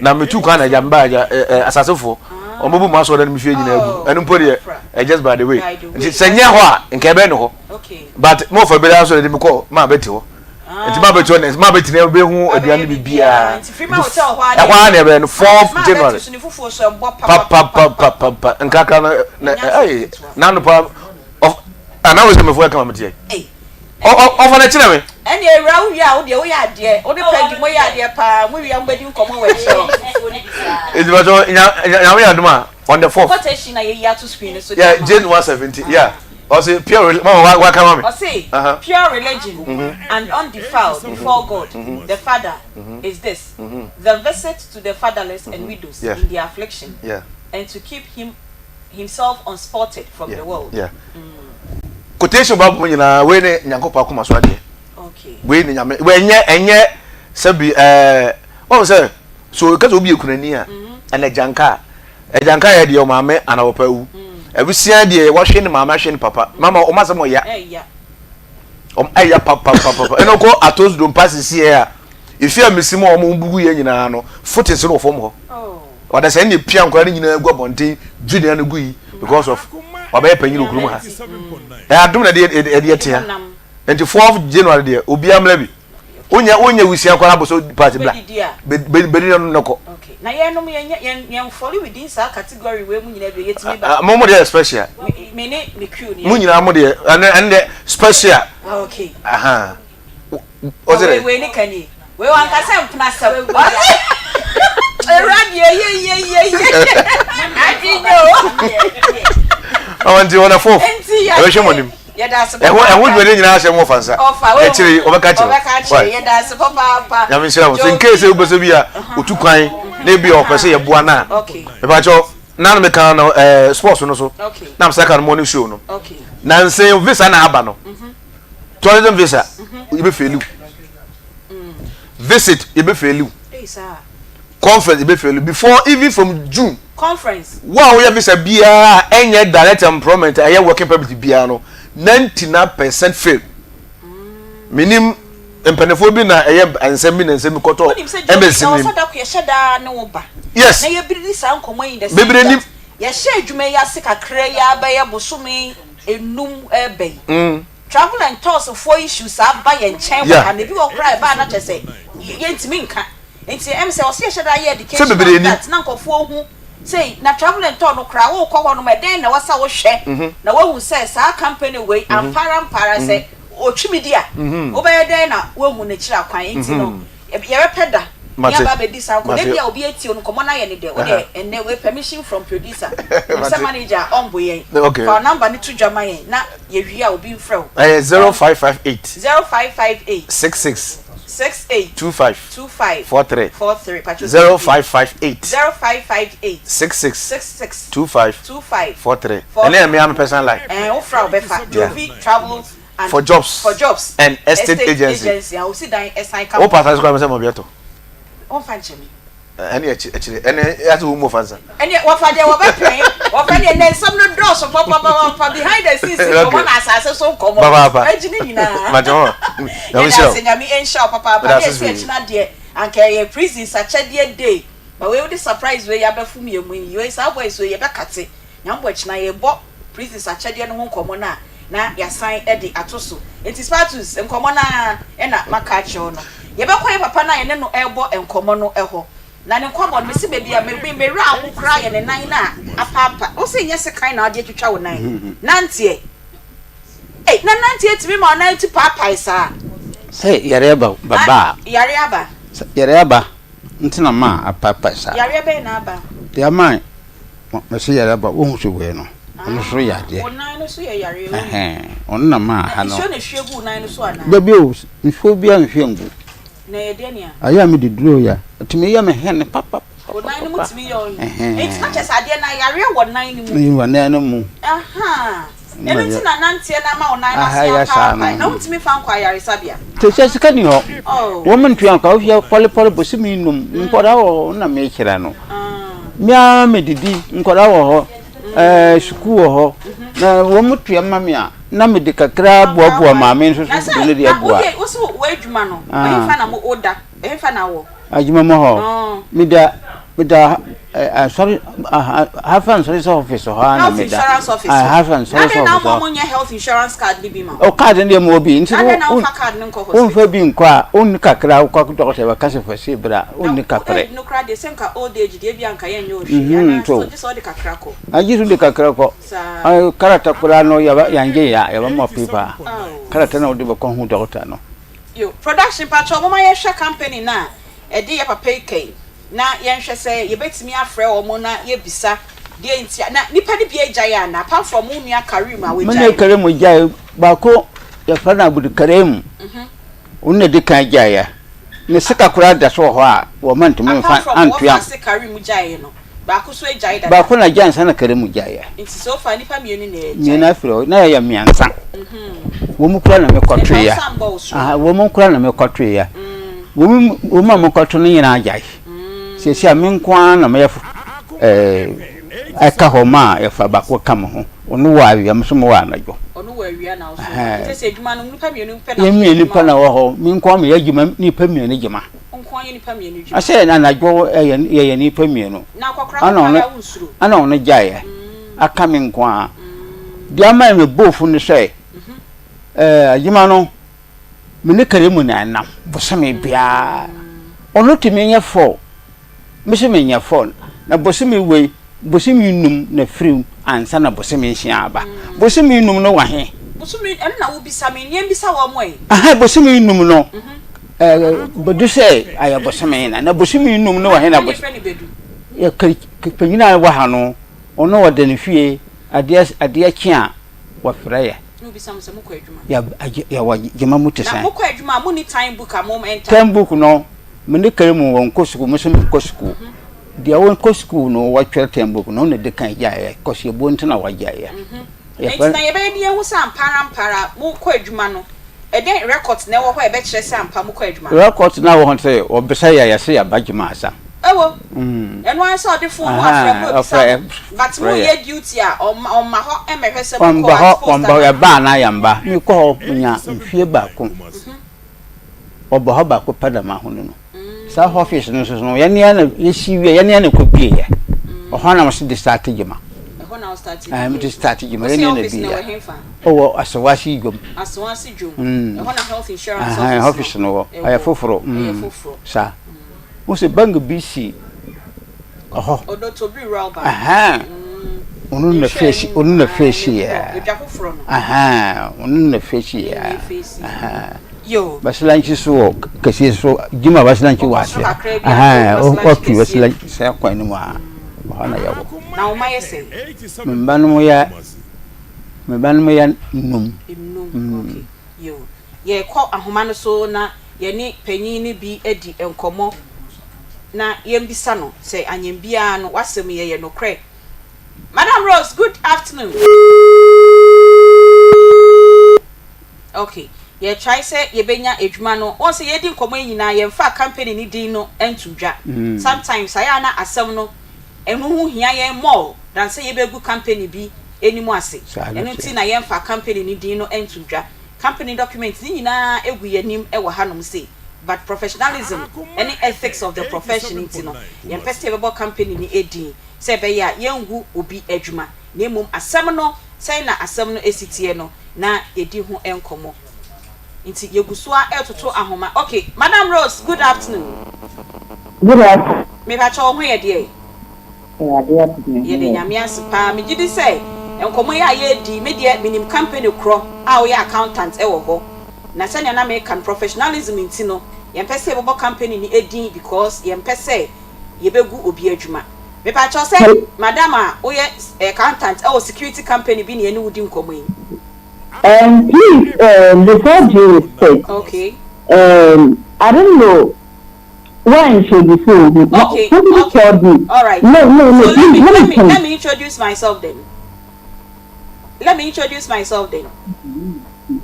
na metu kwan na agya mba agya ɛɛ eh, eh, asasefoɔ wɔn bɛbu mu asɔre dan mu fie nyinaa gu ɛno mpo deɛ ɛ just by the way nti sɛ nyɛ hɔ a nka ɛbɛn no hɔ but mo fɔ bi da nso de mi kɔ maa bɛ te hɔ nti maa bɛ te hɔ na maa bɛ te na bɛ hu aduane bi biara ɛhɔ ara na ɛbɛyɛ no fourth January papapapapa nkakra no na ɛyɛ n'ano pa ɔf anawo sɛ mefo ɛka ma me teɛ ɔfa na kyerɛ me. Ɛnni ewura wo wie a wo deɛ woyɛ adeɛ wo ne pɛgi mo yɛ adeɛ paa mo wie a mo bɛ di nkɔmɔ wɔ akyire hɔ. Nti bàtɔ nyame yɛ adum a on the fourth. Quotation na yɛyi ato screen no so. Yeah, Jane 170 yeah. Ɔse pure religion mama wa wa kama me. Ɔse uh -huh. pure religion mm -hmm. and undefiled mm -hmm. before God mm -hmm. the Father mm -hmm. is this mm -hmm. the visit to the fatherless mm -hmm. and widows yeah. in their affliction yeah. and to keep him himself unspotted from yeah. the world. Yeah. Mm. Quotation Bible mu nyinaa wei ne Nyankopɔn akoma so adeɛ. Okay. Wei ne nyame wei ɛnyɛ ɛnyɛ sɛbi ɛɛ wɔn sɛ so kasa obi ekunani a ɛna gyanka a Agyanka yɛ deɛ ɔmaame ana ɔpapa awu. Abusua deɛ wahwe ne maame ahwe ne papa. Mama ɔmo asɛm ɔya. Ɔmo ɛya papapapa. Ɛna ɔkɔ atos dompa sisi yɛ a efi a mesi mu a ɔmo bugu yɛ nyinaa no footings no wɔ fam hɔ. Ɔda sɛ ɛna epia nkɔla no nyinaa gu abɔnten dwi nea no gu yi because of wabɛyɛ panyin wɔ kurom ha. Ɛyɛ adom na ɛde ɛde ɛte ha. Nti 4th January deɛ obiara mmra bi. Wonyɛ wonyɛ wusia koraa bɔ so party bla. Bedi na no kɔ. Okay. Na yɛn nom yɛn yɛn yɛn fall within saa category wei mu nyinaa bi yɛtumi ba. Mo mo deɛ special. Me ne me crew ni. Mo nyinaa mo deɛ ɛne ɛne deɛ special. Ah okay. Aha. Ɔsɛ dɛ. Wei ne ka nie. Wei wankasa mpena sɛm. Ɔsɛ. Ewura deɛ ye ye ye ye. Adi nye o. Ɔwɔ nti wɔn afɔ. Nti yɛ. Ɛbɛhwɛ mo anim. Yɛda ase Ɛho papaapa. ɛho dwumadi nyinaa hyɛ mo fa nsa. Ɔfa wo. Akyire yi wɔbɛka kyerɛ wo. Ɔbɛka akyerɛ. Why? Yɛda ase papaapa. Nyame nhyira wo. So in case sɛ wopɛ sɛ bi a otu kwan na ebi a ɔpɛ sɛ yɛboa no a. Okay. Mepakyɛw na no meka no ɛɛ sports no so. Okay. Na mesɛ ka no morning show no. Okay. Na nsɛn visa na aba no. Tourism visa yɛbɛ fail wo. Visit yɛbɛ fail wo. Ei saa. Conference yɛbɛ fail wo before even from June. Conference. Wo a woyɛ visa biara a ɛnyɛ direct employment a ɛyɛ working permit biara no, 99% fail. Menim mpanimfoɔ bi na ɛyɛ nsɛm bi na nsɛm bi kɔtɔ Wonim sɛ Joe, embassy ɛwɔ nim. sɛ da ko yɛhyɛ daa ne wo ba. Yes. Na yɛbiridi saa nkɔmmɔ yi in the sense Bebree nim. that yɛhyɛ adwuma yi ase kakra yi ara bɛyɛ bosome enum reba yi. Travel and tours foɔ issues aba yɛn nkyɛn wɔ Yeah. ha na ebi wɔ hɔ koraa a ɛbaa na kyerɛ sɛ yɛntumi nka. Nti ɛm sɛ ɔsɛ yɛhyɛ da yɛ Sɛ education bebree on nim. that na nkurɔfoɔ hu sei na travel and tour no koraa wokɔ hɔ nom ɛdɛn na ɛwɔ sɛ wohwɛ na woahu sɛ saa company wei ampa ara ampa ara sɛ ɔtwi me di a wobɛyɛ dɛn na woahu n'akyiri akwan nti no yɛbɛpɛ da ne Mate. aba abɛdi saa nkɔmmɔ Mate. ebia obi atie no nkɔmmɔ no ayɛ ne dɛ wodeɛ ɛnnɛ wei permission from producer nim sɛ Mate. manager a ɔmbo yɛn Okay. fa wo number no to dwa ma yɛn na yɛwie a obi mfrɛ wo Ɛyɛ 0558 0558 66 68 25 25 43 43 patro 0558 0558 66 66 25 25 43 43. ɛne yɛ mmea me personal line ɛn wo fra wo bɛfa Yeah. Jovi travel and For jobs. for jobs And estate agency. agency a osi dan ɛsan ka wo pa asase kora me sɛ mɔbi ɛtɔ wɔmfa nkyɛ me ɛne akyire ɛne ase wo mu ɔfa nsa ɛne wɔfa deɛ wɔbɛpɛn wɔfa deɛ nɛ nsɛm no dɔɔso papapapa behind the scenes nkɔmmɔ na asase so nkɔmmɔ Papaapa. agyi ne nyinaa Mate hɔ. Nyame yɛda nhyira wo. ase nyame nhyira wo papaapa Meda ne ase ɛsi pii. akyina deɛ anka ɛyɛ prisons akyɛdeɛ day ba wei wode surprise wei abɛfom yɛ mu yi wei saa boys wei yɛbɛkate nyame bɔ akyina yɛbɔ prisons akyɛdeɛ no ho nkɔmmɔ no a na yɛasan de ato so nti Spartus nkɔmmɔ no a ɛna maka akyerɛ wo no yɛbɛkɔ yɛ papa no a yɛne no ɛrebɔ nkɔmmɔ no ɛhɔ na ne nkɔmmɔ no mesi baabi a me me werɛ aho koraa yɛ ne nan no a apaapa wo sɛ nyɛ sekan na wode atwitwa wo nan nanteɛ ei na nanteɛ tumi ma wo nan ti paapae saa Sɛ yareɛ ba bɛba a. Yareɛ aba. Sɛ yareɛ aba nti na ma apaapae saa. Yareɛ bɛn na aba? Deɛ ama mese yareɛ aba wohu sɛ wei no. Ɔno nso yɛ adeɛ. Wo nan no so yɛ yareɛ o. Ɛhɛn, ɔno na maa ha no. Na nsuo na ehwie gu wo nan no so anaa? Dabi o, nsuo biara nhwie ngu. Na ɛyɛ deɛ nea? Ayɛ a mede duro yɛ. Ɛtumi yɛ me hɛn papa. Wo nan no mu tumi yɛ wo he. Enti na kyerɛ sɛ adeɛ no ayareɛ wɔ nan no mu. Wɔ nan no mu. Ahaa. Ɛno nti na nanteɛ no ama wo nan no ase apaapae. Na wontumi mfa nkɔ ayaresabea. Te sɛ sika ni hɔ. Wɔn ntua nka wohwɛ pɔlepɔle bosome num. Nkwadaa wɔ hɔ na mekyerɛ no. Me ara medidi nkwadaa wɔ hɔ. Ɛɛ sukuu wɔ hɔ. Na wɔn tua ma me a na mede kakra boaboa maame nso so de ne de aboa. Na woyɛ wo so w'adwuma no. Ɛhefa na woda? Ɛhefa na wɔ? Adwuma mu hɔ. Meda meda asɔre Hafa Insurance Office hɔ ara na meda. Health Insurance Office. Hafa Insurance Office. Na na wɔn nyɛ health insurance card ni bi ma. O card no deɛ mo wɔ bi. Nti wo na wofa card no nkɔ hospital. Wonfa bi nkɔ a wonni kakra wokɔ dɔkota bɛka sɛ fa sei bra wonni kakra. Na no koraa deɛ sɛ nka old age deɛ ebia nka yɛnyɛ wo hwee. Anaa sɛ gye sɛ wode kakra kɔ. Agye sɛ wode kakra kɔ. Saa. Karata koraa no yɛba yɛngye yɛ a yɛbɛma paper. Karata na wode bɛkɔ ho dɔkota no. Yo production pakyɛw momma yɛnhwɛ company no a ɛde yɛ papa yi ka yi na yɛnhwɛ sɛ yɛbɛtumi afrɛ wɔn na yɛabisa deɛ nti a na nnipa no bi agyae anaa apart from wo nua Karim a Me wagyae ne no. Karim gyae baako yɛfrɛ no Abdulkarim ɔno na ɛdi kan gyaeɛ ne sika koraa da so wɔ hɔ a wɔma ntumi mfa Apart from antua. wɔfa ase Karim gyaeɛ no Baako so agyae dada. Baako na gyae ansa na Karimu gyaeɛ. Nti so far nnipa mmienu na agyae. Mmienu afiri hɔ, na yɛyɛ mmiɛnsa. Wɔn mu kura na mekɔtoeɛ. Wɔn mu kura na mekɔtoeɛ. Wɔn mu a mekɔto no nyinaa agyae. Seesei a me nko ara na meyɛ ɛɛ ɛka hɔ ma a yɛfa baako ka me ho. Ɔno wɔ awia, me nso mewɔ anadwo. Ɔno wɔ awia na wo nso wɔ anadwo. Nti sɛ adwuma no nnipa mmienu pɛ na Yɛn mmienu pɛ na wɔ hɔ. Me nko ara meyɛ adwuma, nnipa mmienu adwuma. nko ara yɛ nnipa mmienu adwuma. Asɛ anadwo yɛ yɛyɛ nnipa mmienu. Na akɔkora no Ɛna paa ɔno a wonsuro. ɛna ɔno gyaeɛ. Aka me nko ara. Deɛ ama me bo fu ne sɛ ɛɛ adwuma no me ne Karimu na ɛnam bosome biara. Ɔno tumi nyɛ four, me nso menyɛ four. Na bosome wei Bosome num na firi mu ansa na bosome nsia aba. Bosome num no wɔ he? Bosome, ɛno na wobisa me, nea mbisa wɔn ɛ. Aha, bosome num no, ɛɛ, Badu sɛ ayɛ bosome na, na bosome num no wɔ he na Hwan na yɛfrɛ no Badu? Yɛ ka, panyin a ɛwɔ ha no, ɔno ɔda ne fie, adeɛ, adeɛ kye a, wɔfrɛ yɛ. Na obisa mo sɛ mokɔ adwuma? Yɛ, agye, yɛwɔ gyema mu te Na sɛn? mokɔ adwuma a, monni time book a mo enter? Time book no, me ne Karimu wɔnkɔ sukuu, me nso menkɔ sukuu. Deɛ ɔnkɔ sukuu no wɔtwerɛ term book no ɔno na ɛdi kan gyaeɛ kɔsiabuo nti na wagyaeɛ. Enti na yɛbɛyɛ de ahu sɛ ampa ara ampa ara mokɔ adwuma no, ɛdɛn records na ɛwɔ hɔ a ɛbɛkyerɛ sɛ ampa mokɔ adwuma no? Records no a ɛwɔ hɔ ne sɛ wɔbisa yɛ a yɛse yɛaba adwuma asa. Ɛwɔ, ɛno ara ne sɛ ɔde phone no afrɛ mo abisa mo, but moyɛ duty a ɔmma hɔ mmɛhwɛ sɛ mokɔ Ɔmba hɔ, at post ɔmba hɔ, anaa? yɛba anaa yɛmba. Mekɔ hɔ menya mfie baako. Ɔba hɔ baako pɛ na mahunu no. Saa office no nso no, yɛne ara na yɛsi wie, yɛne ara na ɛkɔ bieɛ. Ɔhɔ na wɔsi de start dwuma. Ɛhɔ na start dwuma. Ɛɛ, de start dwuma, yɛne ara na bieɛ. Ɔwɔ Asewase dwom. Asewase dwom. Ɛhɔ na health insurance office no. Office no wɔ. Ɛyɛ foforɔ. Ɛyɛ foforɔ. Saa. Wo sɛ bank bi si ɔhɔ. Odotobiri Rural Bank. Ahaa. Ɔno na face, ɔno na face yɛ. Edwa foforɔ no. Ahaa, ɔno na face yɛ. Ɔno na face. Ahaa. Yo. Basilanchi so wɔ kɛseɛ so, Jima Basilanchi wɔ aseɛ. Ahaa, ɔtwe Basilanchi sɛ kwan no mu a, ɔhɔ na yɛwɔ. Na wo mma yɛ sɛn? Me mma no mo yɛ, me ba no mo yɛ num. Nnum, okay. Yo. Yɛkɔ ahoma no so na yɛne panyin no bi adi nkɔmmɔ na yɛmbisa no sɛ anyɛn biara no w'asɛm yi ɛyɛ nokorɛ. Madam Rose, good afternoon. Ok, yɛ try sɛ yɛbɛnya adwuma no, wohu sɛ yɛredi nkɔmmɔ yi nyinaa yɛmfaa company no din no nto dwa. Sometimes ayɛ a na asɛm no ɛno ho hia yɛn more than sɛ yɛbɛgu company bi anim ase. Ɛno nti na yɛmfaa company no din no nto dwa. Company document no nyinaa gu yɛn anim wɔ hanom sei but professionalism ne ethics of the profession nti no yɛmpɛ sɛ yɛbɛbɔ company no din sɛ ɛbɛyɛ a yɛngu obi adwuma na mmom asɛm no sɛn na asɛm no si teɛ no na yɛdi ho nkɔmmɔ nti yɛgu so ara retoto ahoma. Ok, Madam Rose, good afternoon. Good afternoon. Mepakyɛ wo ho yɛ deɛ? Awurade adom me ho Yɛda yɛ. Nyame ase paa. Megye di sɛ nkɔmmɔ yi a yɛredi yi, me deɛ menim company korɔ a woyɛ accountant wɔ hɔ. Na sɛnea na meka no, professionalism nti no, yɛmpɛ sɛ yɛbɛbɔ company no din because yɛmpɛ sɛ yɛbɛgu obi adwuma. Mepakyɛw sɛ madam a woyɛ accountant ɛwɔ security company bi na yɛne wo di nkɔmmɔ yi. Um, please, um, with all due respect, okay. um, I don't know why introduce you. Okay. Somebody okay. called me. All right. No, no, no. So please, let me, let let me, me, let me introduce myself then. Let me introduce myself then.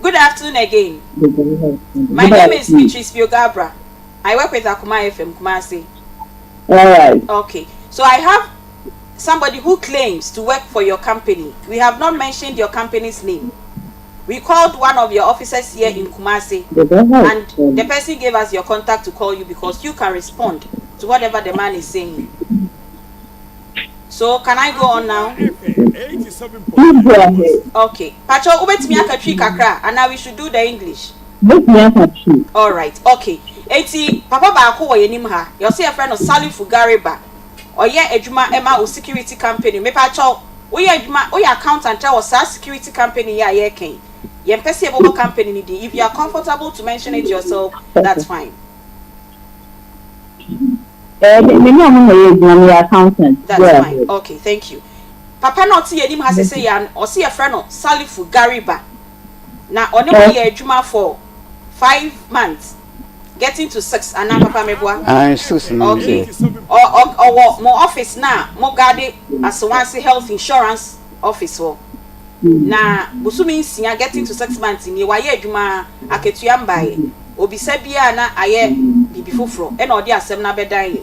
Good afternoon again. My Good name is afternoon. Beatrice Biogabra. I work with Akuma FM Kumasi. All right. Okay. So I have somebody who claims to work for your company. We have not mentioned your company's name. We called one of your officers here in Kumasi, and the person gave us your contact to call you because you can respond to whatever the man is saying. So can I go on now? Please go ahead. Okay. Pacho, wobɛtumi aka Twi kakra, and now we should do the English. Wobɛtumi aka Twi. All right. Okay. Eti papa baako wɔ yɛn ha. Yɛsɛ yɛfrɛ no Salifu Gariba. Ɔyɛ adwuma ɛma o security company. Mepacho, woyɛ adwuma, woyɛ accountant wɔ saa security company yi a yɛreka yi. Yɛmpɛ sɛ yɛbɛbɔ company ni din. If you are comfortable to mention it yourself, that's fine. Me ne ɔmo na ɛyɛ adwuma, meyɛ accountant. That's Go fine. ahead. Okay, thank you. Papa na ɔte yɛn anim ha sese yɛ ɔsi yɛfrɛ no Salifu Gariba. Na ɔne mo yɛ adwuma for 5 months, getting to 6. Ana papa meboa? Ah, 6 no. Okay. Ɔ ɔ ɔwɔ mo office na mo guard Asawase Health Insurance office hɔ. Na bosome 6 getting to 6 months nie wayɛ adwuma akatua mbaeɛ. Obisa biara na ayɛ biribi foforɔ ɛna ɔde asɛm no abɛdan yɛ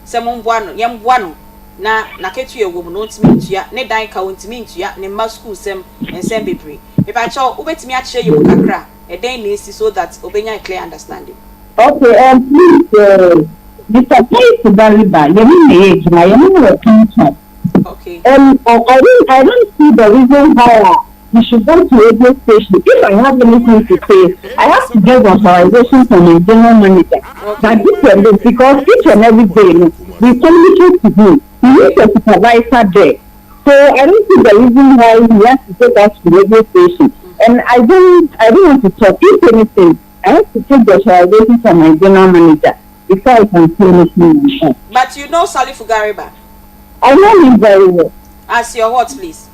sɛ momboa no yɛmboa no na n'akatua wɔ mu na ɔntumi ntua ne dan ka ɔntumi ntua ne mma school sɛm nsɛm bebree. Mepakyɛw wobɛtumi akyerɛ yɛ mu kakra ɛdɛn na esi so that obenya a clear understanding. Okay, please, Mr. Salifu Gariba, yɛne na ɛyɛ adwuma, yɛne no wɔ contract. I don't see the reason why you should go to radio station. If I have anything to say, I have to get authorization from my general manager. But this alone, because each and every day, no, we communicate to him. He is a supervisor there. So I don't see the reason why he has to take us to radio station. And I don't want to talk. If anything, I have to take the authorization from my general manager before I can say anything on that. But you know Salifu Gariba? I know him very well. As your what, please?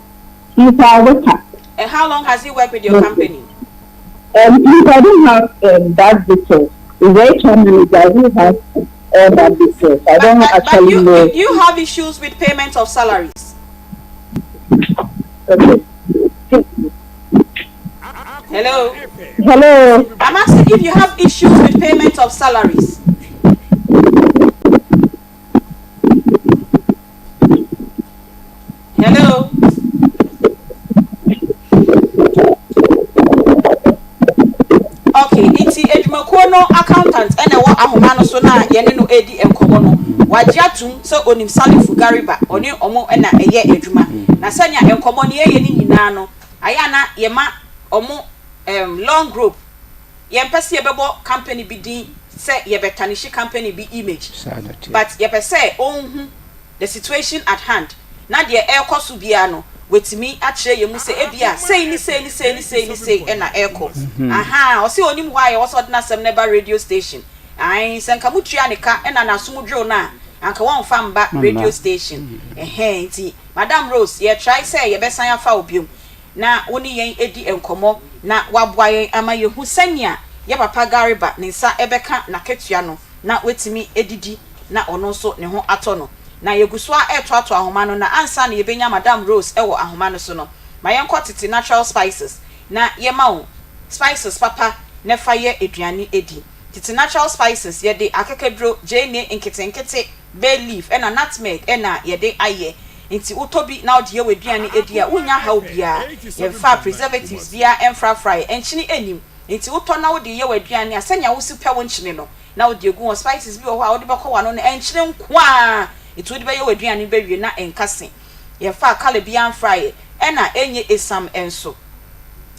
He's our worker. And how long has he worked with your Okay. company? Please, I don't have that details. The HR manager who has all that details. I don't But actually you, know. you have issues with payment of salaries. Okay. Hello? Hello. I'm asking if you have issues with payment of salaries. Hello? Okay, nti adwumakuo no accountant ɛna ɛwɔ ahoma no so na yɛne no edi nkɔmɔ no wagye atum sɛ onim Salifu Gariba ɔne ɔmo ɛna ɛyɛ adwuma na sɛnea nkɔmɔ no yɛyɛ ne nyinaa no ayɛ ana yɛma ɔmo long rope yɛmpɛ sɛ yɛbɛbɔ company bi din sɛ yɛbɛtarnish company bi image Saa na teɛ. but yɛpɛ sɛ ɔnhu the situation at hand na deɛ ɛrekɔ so biara no wetumi akyerɛ yɛn mu sɛ ebia sei ni sei ni sei ni sei ni sei ɛna ɛrekɔ aha ɔsɛ onim hɔ a yɛwɔ sɛ ɔde n'asɛm no ba radio station ayi sɛ nka mutua ne ka ɛna n'asom dwo no a anka wɔnfa mba radio station ɛhɛn. Nti Madam Rose, yɛ try sɛ yɛbɛsan afa wo biom na wo ne yɛn edi nkɔmɔ na waboa yɛn ama yɛhu sɛnea yɛ papa Gariba ne nsa ɛbɛka n'akatua no na watumi edidi na ɔno nso ne ho atɔ no. Na yɛgu so a ɛretoato ahoma no na ansa na yɛbɛnya Madam Rose ɛwɔ ahoma no so no ma yɛnkɔ Tete Natural Spices na yɛma wo spices papa na fa yɛ aduane edi. Tete Natural Spices yɛde akekaduro, gyeene nketenkete, bay leaf ɛna nutmeg ɛna yɛde ayɛ nti wotɔ bi na wode yɛ w'aduane edi a wonya haw biara. Yɛmfa preservatives biara ɛmfrafra yɛ nkyene anim nti wotɔ na wode yɛ w'aduane a sɛnea wosi pɛ wo nkyene no na wode egu hɔ. Spices bi wɔ hɔ a wode bɛkɔ w'ano no ɛnkyene nko a nti wode bɛyɛ w'aduane bɛwie na ɛnka se yɛmfa colour biara mfra yɛ ɛna ɛnyɛ esam nso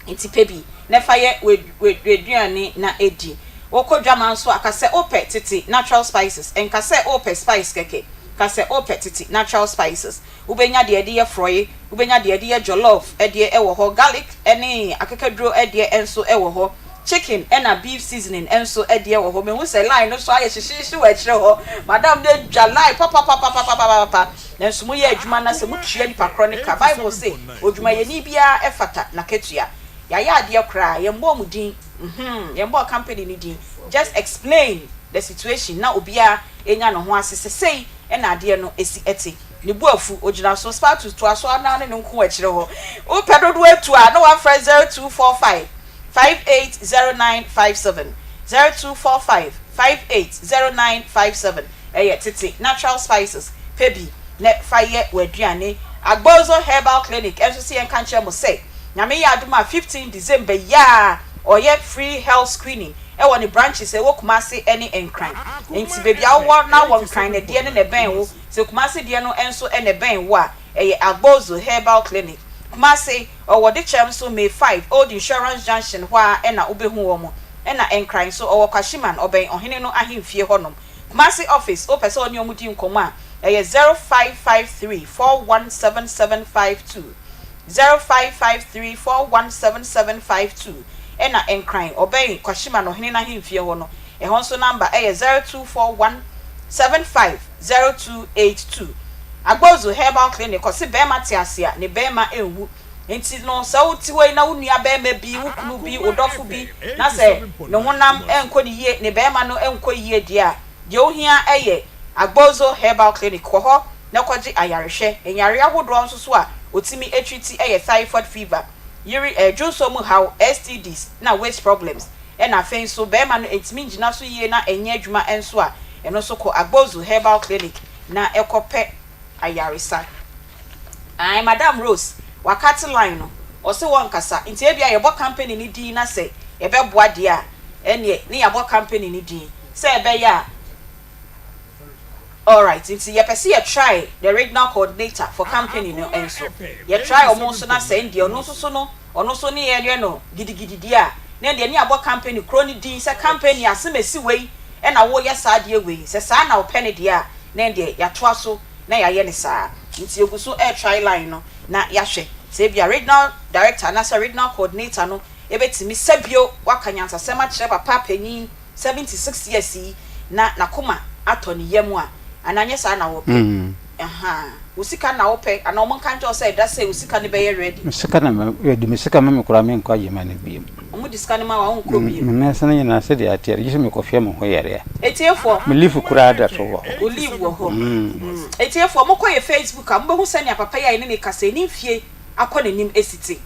nti pɛ bi na fa yɛ w'aduane na edi. Wokɔ dwama nso a ka sɛ wopɛ Tete Natural Spices. Ɛnka sɛ wopɛ spice kɛkɛ, ka sɛ wopɛ Tete Natural Spices. Wobɛnya deɛ ɛde yɛ frɔye, wobɛnya deɛ ɛde yɛ jollof ɛdeɛ ɛwɔ hɔ, garlic ɛne akekaduro ɛdeɛ ɛnso ɛwɔ hɔ. Chicken ɛna beef seasoning nso deɛ wɔ hɔ. Mehu sɛ line no so ayɛ hyehyeehye wɔ akyire hɔ. Madam no adwa line papapapapapapa. Nanso moyɛ adwuma na sɛ motua nipa korɔ no ka. Bible se odwumayɛni biara fata n'akatua. Yɛayɛ adeɛ koraa, yɛmmɔɔ mo din, mm-hmm, yɛmmɔɔ company no din. Just explain the situation na obiara nya ne ho ase sɛ sei na adeɛ no si te. Ne bo afu, ogyina so, Spartus toa so ara na ne ne nko wɔ akyire hɔ. Wopɛ dodoɔ atu a na woafrɛ 0245 580957, 0245 580957. Ɛyɛ tete natural spices, pɛ bi na fa yɛ w'aduane. Agbozo Herbal Clinic nso se yɛnka nkyerɛ mo sɛ, Nyame yɛ adom a 15 December yi ara ɔyɛ free health screening wɔ ne branches a ɛwɔ Kumasi ne Nkran. Nti baabi a wowɔ na wɔ Nkran na deɛ no na ɛbɛn wo, sɛ Kumasi deɛ no nso na ɛbɛn wo a, ɛyɛ Agbozo Herbal Clinic. Kumasi, ɔwɔ Dekyɛm nso May 5, Old Insurance Junction hɔ ara na wobɛhu wɔn. Ɛna Nkran nso, ɔwɔ Kwashiman, ɔbɛn Ɔhene no ahemfie hɔnom. Kumasi office, wopɛ sɛ wo ne wɔn di nkɔmmɔ a, ɛyɛ 0553 417752, 0553 417752. Ɛna Nkran, ɔbɛn Kwashiman Ɔhene no ahemfie hɔ no, ɛhɔ nso number yɛ 0241 750282. Agbozu Herbal Clinic, ɔse bɛɛma te ase a, ne bɛɛma nwu. Nti no, sɛ wo te hɔ yi na wo nua bɛɛma bi, wo kunu bi, wo dɔfo bi, na sɛ ne honam nkɔ ne yie, ne bɛɛma no nkɔ yie deɛ a, deɛ wo hia yɛ Agbozo Herbal Clinic. Kɔ hɔ na kɔgye ayarehwɛ. Nyareɛ ahodoɔ nso so a ɔtumi treati yɛ typhoid fever, yere, eh, dwonsɔ mu haw, STDs, na waist problems. Ɛna afei nso bɛɛma no ntumi ngyina so yie na ɛnyɛ adwuma nso a, ɛno nso kɔ Agbozo Herbal Clinic na kɔ pɛ ayaresa. Ae Madam Rose wakate line no, ɔse wɔnkasa nti ebia yɛbɔ company no din na sɛ ɛbɛboa deɛ a ɛneɛ ne yɛabɔ company no din sɛ ɛbɛyɛ a Alright nti yɛpɛ sɛ yɛ try the regional coordinator for company no nso yɛ try ɔmo nso na sɛ ɛndeɛ ɔno nso so no ɔno nso ne yɛyɛ no gidigidi deɛ a na ɛndeɛ ne yɛabɔ company korɔ no din sɛ company asemasi wei ɛna woyɛ saa adeɛ wei sɛ saa na wopɛ no deɛ a na ɛndeɛ yɛatoa so na yɛayɛ no saa. Nti yɛgu so retry line no na yɛahwɛ sɛ ebia regional director anaasɛ regional coordinator no bɛtumi sɛ bio waka nyansasɛm akyerɛ papa panyin 76 years yi na n'akoma atɔ ne yam a, anaa nyɛ saa na wopɛ? Ahaa, wo sika na wopɛ anaa wɔn nka nkyerɛ wo sɛ da sei wo sika no bɛyɛ ready? Me sika na me, wɔde me sika ma me koraa menkɔ agyema no bio. Wɔn de sika no ma wo a wonkɔ bio? Me nan no nyinaa sɛdeɛ ateɛ no, gye sɛ mekɔhwɛ me ho yareɛ. Atiefoɔ. Me leave koraa da so wɔ hɔ. Wo leave wɔ hɔ. Atiefoɔ, mokɔ yɛ Facebook a, mobɛhu sɛnea papa yi a yɛne no rekasa yi, ne mfie akɔ n'anim si te.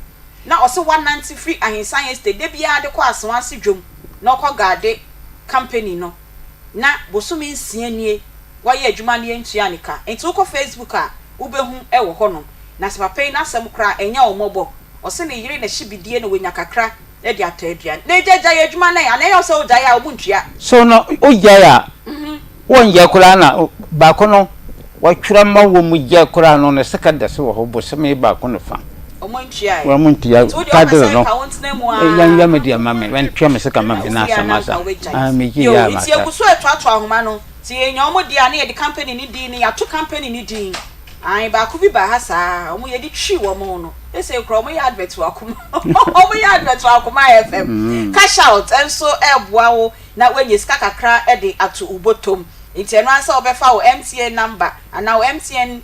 Na ɔse wanante firi Ahensan Estate da biara de kɔ Asoase dwom na ɔkɔ guarde company no. Na bosome nsia nie wayɛ adwuma no yɛntua ne ka. Nti wokɔ Facebook a, wobɛhu wɔ hɔnom. Na sɛ papa yi n'asɛm koraa ɛnyɛ wo mmɔbɔ. Ɔse ne yere na hye bidie na wanya kakra de atɔ aduane. Na agya gyae adwuma no ɛ, anaa ɛyɛ wo sɛ wogyae a ɔmo ntua? So no wogyae a wonnyɛ koraa na baako no wɔtwerɛ ma wɔn gyae koraa no ne sika da so wɔ hɔ bosome baako ne fa. Ɔmo ntua ɛ. Wɔn ntua Nti wo deɛ wopɛ kadere sɛ no nka wontena mu aa. yɛnyɛ me deɛ ma me wɔntua me sika ma me Wofi na a asɛm na asa. nka wobɛgyae. Ah megye Yoo yɛ a nti masa. yɛgu so ɛtoatoa ahoma no nti yɛnya ɔmo deɛ a na yɛde company no din no yɛato company no din. Ae baako bi baa ha saa ɔmo yɛde twi wɔn no sesei koraa ɔmo yɛ advert wɔ akoma ɔmo yɛ advert wɔ akoma FM cash out nso ɛɛboa wo na woanya sika kakra de ato wo bɔtɔm nti ɛno ara sɛ wobɛfa wo MTN number anaa wo MTN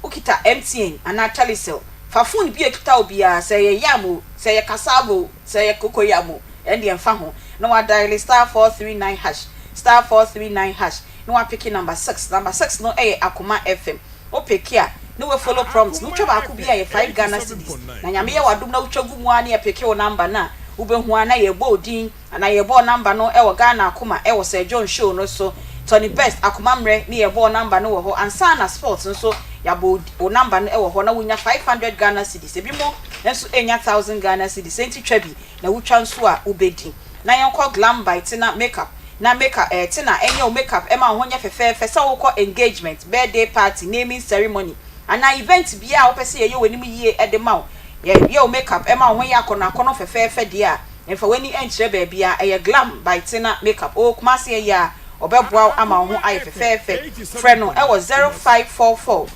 wokita MTN anaa Telecel fa phone bi a ekita wo biara sɛ ɛyɛ yam o sɛ ɛyɛ cassava o sɛ ɛyɛ cocoyam o ɛndeɛ ɛmfa ho na wa dial *439 hash *439 hash na wapeke number 6, number 6 no yɛ Akoma FM, wo peke a na wa follow prompt no, wotwa baako bi a ɛyɛ 5 Ghana cedis, na Nyame yɛ w'adom na wotwa gu mu ara na yɛpeke wo number no a, wobɛhu ara na yɛbɔ wo din anaa yɛbɔ wo number no wɔ Ghana Akoma wɔ Sir John show no so, Tony Best Akoma Mmerɛ ne yɛbɔ wo number no wɔ hɔ, ansa na sports nso yɛabɔ wo number no wɔ hɔ na wonya 500 Ghana cedis, ebinom nso renya 1000 Ghana cedis, enti twa bi na wotwa nso a wobɛdi. Na yɛnkɔ Glam by Tina Makeup na makeup eh Tina ɛnyɛ wo makeup ɛma wo ho nyɛ fɛfɛɛfɛ sɛ wokɔ engagement, birthday party, naming ceremony anaa event biara a wopɛ sɛ yɛyɛ w'anim yie de ma wo. Yɛyɛ wo makeup ɛma wo ho yɛ akɔnɔ akɔnɔ fɛfɛɛfɛ deɛ a, mfa w'ani nkyerɛ baabiara. Ɛyɛ Glam by Tina Makeup. Ɔwɔ Kumasi ɛyɛ a ɔbɛboa wo ama wo ho ayɛ fɛfɛɛfɛ. Frɛ no ɛwɔ 0544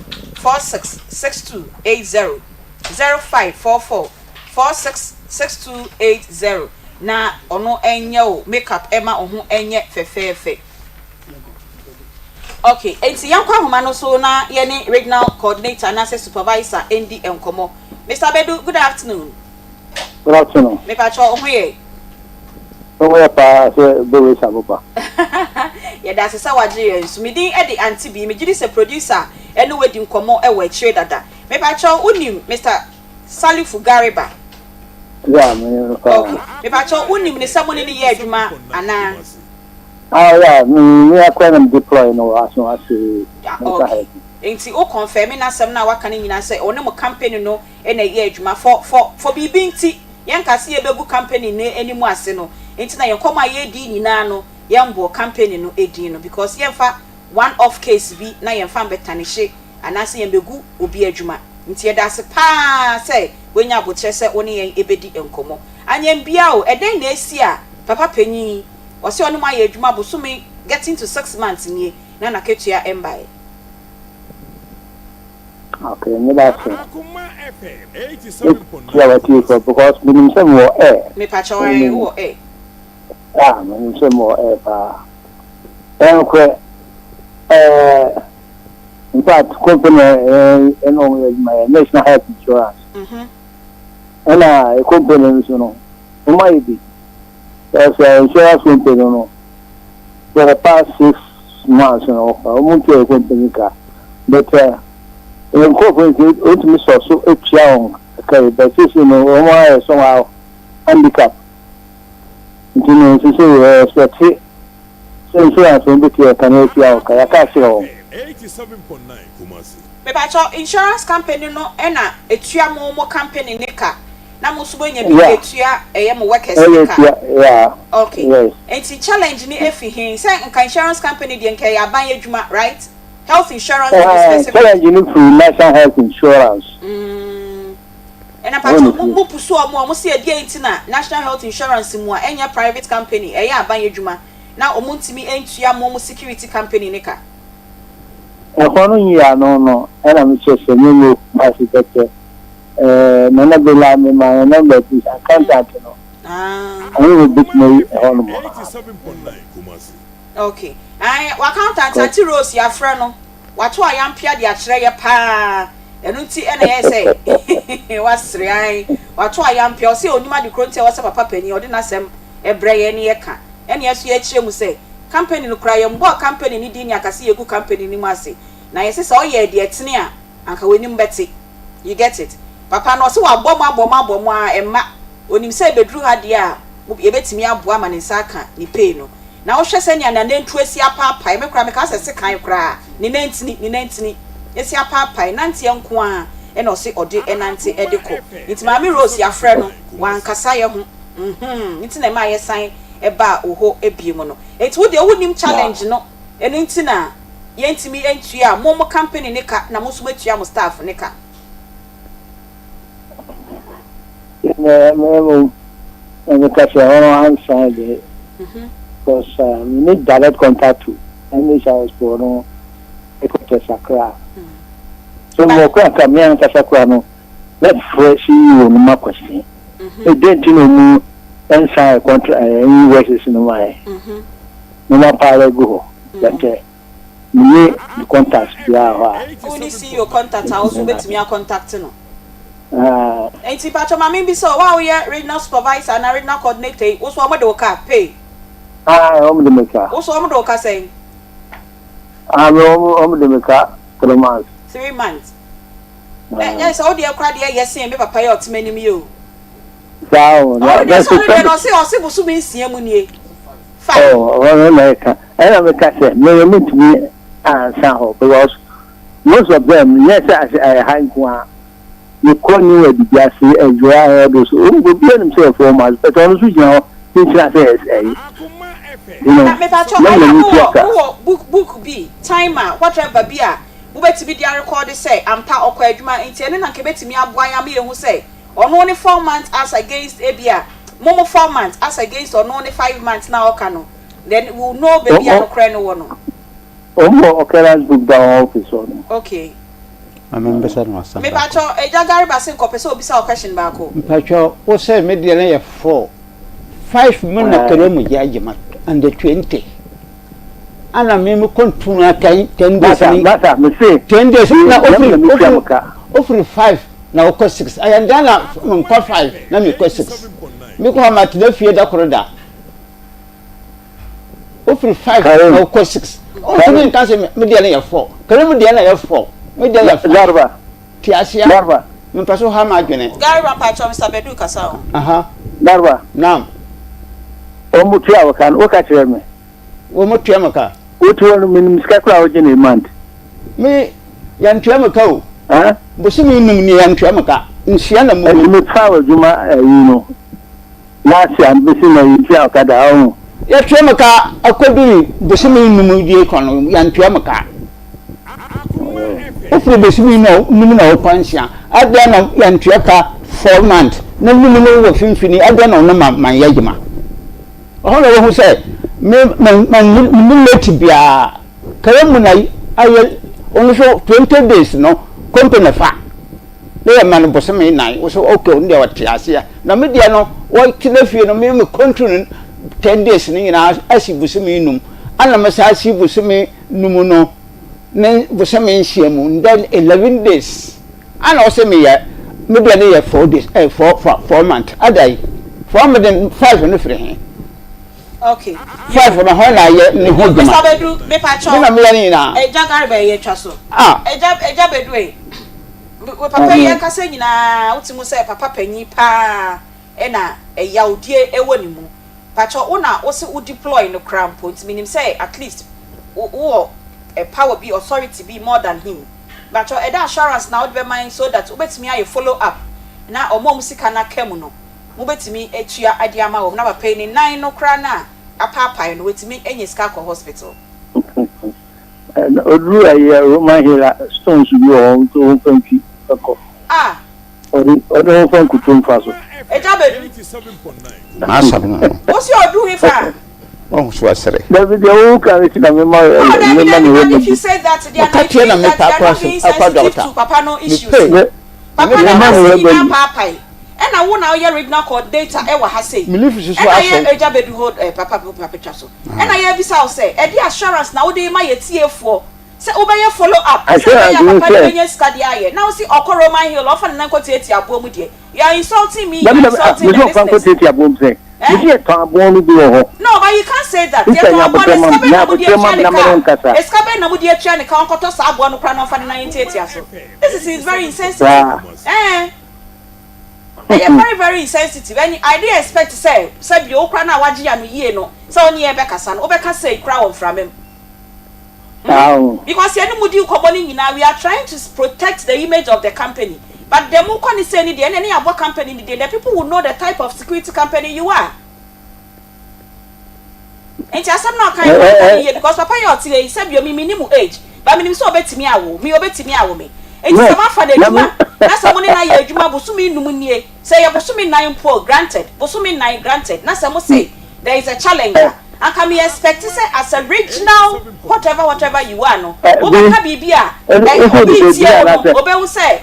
46 6280, 0544 46 6280. na ɔno nyɛ wo make up ma wo ho nyɛ fɛfɛɛfɛ. Ok, enti yɛnkɔ ahoma no so na yɛne regional coordinator anaasɛ supervisor ndi nkɔmmɔ. Mister Abedu, good afternoon. Good afternoon. Mepakyɛ wo ho yɛ? Me ho yɛ paa sɛ Bowe Saboba. Yɛda ase sɛ wagye yɛn so. Me din de Auntie Bee. Megye di sɛ producer ne wo adi nkɔmmɔ wɔ akyire dada. Mepakyɛ wo, wonim Mister Salifu Gariba? Yeah, menim no paa. Ok. Mepakyɛ wo, wonim no sɛ mo ne no yɛ adwuma anaa? Ah yeah, me me akora na me deploy no wɔ aso ase mental health. Nti wo confirm n'asɛm no a waka no nyinaa sɛ ɔne mo company no na ɛyɛ adwuma for for for biribi nti yɛnka sɛ yɛbɛgu company no anim ase no nti na yɛn nkɔmmɔ a yɛredi nyinaa no yɛmbɔɔ company no din no because yɛmfa one off case bi na yɛmfa mbɛtanihye anaasɛ yɛmbɛgu obi adwuma nti yɛda ase paa sɛ woanya aboterɛ sɛ wo ne yɛn ɛbɛdi nkɔmmɔ. Anyɛnbia o, ɛdɛn na asi a papa panyin yi ɔse ɔne mo ayɛ adwuma bosome getting to 6 months nie na n'akatua mbaeɛ. Okay, meda ase. Metia w'atiefoɔ because menim sɛ mewɔ air. Mepakyɛw ae, wowɔ air. Ah, menim sɛ mewɔ air paa. Ɛyɛ nokorɛ, ɛɛ, in fact, company ɛne wɔn yɛ adwuma yɛ National Health Insurance. Ɛna company no nso no, wɔn ayɛ bi. Sɛ insurance company no, for the past 6 months no, wɔn ntua yɛ company ka. But yɛn nkurɔfoɔ nti, wɔntumi sɔ so tua wɔn ka yi, but seesei no, wɔn ayɛ somehow handicap. Nti no, seesei yɛ expect sɛ insurance wɔn bɛtua yɛ ka na yɛatua wɔn ka, yɛaka akyerɛ wɔn. Mepakyɛw, insurance company no na etua mo mo company ne ka na mo nso moanya bi atua ɛyɛ mo workers ne ka? Yeah, Okay, yes. Nti challenge no efi he? Sɛ nka insurance company deɛ nka ɛyɛ aban adwuma, right? Health insurance to be specific. Challenge no firi National Health Insurance. Ɛna pakyɛw mo mo pusu ɔmo a ɔmo se ɛdeɛn nti na National Health Insurance mu a ɛnyɛ private company ɛyɛ aban adwuma na ɔmo ntumi ntua mo mo security company ne ka? Ɛhɔ no nyi ano no ɛna me kyerɛ sɛ me mo Kumasi bɛkyɛ ɛɛ Nana Bela me ma yɛn number bi accountant no ɔno na obetumi ayi ɛhɔ nom ano. Ok ae w'accountant Auntie Rose yɛafrɛ no wato ayampea de akyerɛ yɛ paa ɛno nti ɛna ɛyɛ sɛ wasere ae wato ayampea ɔse ɔnim ade koro nti a ɛwɔ sɛ papa panin ɔde n'asɛm ɛbrɛ yɛn ne yɛka ɛna yɛso yɛkyerɛ mu sɛ company no koraa yɛmbɔɔ company no din ne aka sɛ yɛgu company no mu ase na yɛse sɛ ɔyɛɛ deɛ ɛtene a anka w'anim bɛte you get it papa no ɔse wabɔ mo abɔ mo abɔ mo aa ɛmma onim sɛ ɛbɛduru ha deɛ a yɛbɛtumi aboa ama ne nsa aka ne pay no na wohwɛ sɛnea n'anantu asi apaapae me koraa mekaa sɛ sekan koraa ne nantini ne nantini asi apaapae nanteɛ nko ara ɛna ɔse ɔde ɛnante ɛde kɔ nti maame Rose yɛafrɛ no wankasa yɛ ho mm nti na ɛmaa yɛsan ɛbaa wo hɔ biom no nti wo deɛ wonim challenge no ɛno nti na yɛntumi ntua mo mo company ne ka na mo nso moatua mo staff ne ka. Me me mo me ka sɛ ɔno ansan de because me need direct contact to NHIS for no headquarters Accra. So mo kura nka me ankasa kura no mɛfrɛ CEO no ma question. Ɛdɛn nti na ɔmu nsan contract invoices no ma yɛ. Mo ma paara gu hɔ. But menni ne contact biara hɔ a. Wonni CEO contact a wo nso wobɛtumi a contact no. Enti mpakyɛ ma membisa o, wo a woyɛ regional supervisor anaa regional coordinator yi, wo nso wɔde wo ka, pay? Aye, wɔde me ka. Wo nso wɔde wo ka sɛn? Ah, me wɔde me ka 3 months. 3 months. Ɛ sɛ wo deɛ koraa deɛ ɛyɛ sen me papa yi a ɔte m'anim yi o. Saa o. Ɔno deɛ sɛ ɔno deɛ no ɔse ɔse bosome 6 mu nie. 5. Oh, ɔno na ɛka. Ɛna meka sɛ me mentumi ansa hɔ because most of them nyɛ sɛ ɛha nko a mekɔ new adidi ase adwira ɛdo so obi anim sɛ yɛ 4 months but ɔno nso gyina hɔ kyinkyina sɛ ɛyi. You know, Na mepakyɛ na ɛna m'ani tua mowɔ ka. mowɔ book book bi timer whatever bi a mobɛtumi de arekɔɔde sɛ ampa ɔkɔ adwuma nti ɛno na nka ɛbɛtumi aboa yɛn ama yɛhu sɛ ɔno ne 4 months as against ebia mo mo 4 months as against ɔno ne 5 months na ɔka no, then we will know baabi a nokorɛ no wɔ no. Wɔn wɔ occurrence book da wɔn office hɔ no. Okay. Maame mbisa no asɛm baako. Mepakyɛw, Agya Gariba se nka ɔpɛ sɛ obisa wo question baako. Mpakyɛw, wo sɛ me deɛ no yɛ four. 5 mu na Karamu gye agyema on the 20. Ana me me kɔntu na 10 10 days ni. Masa, mese. 10 days na ofiri ofiri ofiri 5 na ɔkɔ 6. Ayɛnda na nkɔ 5 na mekɔ 6. Mekɔ hɔ ma tena fie da koro da. Wofiri 5 na wokɔ 6. Wontumi nka sɛ me deɛ no yɛ 4. Karamu deɛ na yɛ 4. Me deɛ yɛ 5. Garba. Te aseɛ. Garba. Mempɛ so ha m'adwene. Garba mpakyɛw Mister Badu kasa o. Aha. Garba. Naam. Wɔn tua wo ka no, woka kyerɛ me. Wɔn tua me ka. Wote hɔ no, menim sika koraa a wogye no a month. Me, yɛntua me ka o. Huh? Bosome num nie yɛntua me ka. Nsia na mu. Ɛnti mefaa w'adwuma ayi no, last year besi nnɛ yɛntua wo ka da, ɔho. Yɛtua me ka akɔduru bosome num die kɔ no, yɛntua me ka. Wofiri bosome num na wokɔ nsia, adɛn na yɛntua ka 4 month na num no wɔ finfini, adɛn na ɔno ma manyɛ adwuma? Ɛhɔ na wɔhu sɛ me me menni late biara. Kɛyɛ mu na ayɛ ɔno nso 20 days no company fa na yɛ ma no bosome nan wo so okay ɔno deɛ ɔte aseɛ na me deɛ no wɔtena fie no me me control no 10 days no nyinaa asi bosome num ana me saa si bosome num no ne bosome nsia mu then 11 days ana ɔsɛ meyɛ me deɛ no yɛ 4 days eh 4 4 4 month adai 4 month 5 no firi he. Okay. 5 no hɔ na ayɛ ne ho dwuma. Mr. Bedu, mepa kyɛw. Me na meyɛ ne nyinaa. Agya Garba yɛ twa so. Ah. Agya Agya Bedu e. We papa yi akasa nyinaa wote mu sɛ papa panyin paa ɛna ɛyawdie ɛwɔ ne mu. Pakyɛw wo na wo se wo deploy no koraa mpo nti menim sɛ at least wo wɔ power bi authority bi more than him. Pakyɛw ɛdɛ assurance na wode bɛma yɛn so that wobɛtumi ayɛ follow up na ɔmo a ɔmo sika no aka mu no mobɛtumi atua de ama wɔn na papa yi ne nan no koraa no a apaapae no watumi anya sika akɔ hospital. Oduru ɛyɛ Roman hill a stones bi wɔ hɔ nti wɔmfa ntwi kɔ. Ah! Ɔde ɔde wɔmfa nkuto mfa so. Agya Badu. M'asɛm no no. Wosi oduru he fa? Wahu so asere. Dabi deɛ wo ka no ti na mema mema ne wɔ if you say that they are not they na are mepa akɔ not being akɔ sensitive dɔkta. to papa no issues. Mepɛ. Papa no ase nyinaa paapae. Ɛna wo na woyɛ regional coordinator ɛwɔ ha sei. Me leaf soso Ɛna yɛ asɛe. agya bɛdu hold eh, papa papa twa so. Ɛna yɛ bisa wo sɛ ɛde assurance na wode ma yɛ tiefoɔ sɛ wobɛyɛ follow up sɛ Assurance ɛbɛyɛ a ne papa no sɛ. bɛnya sika de ayɛ. Na wo se ɔkɔ Roman Hill ɔmfa ne nan nkɔ tiatia aboɔ mu deɛ. You are insulting me, you Dabi are dabi ah insulting mese the ɔmfa nkɔ listeners. tiatia aboɔ mu sɛn? Eh? Mese yɛtɔn aboɔ no bi wɔ hɔ. No, but you can't say that. Sister Yɛtɔn nya aboɔ no, abotrɛ ma sika me bɛn nya na mode abotrɛ ma atua me ne na me ne ka? wo nkasa. Sika bɛn na mode atua ne ka ɔnkɔtɔ saa aboɔ no koraa na ɔmfa ne nan ntiatia so? This is is very insensitive. Saa. Eh. Ɛyɛ very very insensitive and I didn't expect sɛ sɛ bio wo koraa no a wagye ano yie no sɛ wo ne yɛn bɛkasa no wobɛka sei koraa wɔ mframa mu. Saa o. Because yɛne mo di nkɔmmɔ no nyinaa we are trying to protect the image of the company but deɛ mokɔ ne sei no deɛ ɛnneɛ ne yɛabɔ company no din the people will know the type of security company you are. Nti asɛm no a ɔkae no wanka no yie because papa yi a ɔte ha yi sɛbio me menni mo age but menim sɛ ɔbɛtumi awo me ɔbɛtumi awo me nti sɛ moafa no adwuma na sɛ mo ne no ayɛ adwuma bosome nnum nie sɛ ɛyɛ bosome nnan mpo granted bosome nnan granted na sɛ mo se there is a challenge a anka me expect sɛ as a regional whatever whatever you are no wobɛka biribi a obi ntie wo no ɔbɛhu sɛ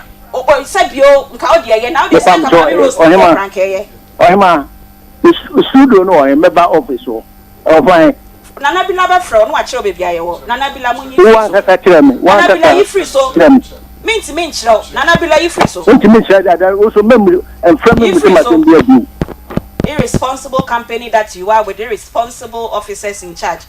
sɛbio nka wo deɛ yɛ na wo deɛ sɛ nka Maame Rose na kɔ koraa nka ɛyɛ. Ɔhemaa, Studio no wɔ he? Mɛba office hɔ. Ɛwɔ fa he? Nana Bila bɛfrɛ wo na wakyerɛ wo baabi a yɛwɔ. Nana Bila monyi Wo firi so. ankasa kyerɛ me. Wo Nana Bila ankasa yi firi so. kyerɛ me. Mentumi nkyerɛ wo. Nana Bila yi firi so. Wontumi nkyerɛ dada. Wo nso mɛmmu, mfrɛ me Yi mmusa firi me so. asɛm biara bio. Irresponsible company that you are with irresponsible officers in charge.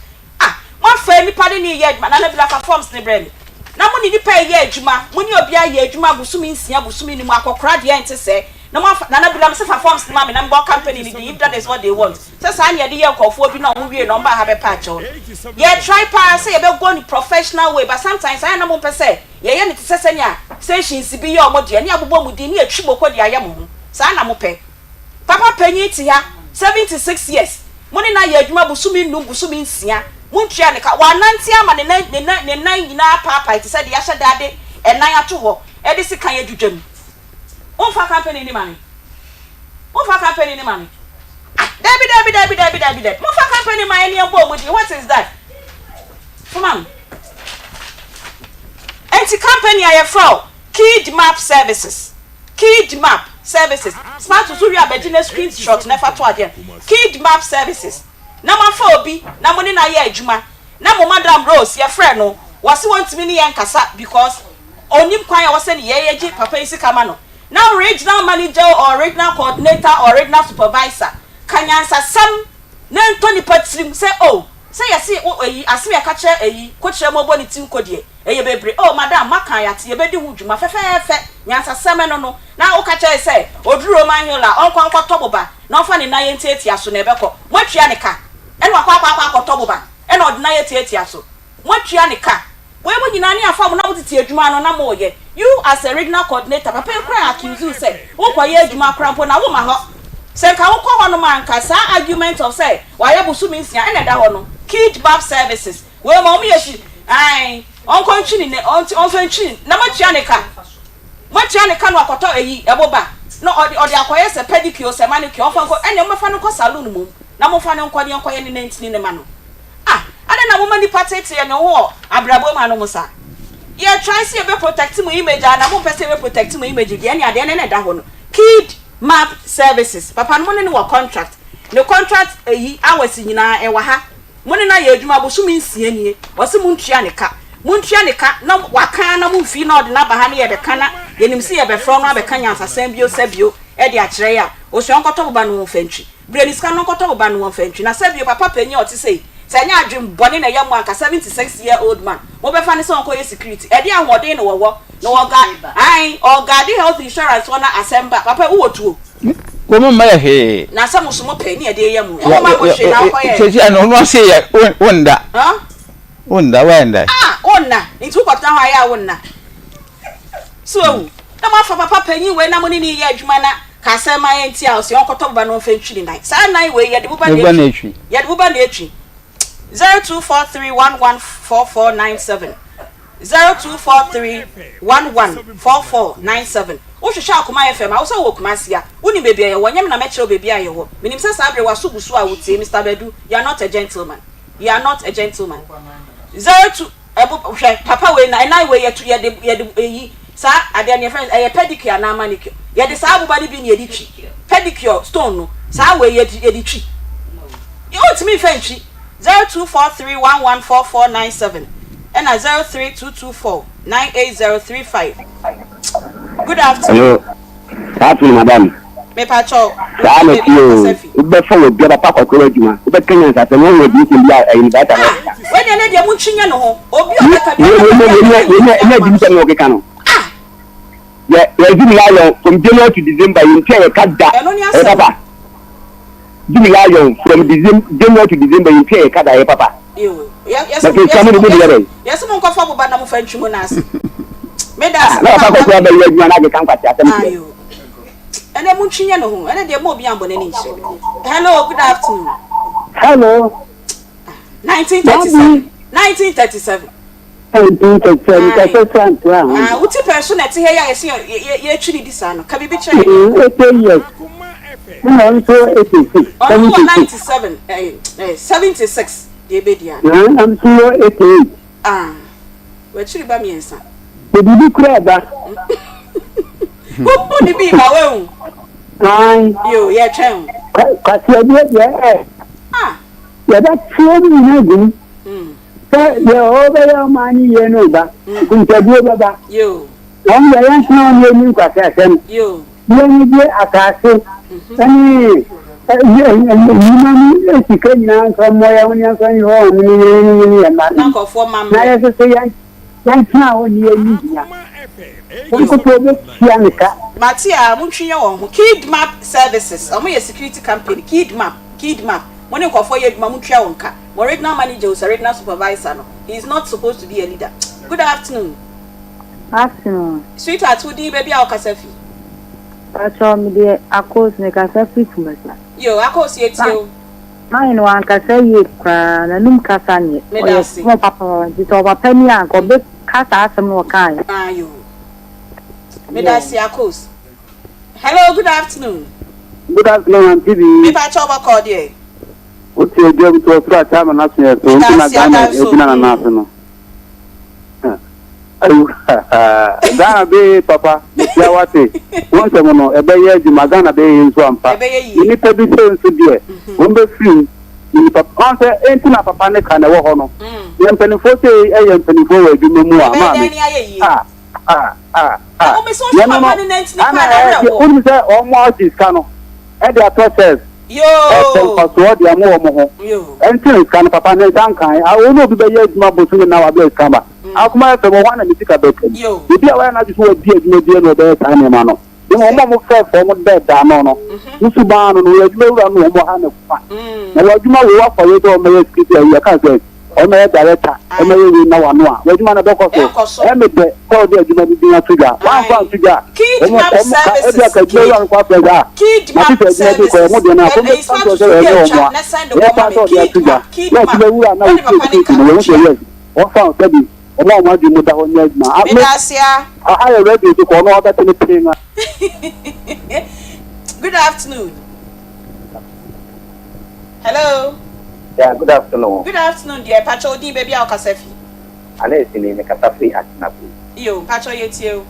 Ah! Moafa nnipa ne ne reyɛ adwuma. Nana Bila fa forms no brɛ me. Na mo ne nnipa reyɛ adwuma. Mo ne obiara yɛ adwuma bosome nsia, bosome num. Akɔkora deɛ ɛnte sɛɛ. Na moafa, Nana Bila mese fa forms no ma me na mebɔ company no din if that is what they want. Sɛ saa na yɛde yɛ nkurɔfoɔ bi na wɔn wie na wɔn ba ha bɛpa akyɛw no. Yɛ try paa sɛ yɛbɛ go no professional way but sometimes ayɛ na mo mpɛ sɛ yɛyɛ no te sɛ sɛnea stations bi yɛ wɔn deɛ ne yɛabobɔ mo din ne yɛtwi moko de ayɛ mo ho. Saa na mo pɛ. Papa panyin te ha, 76 years, mo ne no ayɛ adwuma bosome nnum, bosome nsia, montua ne ka. Wanante ama ne nan ne nan ne nan nyinaa apaapae te sɛ deɛ yɛahyɛ da de ɛnan ato hɔ de sekan adwidwa mu. Womfa company no ma me. Womfa company no ma me. Ah, dabi, dabi, dabi, dabi, dabi, dabi. Momfa company ma yɛn yɛn bɔ ɔmo din. What is that? Foma me. Enti company a yɛfrɛ wo Kidmap Services. Kidmap. Services, Smart nso wie a bɛgye na screen shot na fa to adeɛ no, Kidmap Services, na moafa obi na mo ne no ayɛ adwuma na mo Madam Rose yɛfrɛ no wɔse wɔntumi ne yɛn nkasa because ɔnnim kwan a ɛwɔ sɛ ne yɛyɛ gye papa yi sika ma no na Regional Manager or Regional Coordinator or Regional Supervisor ka nyansasɛm na ɛntɔ nipa tirim sɛ oh sɛ yɛse wo eyi asem yɛka kyerɛ eyi kokyerɛ mɔbɔ ne ti nko deɛ ɛyɛ bebre oh madam maka yɛate yɛbɛdi ho dwuma fɛfɛɛfɛ nyansasɛm ɛno no na woka kyerɛ sɛ ɔduru Roman Hill a ɔnkɔ nkɔtɔ boba na ɔmfa ne nan ntiatia so na ɛbɛkɔ moatua ne ka ɛna wakɔ akɔ akɔ akɔtɔ boba ɛna ɔde nan atiatia so moatua ne ka Wei mo nyinaa ne afa mo na mo tete adwuma no na mo yɛ. You as a regional coordinator papa yi koraa accuse wo sɛ wo kɔ yɛ adwuma koraa mpo na wo ma hɔ. Sɛ nka wo kɔ hɔ nom a nka saa argument of sɛ wayɛ bosome nsia ɛna ɛda hɔ no. Kid bab services wei ma wɔn yɛ hyi ae ɔnkɔ ntwi ne ɔnfa ntwi na moatua ne ka. Moatua ne ka na wakɔtɔ ayi ɛboba na ɔde ɔde akɔyɛ sɛ pedicure sɛ manicure ɔnfa nkɔ ɛnneɛ mobɛfa no nkɔ saloon mmom na momfa no nkɔ ne yɛnkɔyɛ ne nantini no ma no. Ah adɛn na moma nipa teetee ne ho wɔ abrabɔ mu anom saa? Yɛ try sɛ yɛbɛ protect mo image a na mompɛ sɛ yɛbɛ protect mo image deɛ ɛne adeɛ no na ɛda hɔ no. Kid map services papa no mo ne no wɔ contract ne contract ɛyi hours nyinaa ɛwɔ ha mo ne no ayɛ adwuma bosome nsia nie ɔse montua ne ka montua ne ka na waka na momfii na ɔde no aba ha ne yɛbɛka na yɛnim sɛ yɛbɛfrɛ no abɛka nyansasɛm bio sɛ bio ɛde akyerɛ yɛ a osua nkɔtɔ boba no wɔmfa ntwi Brɛ no sika no ɔnkɔtɔ wo ba no wɔmfa ntwi na sɛ bio papa panyin a ɔte sei sɛ ɛnyɛ adwen bɔne na ɛyɛ mo anka 76 year old man mobɛfa no sɛ ɔnkɔyɛ security ɛdeɛn ahoɔden na wɔwɔ na ɔga ae ɔguarde health insurance hɔ na asɛm ba papa wowɔ tuo. Wɔn mma yɛ hwee. Na sɛ mo so mo pɛ ne ɛde yɛ mo wɔn mma mo hwee na wokɔyɛ. Sɛsi ano ɔno ase yɛ wonda. Wonda wɛnda. Ah wonna nti wokɔtena hɔ ayɛ a wonna. So wahu? Na moafa papa panyin wei na mo ne no reyɛ adwuma na ka asɛm ma ɛnti a ɔse ɔnkɔtɔ boba na ɔmfa ntwi ne nan. Saa nan wei yɛde boba na etwi. Yɛde boba na etwi. 0243114497 0243114497 Wohwehwɛ Akoma FM a, wo sɛ wowɔ Kumasi a, wonim baabi a yɛwɔ. Ɛnyɛ me na mɛkyerɛ wo baabi a yɛwɔ. Menim sɛ saa bere w'aso gu so a wotie. Mister Badu, you are not a gentleman. You are not a gentleman. 02. Ɛbo hwɛ papa wei na ɛnan wei yɛto yɛde yɛde eyi saa adeɛ no yɛfrɛ no ɛyɛ pedicure anaa manicure yɛde saa aboba no bi na yɛde twi pedicure stone no saa wei yɛde yɛde twi wontumi nfa ntwi 0243114497 ɛna 0322498035 good afternoon. Hello. Afternoon, madam. Mepakyɛw, Saa na ɛteɛ oo, wobɛfa wɔ dua papa akɔkora w'adwuma, wobɛka nyansasɛm, woahu adiyisɛm bi a ɛyɛ ne data na ɔkeka. Wei deɛ ne deɛ montwi nyɛ ne ho, obi a ɔbɛka bi ɔbɛka bi a Wei nyɛ ɛnyɛ adiyisɛm na ɔkeka no. Yɛ yɛ Zoom Lion from January to December yɛntua yɛ ka da, Ɛno ne ɛyɛ asɛm. papa. Zoom Lion from December January to December yɛntua yɛ ka da, ɛyɛ papa. Yoo, yɛ Na yɛse sɛ sika mo de mo de yɛ dɛn? yɛse monkɔfa boba na mofa ntwi mo nan ase. Meda Ah, ase na papa papa. akɔkora bɛyɛ adwuma na akeka nkwaseasɛm kyerɛ. Ayo. Ɛnɛ montwi nyɛ ne ho. Ɛnɛ deɛ mo obi ambɔ n'ani nkyerɛ me. Hello, good afternoon. Hello. 1937. 1937. 1937 kasa santra ho. Ah, wuti pɛn so na ɛte ha yi a yɛsi yɛtwi ne di saa no. Ka biribi kyerɛ yɛn. 80 years. Ɛna nso 86. Ɔno wɔ 97, eh, eh, 76 deɛ ebedi ano. Na nso wɔ 88. Ah. W'akyiri ba miensa. Sɛ biribi koraa ba. Wo ne bi ba wahu. Ae. Yo, yɛtwɛn wo. Kwasiadeɛ deɛ ɛ. Ah. Yɛbɛteɛ ne nyinaa gu mu. Sɛ deɛ ɔbɛyɛ ɔman no yie no ba. Nkontabuo bɛba. Yo. Wɔn deɛ yɛntena hɔ na yɛnni nkwaseasɛm. Yo. Yɛnnyegye asase ne nnwuma mu sika nyinaa mfa mmɔ yɛn ho ne yɛmfa nyi hɔ ne yɛn ne yɛn mma no. Na yɛn nso yɛntena hɔ ne yɛnni hia. Nyankopɔn bɛtua ne ka. Mate a, montwi nyɛ wɔn ho. Kidmap services, wɔn yɛ security company, Kidmap, Kidmap, mo ne nkurɔfoɔ yɛ adwuma montua wɔn ka. Mo regional manager o sɛ regional supervisor no, he is not supposed to be a leader. Good afternoon. Afternoon. Sweetheart wo din baabi a wo kasa fi. Pakyɛw me deɛ Akos me kasa firi Kumasi. Yoo Akos yɛ tie wo. Man no wankasa yie koraa nanum kasa nyɛ ɔyɛ small papapapa nti sɛ ɔpapa ni a nka ɔbɛ ka saa asɛm no ɔkaa yɛ. Ah yoo medase Akos. Hello good afternoon. Good afternoon auntie bi. Me pakyɛw bɔkɔɔ deɛ. Wote adwam to ɔsoro akyɛ ama n'aso yɛ so nti na Ghana egyina n'anan ase no. Ghana bɛyɛ papa metia wate wo nsɛm no ɛbɛyɛ adwuma Ghana bɛyɛ yie nso ampa nnipa bi sɛ nso deɛ wɔn bɛfiri mu nnipa wɔn sɛ enti na papa ne ka na ɛwɔ hɔ no yɛ mpanimfoɔ sɛ ɛyɛ mpanimfoɔ wɔ adwuma mu a maame a a a a yɛn no ana ɛyɛ wonim sɛ wɔn agye sika no ɛde atɔ sɛs ɛpɛ mfasoɔ de ama wɔn ho ɛnti na sika no papa ne nsa nkan wɔn obi bɛyɛ adwuma bosome na wabɛ sika ba. Akoma FM, hɔ na ne sika bɛka mu. Obi a wayɛ n'adwene sɛ wadi adwuma biara na ɔbɛyɛ saa nneɛma no. Na mmom wɔn a wɔfrɛfrɛ wɔn dɛɛdaa no no, ne suban no no, wɔyɛ adwuma wura no na wɔn ha ne fa. Na wɔ adwuma wei wafa wei sɛ ɔmmɛyɛ security ayi, yɛka sɛ ɔmmɛyɛ director, ɔmmɛyɛ wei na wano a, w'adwuma no bɛkɔ so. Ɛyɛ me dɛ sɛ wode adwuma no din ato dwa. Woamfa anto dwa a, wɔn wɔn ka ebia ka adwuma wura no kɔ afrɛ sɛ ah, mate sɛ adwuma bi kɔ, ɛmo deɛ no a, kɔm bɛka nkyerɛ sɛ ɛnyɛ wɔn a. Ɛyɛ paa sɛ ɔde ato dwa. Na adwuma wura no a ɔtua security no, yɛhu sɛ yes. Wɔmfa wo sɛ bi wɔn a wɔn adwene mu da hɔ nyɛ adwuma. A, me, Meda ase a. aha yɛ radio so kɔ, ɔno ɔbɛte ne pee a. Good afternoon. Hello. Yeah, good afternoon. Good afternoon dear. Pacho wo din baabi a wokasa fi. Alex ni me kasa firi Atenabu. Iyo, mpacho yɛ tie o.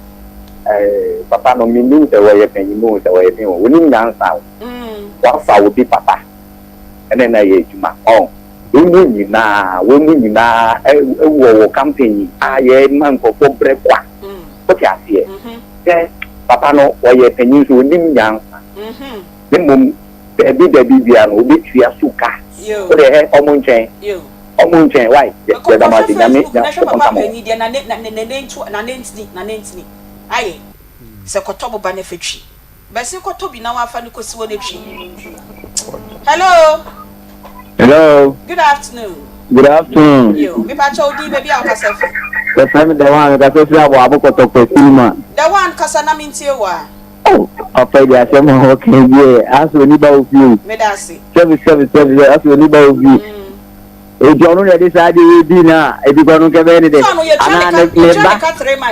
Eh, papa no menim sɛ wɔyɛ panyin o sɛ wɔyɛ den o, wonim nyansa o. Wafa obi papa ɛne na yɛ adwuma ɔn. Wɔn mu nyinaa, wɔn mu nyinaa wɔ wɔ campaign a yɛma nkurɔfoɔ brɛ kwa. Wote aseɛ? Sɛ papa no ɔyɛ panyin nso ɔnim nyansa. Na mmom baabi dabi biara no ɔbɛtua so ka. Wo deɛ hɛ ɔmo nkyɛn, ɔmo nkyɛn why? Yɛda mo ase Nyame Nyankopɔn nka mo ho. Sɛ kɔtɔ boba na fa twi. Bɛse kɔtɔ bi na wafa no kɔsi hɔ na twi. Hello. Hello. Good afternoon. Good afternoon. Yo, me pa kyɛw din baabi a wokasa fi. Yɛfrɛ me The One, mekasa firi Aboabo Kɔtɔkɔ Cinema. The One kasa na mentie wo a. Oh, papa yi deɛ asɛm a ɔka yi deɛ asɛ ɔni ba wɔ fie o. Meda ase. Sɛbi sɛbi sɛbi asɛ ɔni ba wɔ fie. Enti ɔno na ɛde saa adeɛ wei dii no a, ebi kɔ no nka ɛbɛyɛ ne dɛ. Anaa ne ne ba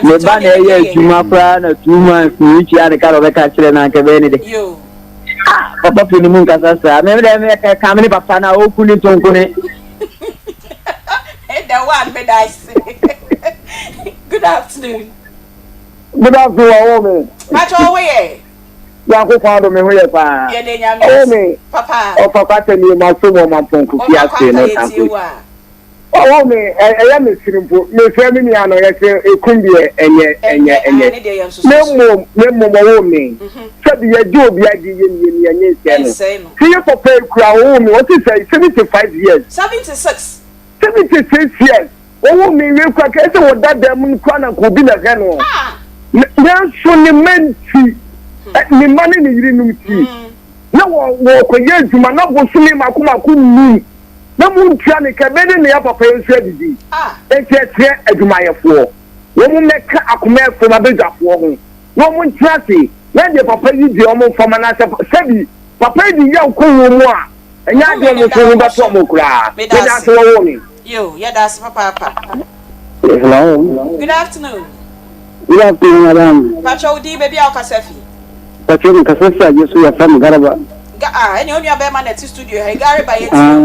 ne ba na ɛyɛ adwuma koraa na 2 months na ntua ne ka na ɔbɛka kyerɛ no anka ɛbɛyɛ ne dɛ. Ah, papa fi ne mu nkasa saa. Me dɛ me ka me ne papa na ɔku ne tonko ne. The one me da ase. Good afternoon. Good afternoon, ɔwɔ me. Pacho ɔwɔ yɛ. Nyankopɔn adom me ho yɛ paa. Yɛda Nyame Ɔwɔ ase. me. Papa. Ɔfa kwata nie ma so wɔ mampɔnko fi Ɔfa ase kwata no yɛtie tanko. wo a. Ɔwɔ me ɛyɛ me sere mpo. Mesrɛ me nua no yɛsɛ ekum deɛ ɛnyɛ ɛnyɛ Ɛnyɛ ae ɛnyɛ. ne deɛ yɛ Na nsoso so. mmom na mmom ɔwɔ me. Sɛbi yɛgye obi adi yɛ nie nie ɛnyɛ nsɛe no. Ɛnsɛe no. Sɛ yɛ papa yi kura ɔwɔ me ɔte sɛ 75 years. 76. 76 years. Wɔwoo me wie koraa, kɛyɛ sɛ wɔda dan mu no koraa na anka obi na ɛhwɛ no. Nanso ne mma nti, ne mma ne ne yerenom nti, na wɔkɔyɛ adwuma na bosome mako mako nnum na montua ne ka, ɛbɛyɛ dɛn na yɛn papa yi nso adidi? Enti ɛkyerɛ adwumayɛfoɔ, wɔn mmɛka akoma fam abadwafoɔ ho na wɔn ntena ase na deɛ papa yi deɛ wɔn mfa ma no asɛ sɛbi papa yi de yaw kɔ wɔn mu a Ɛnyɛ adeɛ ɔmo nso ho bɛtɔ ɔmo koraa. Meda Meda ase. ase wɔwoo me. Yo, yɛda ase papaapa. Hello. Good afternoon. Good afternoon, madam. Pacho wo din baabi a wokasa fi. Pacho me kasa fi agye so yɛfrɛ me Garba. Ga ah ɛne onua bɛrima na ɛte studio ha yi Garba yɛ tie o.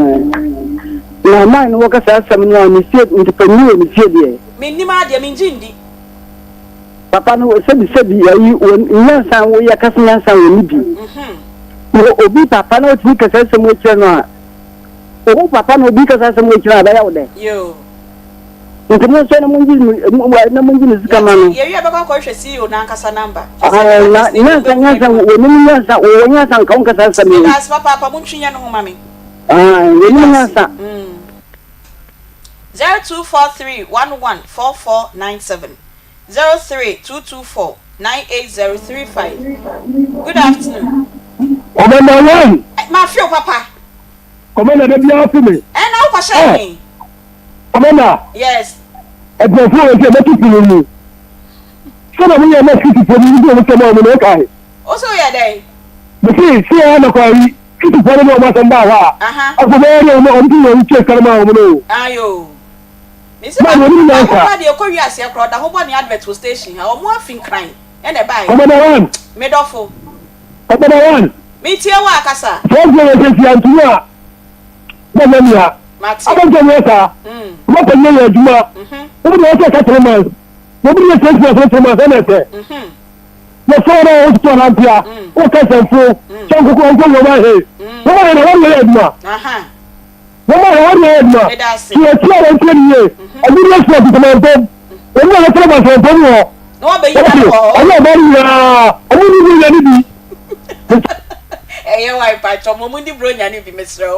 Na man no wɔkasa asɛm no a ne fie nti panyin wɔ ne fie deɛ. Mennim adeɛ mengye ndi. Papa no sɛbi sɛbi ayi wɔ nyansa wo yɛ kasa nyansa wɔ ne bi. Wɔ obi papa na otumi kasa asɛm wɔ kyerɛ no a owo papa na obi kasa asɛm wɔ kyerɛ a bɛyɛ wo dɛ. Nti mo nsɔ na mo ngye na mo ngye ne sika ma no. Yɛ wie bɛkɔ akɔhwɛ CEO n'ankasa number. Na nyansa nyansa wɔ nim nyansa wɔ nyansa nka wo nkasa asɛm yi. Meda ase papaapa mo ntwi nyɛ no ho ma me. Wɔ nim nyansa. 0243 11 4497 03224 98035 Good afternoon. Commander one. Ma fi o papa. Commander da biara fi me. Ẹ na wokɔ hyɛ he. Commander. Yes. Ɛbrɛfo wɔ sɛ mɛto pono mu. Sɛdeɛ moyɛ na Filistifoɔ no wudi wɔn nsɛm a wɔn no wokae. Wo so yɛ dɛn? Mese sɛ yɛ na kɔ ayi Filistifoɔ no ne wɔn asɛm baa hɔ a, afei bɛyɛ dɛ wɔn wɔn ti wɔn tua sika no maa wɔn no o. Ayo. Mese Maa baako wɔn baako nyansa. koraa deɛ ɛkɔ wiaseɛ koraa ɔda ho bɔ ne advert wɔ station ha wɔn afi Nkran ɛna ɛbaeɛ. Commander one. Me dɔfo. Commander one. Metie wo a kasa. Sɛ ɔsɛ yɛ sɛ sia ntumi a na nyɛ nea. Mate. Abɛnkyɛ nyɛ saa. Wɔpɛ nyɛ yɛ adwuma. Wɔn deɛ wɔsɛ ɛka 3 months. Obi yɛ sɛ sɛ sɛ sɛ sɛ sɛ. Yɛfrɛ wɔn a wɔtutu anantea, wɔka nsɛmfo, sɛ nkokɔ nkɔ wɔn ahe. Wɔn ayɛ na wɔn yɛ adwuma. Wɔn ayɛ wɔn yɛ adwuma. Tí wɔn ti a wɔn ti ni yie. Ɔmo ní ɛsɛ ɔtutuma ntɔm. Wɔn a wɔfrɛ wɔn ntɔm wɔ. Ɔmo ɔmo nyinaa ɔmo ní bi yɛ ni bi. Ɛyɛ wa mpatsɔ mo ɔmo ní bronya ni bi mesrɛ o.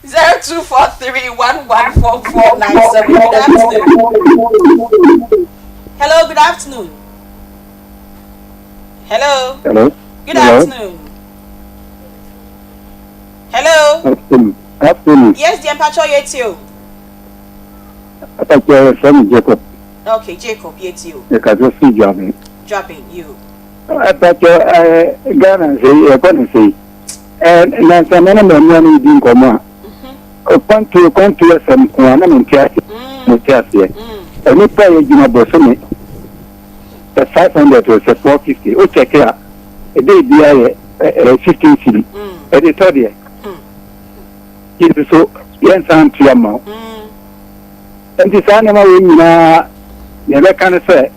0243114497. Good afternoon. Hello, good afternoon. Hello. Hello. Good Hello. afternoon. Hello. Afternoon. Afternoon. Yes, dear Mpacho Yetio. Apache from Jacob. Okay, Jacob Yetio. Yɛkasa fi Dwaben. Dwaben, you. Apache Ghana nse yɛkɔ ne sei. Nansa me ne mmarima no redi nkɔmmɔ a, kwantuo kwantuo asɛm nko a na mente aseɛ mente aseɛ. Nnipa a yɛgyina bosome sɛ 500 o sɛ 450 o kyɛke a ɛdɛ biara yɛ 15 cedi ɛde tɔ deɛ yɛsi so yɛnsan ntua ma wo. Nti saa nneɛma wei nyinaa deɛ ɛbɛka ne sɛ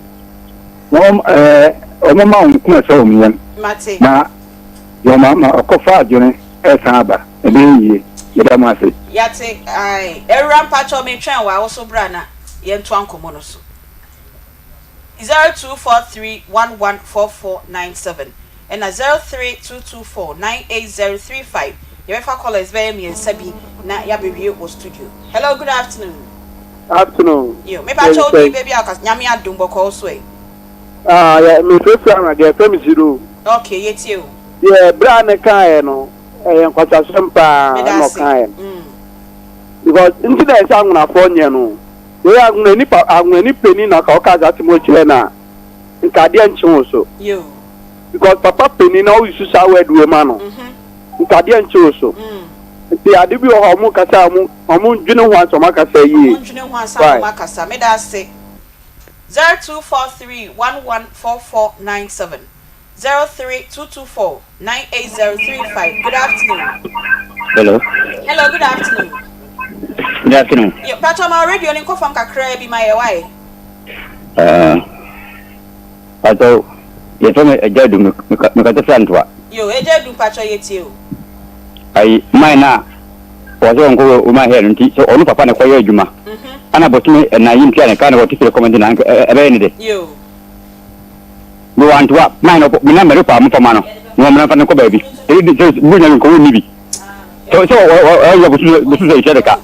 wɔn ɛɛ wɔn ma wɔn koma sɛ wɔn yam na wɔn ama ɔkɔfa adwene ɛsan aba ɛbɛyɛ yie meda mo ase. Yate ae awura mpakyɛw metwɛn wo a wo so bra na yɛntoa nkɔmmɔ no so 0243114497 ɛna 0322498035 yɛbɛfa callers bɛyɛ mmiɛnsa bi na yɛabɛwie wɔ studio hello good afternoon. Afternoon. Yo mepakyɛw wo din baabi a woka nyame adom bɔkɔɔ wo so ɛ. Ah yɛ mefrɛfrɛ ama deɛ yɛfrɛ me zero. Okay yɛtie o. Deɛ bra no kaeɛ no ɛyɛ nkwasasɛm paa na ɔkaeɛ no because nti na ɛsɛ anwonafoɔ nyɛ no yɛyɛ anwonani pa anwonani panin na ɔka ɔka saa asɛm kyerɛ no a nka adeɛ nkye wo so because papa panin na ɔyusu saa word wei ma no nka adeɛ nkye wo so nti ade bi wɔ hɔ a ɔmo kasa a ɔmo ɔmo ndwene ho ansa ɔmo akasa yie. Ɔmo ndwene ho ansa na ɔmo akasa meda ase. 0243 114497 03224 98035 Good afternoon. Hello. Hello, good afternoon. Good afternoon. Yo, Pacho, ma radio ni nkɔ fam kakra bi ma yɛ wae. Uh, Pacho, yɛfrɛ me Agya Du, mekasa firi Antoa. Yo, Agya Du, Pacho yɛtie o. Ayi, man na wɔsɛ wɔn kɔ wɔn ahɛ no nti sɛ ɔno papa na kɔyɛ adwuma. Mhm. Ana bɔtumi ɛna yi ntua ne ka na wɔte firi kɔmɛnti na ɛbɛyɛ ne de. Yo. Me wɔ antoa, man no me number no paa mo fa ma no na wɔn mfa no kɔ baabi. Ebi de sɛ bu nya nkɔwɔ ni bi. Sɛ sɛ ɔyɛ bosu bosu sɛ nhyɛ de ka.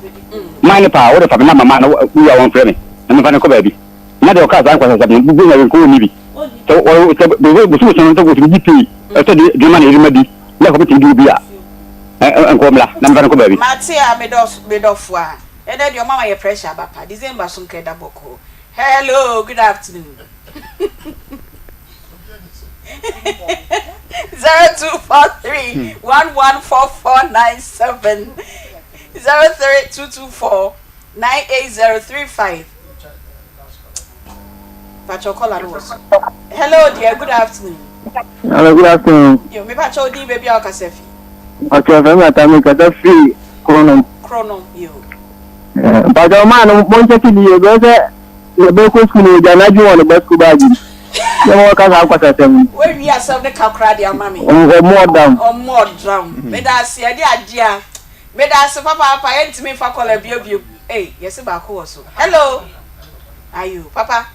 Man no paa wɔde fa me number ma no wia wɔn frɛ me na me fa no kɔ baabi. Na deɛ ɔka saa nkwasasɛm no bu nya nkɔwɔ ni bi. Sɛ wɔ sɛ bosu bosu no sɛ bosu bi pii ɛsɛ de de ma na yɛde ma di na kɔ bɛtumi di obi a nkɔ mmla na me fa no kɔ baabi. Mate a me dɔ me dɔfo a ɛnɛ deɛ ɔma ma yɛ pressure aba pa December so nka ɛda bɔkɔɔ Hello good afternoon. 0243 114497 03224 98035 Pacho caller no wɔ so. Hello dear, good afternoon. Hello, good afternoon. Yo, me pacho di baby a ɔkasa fi. Pacho fɛn mi ata mi kasa fi Kronom. Kronom, yo. Mpacho ɔmaa no mo nkyɛn ti ni yɛ bɛyɛ sɛ Ne ba kɔ sukuu no, ogya n'adwene wɔ ne ba sukuu baage mu. Nyɛ ma wɔka saa nkwasasɛm no. Woawie asɛm no ka koraa de ama me. Ɔmmɔ dam. Ɔmmɔ dam. Meda ase, ɛde adeɛ a. Meda ase papaapa, yɛntumi mfa kɔla bio bio. Ei, yɛse baako wɔ so. Hello! Ayo, papa,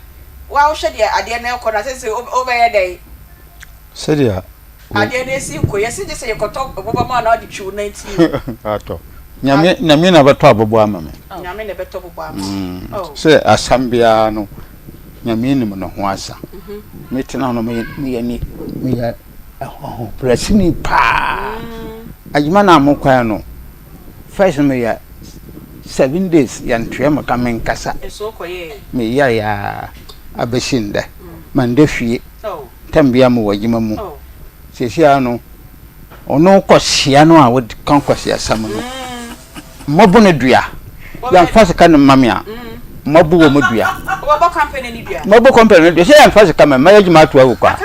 wo a wohwɛ deɛ adeɛ no ɛrekɔ no a, seesei wobɛyɛ dɛn? Sɛdeɛ Adeɛ no esi nko yɛsi gye sɛ yɛkɔtɔ boba mu anaa ɔde twi wo nan ti o. Atɔ. Nyame nyame na bɛtɔ abobo ama me. Nyame na ɛbɛtɔ bobo ama wo. Oh. Sɛ asam biara no nyame nim ne ho asa. Me tena no me me ni me yɛ ahobrɛsini paa. Adwuma na mo kwan no first no me yɛ 7 days yɛntoa me ka me nkasa. Me yɛ ya abɛsi ndɛ. Manda fie. Tam biara mowɔ adwuma mu. Seesei ara no, ɔno kwasia no a ɔka kwasiasɛm no, mmɔbo no dua. Yɛmfa sika no mma me a, mmɔbo wɔ mu dua. Mmɔbo kɔmpani no dua. Sɛ yɛmfa sika ma mɛyɛ adwuma ato agu kwa.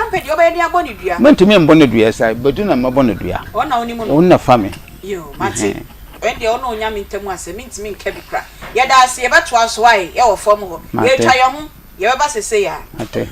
Mentumi mbɔ no dua saa. Bɛdu na mmɔbɔ no dua. Ɔno na fa me. Yo, mate. Ɛndeɛ ɔne Onyame ntam asɛm, mentumi nka bi kora. Yɛda ase, yɛbɛtoa so ae, yɛwɔ fam hɔ. Mate. Yɛretwa yɛn ho, yɛbɛba sesei ara. Mate.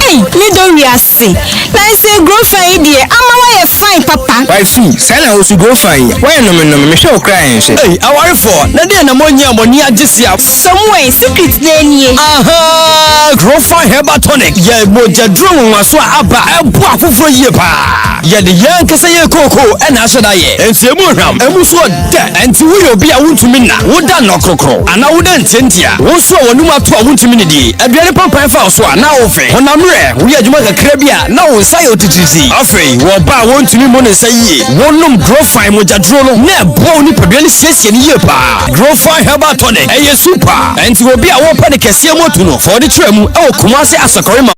Ei me dɔ wiase Nanse grofa yi deɛ ama woayɛ fine papa. Wifey, saa na wosu grofa yi? Woayɛ nnome nnome, mehwɛ wo koraa ɛnhwɛ. Ei awarefoɔ, na deɛn na moanyi a mo ani agye sia? Samuel, secret no nie. Ahaa! Grofa Herbal Tonic yɛ mogyaduro nwonwaso a aba a ɛboa afoforɔ yie paa. Yɛde yɛn ankasa yɛn kookoo na ahyɛ da yɛ. Enti emu hwam, emu nso ɔdɛ. Enti woyɛ obi a wontumi nna, woda nnɔkrokro, anaa woda ntiantia, wo nso a w'anum ato a wontumi nnidi, aduane pampan fa wo so a na wofe, honam werɛ, woyɛ adwuma kakra bi a na wo nsa yɛ wo titiritii. Afei, wɔ ɔbaa a wontumi mmu ne nsa yie, wonom Grofine mogyaduro no na ɛboa wo nipadua no siesie no yie paa. Grofine Herbal Tonic, ɛyɛ super! Enti obi a wɔpɛ ne kɛseɛ mu atu no, fa w'ani kyerɛ mu wɔ Kumasi Asɔkɔre ma.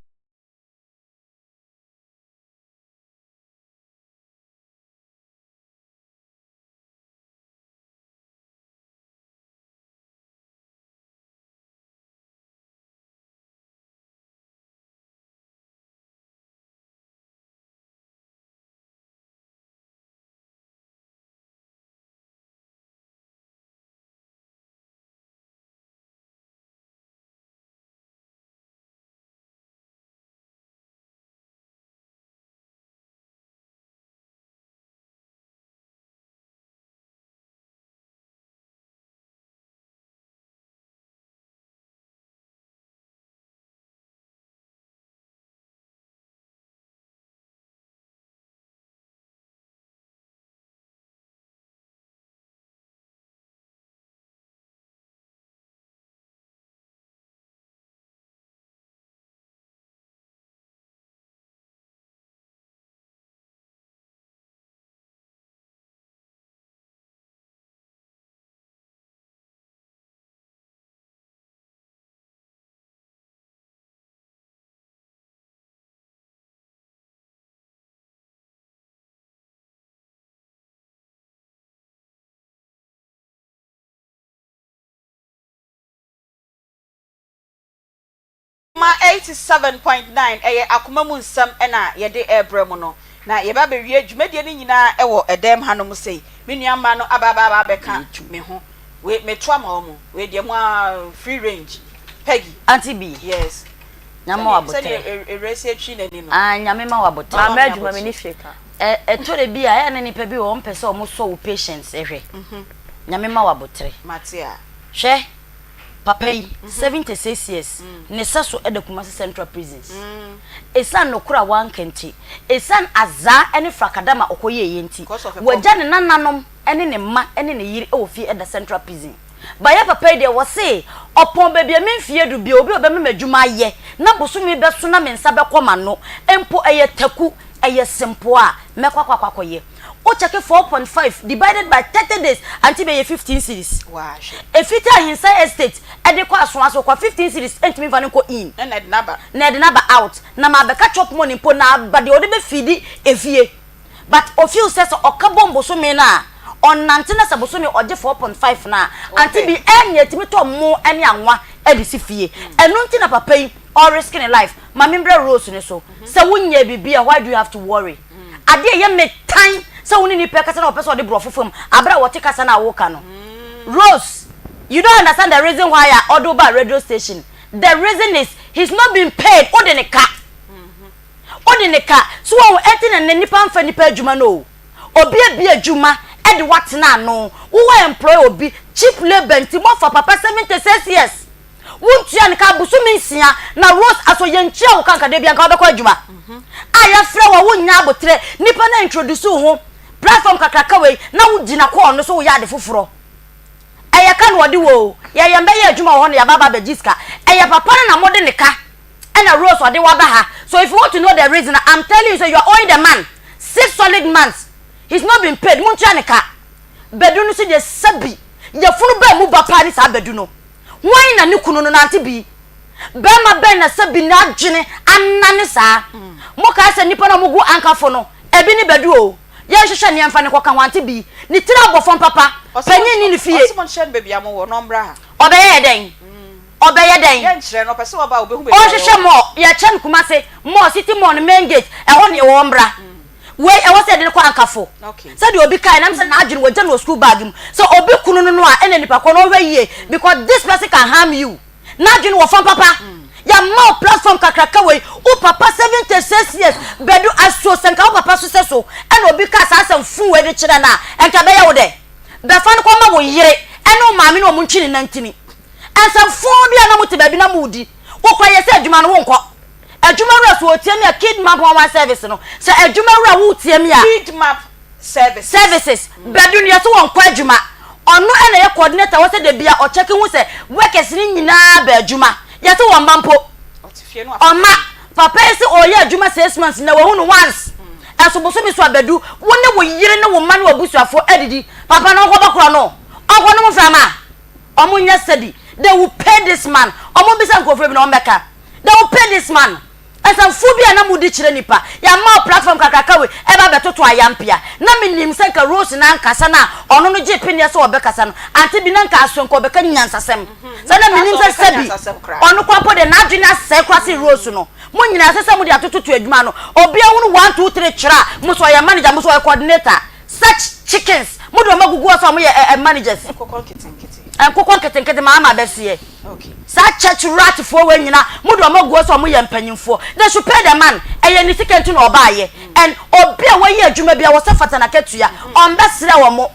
Akoma 87.9 ɛyɛ akoma mu nsɛm na yɛde rebrɛ mo no. Na yɛba abɛwie dwumadie no nyinaa wɔ ɛdɛm hanom sei. Me nua mmaa no aba aba aba abɛka me ho. Wei meto ama wɔn. Wei deɛ mo ara free range. Peggy. Auntie B. Yes. Nyame ma wo aboterɛ. Sɛdeɛ Awuraa si atwi n'ani no. Ah Nyame ma wo aboterɛ. Mammɛ adwuma menni hwee ka. Ɛ ɛtɔ da bi a ɛyɛ a na nnipa bi wɔ hɔ wɔmpɛ sɛ wɔsɔ wo patience hwɛ. Nyame ma wo aboterɛ. Mate a. Hwɛ papa yi 76 years ne sɛso da Kumasi Central Prisons. Ɛsiane nokorɛ a wanka nti, ɛsiane azaa ne frakadam a ɔkɔyɛeɛ nti, wagya ne nananom ne ne mma ne ne yere wɔ fie da Central Prison. Bayɛ papa yi deɛ wɔse ɔpɔn baabi a me mfeɛ adu bia obi a ɔbɛma me adwuma ayɛ na bosome bɛso na me nsa bɛkɔ m'ano mpo ɛyɛ taku ɛyɛ sempoa a mɛkɔ akɔ akɔ akɔyɛ. Wo kyɛke 4.5 divided by 30 days ante bɛyɛ 15 cedis. Ɛfiti Ahinsan estate ɛde kɔ Asoaso kɔ 15 cedis ɛntumi mfa no nkɔ in Na ɛde no aba. Na ɛde no aba out na mabɛka chop money mpo na aba deɛ ɔde bɛfeedi efie. But o feel sɛ sɛ ɔka bom bosome no a ɔnante na sɛ bosome ɔgye 4.5 no a ante bi ɛnneɛ ɛtumi tɔ mmo ne anwa de si fie. Ɛno nti na papa yi ɔ risk ne life. Ma me mbrɛ Rose no so. Sɛ wonyɛɛ biribi a why do you have to worry? Adeɛ ɛyɛ me tan sɛ wo ne nipa ɛkasa na ɔpɛ sɛ ɔde borɔfo fam aberɛ a wɔte kasa no a woka no. Rose, you don't understand the reason why a ɔde wo baa radio station. The reason is he's not been paid, wode ne ka. Wode ne ka. So wahu ɛnti na nnɛ nnipa mfa nnipa adwuma no o. Obi abue adwuma de wo atena ano. Wo wa employ obi cheap labour nti moafa papa 76 years. Wontua no ka bosome nsia na Rose aso yɛntua wo ka nka da bia nka wobɛkɔ adwuma. A yɛfrɛ wo a wonnya aboterɛ nipa no introduce wo ho platform kakraka wei na wogyina call no so woyɛ ade foforɔ. Ɛyɛ ka na ɔde wo o. Yɛ yɛn bɛyɛ adwuma wɔ hɔ na yɛaba aba abɛgye sika. Ɛyɛ papa no na mode ne ka. Ɛna Rose ɔde wo aba ha so if you want to know the reason I'm telling you sɛ you are owing the man six solid months he's not been paid montua ne ka Badu no so deɛ sɛbi yafunu bɛn mu ba paa ne saa Badu no hwan na ne kunu no nante bi bɛrima bɛn na sɛbi n'adwene anane saa mo kaa sɛ nipa na ɔmo gu ankafo no ebi ne Badu o yɛnhwehwɛ ne yɛnfa ne kɔka ho ante bi ne tiri abɔ fam papa panyin ni ne fie Ɔse monkyerɛ no baabi a mowɔ na ɔmmra ha. Ɔbɛyɛ yɛ dɛn? Ɔbɛyɛ dɛn? Yɛnkyerɛ no, ɔpɛ sɛ ɔba a obehu baabi a Ɔnhwehwɛ yɛwɔ. mall, yɛkyerɛ no Kumasi mall, city mall no main gate, ɛhɔ na yɛwɔ, ɔmmra. Wei ɛwɔ sɛ yɛde no kɔ ankafo. Sɛdeɛ obi kae na sɛ n'adwene wɔgya no wɔ school bag mu. Sɛ obi kunu no no a ɛna nipa kɔ no ɔhwɛ yie because this person can harm you. N'adwene wɔ fam papa. Yɛama wo platform kakraka wei. Wo papa 76 years bɛdu asuo sɛ nka wo papa so sɛ so ɛna obi kaa saa asɛm fuu wei de kyerɛ no a ɛnka ɛbɛyɛ wo dɛ. Bɛfa no kɔma wo yere ɛne wo maame ne wɔn ntwi ne nantini. Nsɛmfoo bi a na mote baabi na moredi. Wokɔ yɛ sɛ adwuma no wonkɔ. Adwuma wura so otie me a Kidmap one one service no sɛ adwuma wura wo tie me a. Kidmap services. Services bɛdu no yɛsɛ wɔn kɔ adwuma ɔno ɛna yɛ coordinator wɔ sɛ debia ɔkyɛke hu sɛ workers no nyinaa ba adwuma yɛsɛ wɔn mma mpo ɔma papa yi sɛ ɔyɛ adwuma six months na wahu no once ɛso bosome so abɛdu wo ne wo yere ne wo mma ne wabusuafoɔ adidi papa no ɔnkɔ bɛkorɔ no ɔnkɔ nom mframa ɔmo nyɛ sɛbi they will pay this man ɔmo bisa nkurɔfoɔ bi na ɔmo bɛka. They will pay this man. Nsɛmfoo bi a na modi kyerɛ nipa. Yɛama wo platform kakraka wei ɛba abɛtoto ayampea. Na menim sɛ nka Rose no ankasa no a ɔno no gyee peneɛ sɛ ɔbɛkasa no, ante bi na nka aso nka ɔbɛka nyansasɛm. Sɛ na menim sɛ sɛbi ɔno koraa mpo deɛ n'adwene asɛe koraa sen Rose no. Mo nyinaa ɛsɛ sɛ mode atototo adwuma no. Obi ahunu one two three kyerɛ a, mo sɛ ɔyɛ manager, mo sɛ ɔyɛ coordinator. Such chickens! Mode wɔn agugu hɔ sɛ wɔyɛ ɛ ɛ managers. Nkokɔ nketenkete. Nkokɔ nketenkete maa ma bɛseɛ. Saa church rat foɔ wei nyina mode wɔn agu hɔ sɛ wɔn yɛ mpanyinfoɔ. They should pay the man. Ɛyɛ ne sika nti na ɔbaayɛ. And obi a wayi adwuma bi a wɔsɛ fata n'akatua. Ɔmbɛsrɛ wɔn.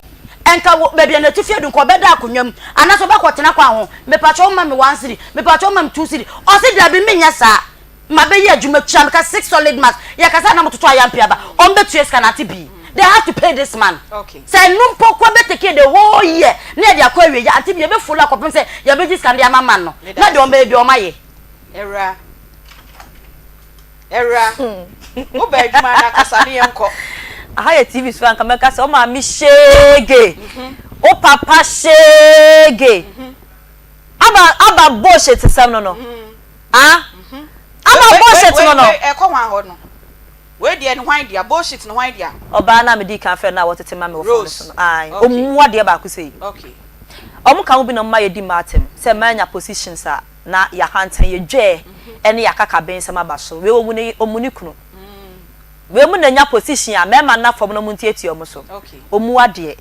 Nka wɔ baabi a n'atifi adu nka ɔbɛda akonnwa mu anaasɛ ɔbɛkɔ tena kwan ho. Mepakyɛ wo ma me one cedi. Mepakyɛ wo ma me two cedi. Ɔse dabi menyɛ saa. Mabɛyɛ adwuma tua me ka six solid months yɛkasa na mototo ayampe aba ɔmo bɛtua sika no ate bii they have to pay this man sɛ ɛno mpo kɔ bɛ take the whole year na yɛde akɔ awie yɛ ante bi yɛbɛ follow akɔpem sɛ yɛbɛgye sika no de ama man no na deɛ ɔmo bɛyɛ bi ɔmo ayɛ. Awura awura wo ba adwuma no akasa ne yɛn kɔ. Aha yɛ TV so anka mɛka sɛ wo maame sheege wo papa sheege aba aba bullshit sɛm no no. Ah? Ama bullshit no no. Wei ɛkɔ hwan hɔ no? Wei deɛ ne hwan dea? Bullshit no hwan dea? Ɔbaa no a medii kan frɛɛ no a wɔtete ma me wɔ phone no so no. Ae. Okay. Ɔmmu adeɛ baako sei. Okay. Ɔmo ka ho bi na ɔmo ma yɛdi mmaa atɛm sɛ mmaa nya positions a na yɛahantan, yɛdwɛɛ ɛne yɛakakabensɛm aba so. Wei ɔmmu ne ɔmmu ne kunu. Wei mu na nya position a mmarima nna fam na ɔmo ntiatia ɔmo so. Ɔmmu adeɛ.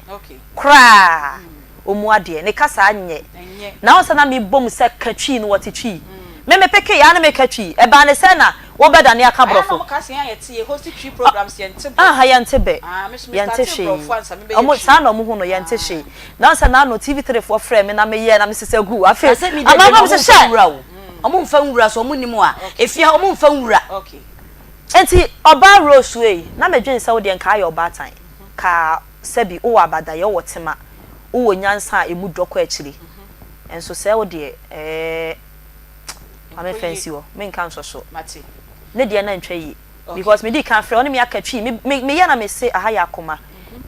Koraa. Ɔmmu adeɛ. Ne kasaa nyɛ. Na wohu sɛ na me bɔ mu sɛ ka twi no wɔte twi. Me me pekee aa na me ka twi. Ɛbaa ne sɛn na wo bɛ dane aka borɔfo. Aha yɛnte bɛ. Yɛnte hwee. Ɔmo saa na ɔmo hu no yɛnte hwee. Na wohu sɛ naano TV three foɔ frɛɛ me na me yɛɛ na me sesa guu. Afei amanfoɔ me sɛ hwɛ. Ɔmo nfa nwura so ɔmo nim a efie ha ɔmo nfa nwura. Enti ɔbaa Rose ei, na medwene sɛ wo deɛ nka ayɛ ɔbaatan, ka sɛbi wowɔ abadayɛ, wowɔ tema, wowɔ nyansa a ɛmu dɔ kɔ akyiri, nso sɛɛ wo deɛ ɛɛ ma memfa nsi hɔ, menka nsɔ so. Ne deɛ na ntwa yie because medii kan frɛ wo ne me aka twi, me me meyɛ na mese aha yɛ akoma,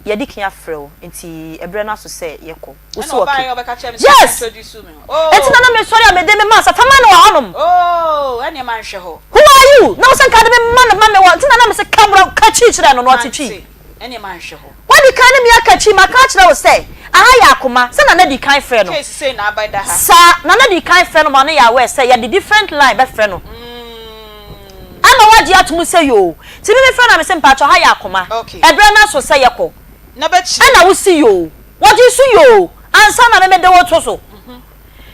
yɛadi kan afrɛ wo nti ɛberɛ no aso sɛ yɛkɔ. Wo Ɛna so ɔbaeɛ okay. ɔbɛka kyerɛ me sɛ Yes! introduce me ho. Enti na Oh! na mesɔre a mede me ma sɛ fa ma no wɔ hɔnom. Oh! Ɛneɛ manhwɛ hɔ. Who are you? Na wo sɛ nka de me ma no ma me wɔ nti na na mese ka bra ka twi kyerɛ no na ɔte twi. Mante. Ɛneɛ manhwɛ hɔ. Wadi kan ne me aka twi maka akyerɛ wo sɛ aha yɛ akoma sɛ Nana di kan frɛ no. Case sei na abɛda ha. Saa Nana di kan frɛ no ma no yɛ aware sɛ yɛde different line bɛfrɛ no. Ama wagye atom sɛ yoo. Nti me mefrɛ no a mese mpakyɛw ha yɛ akoma. Ɛberɛ no aso sɛ yɛkɔ. Na bɛkyerɛ. Ɛna wo se yoo. Wɔgye so yoo ansa na me mede wo to so.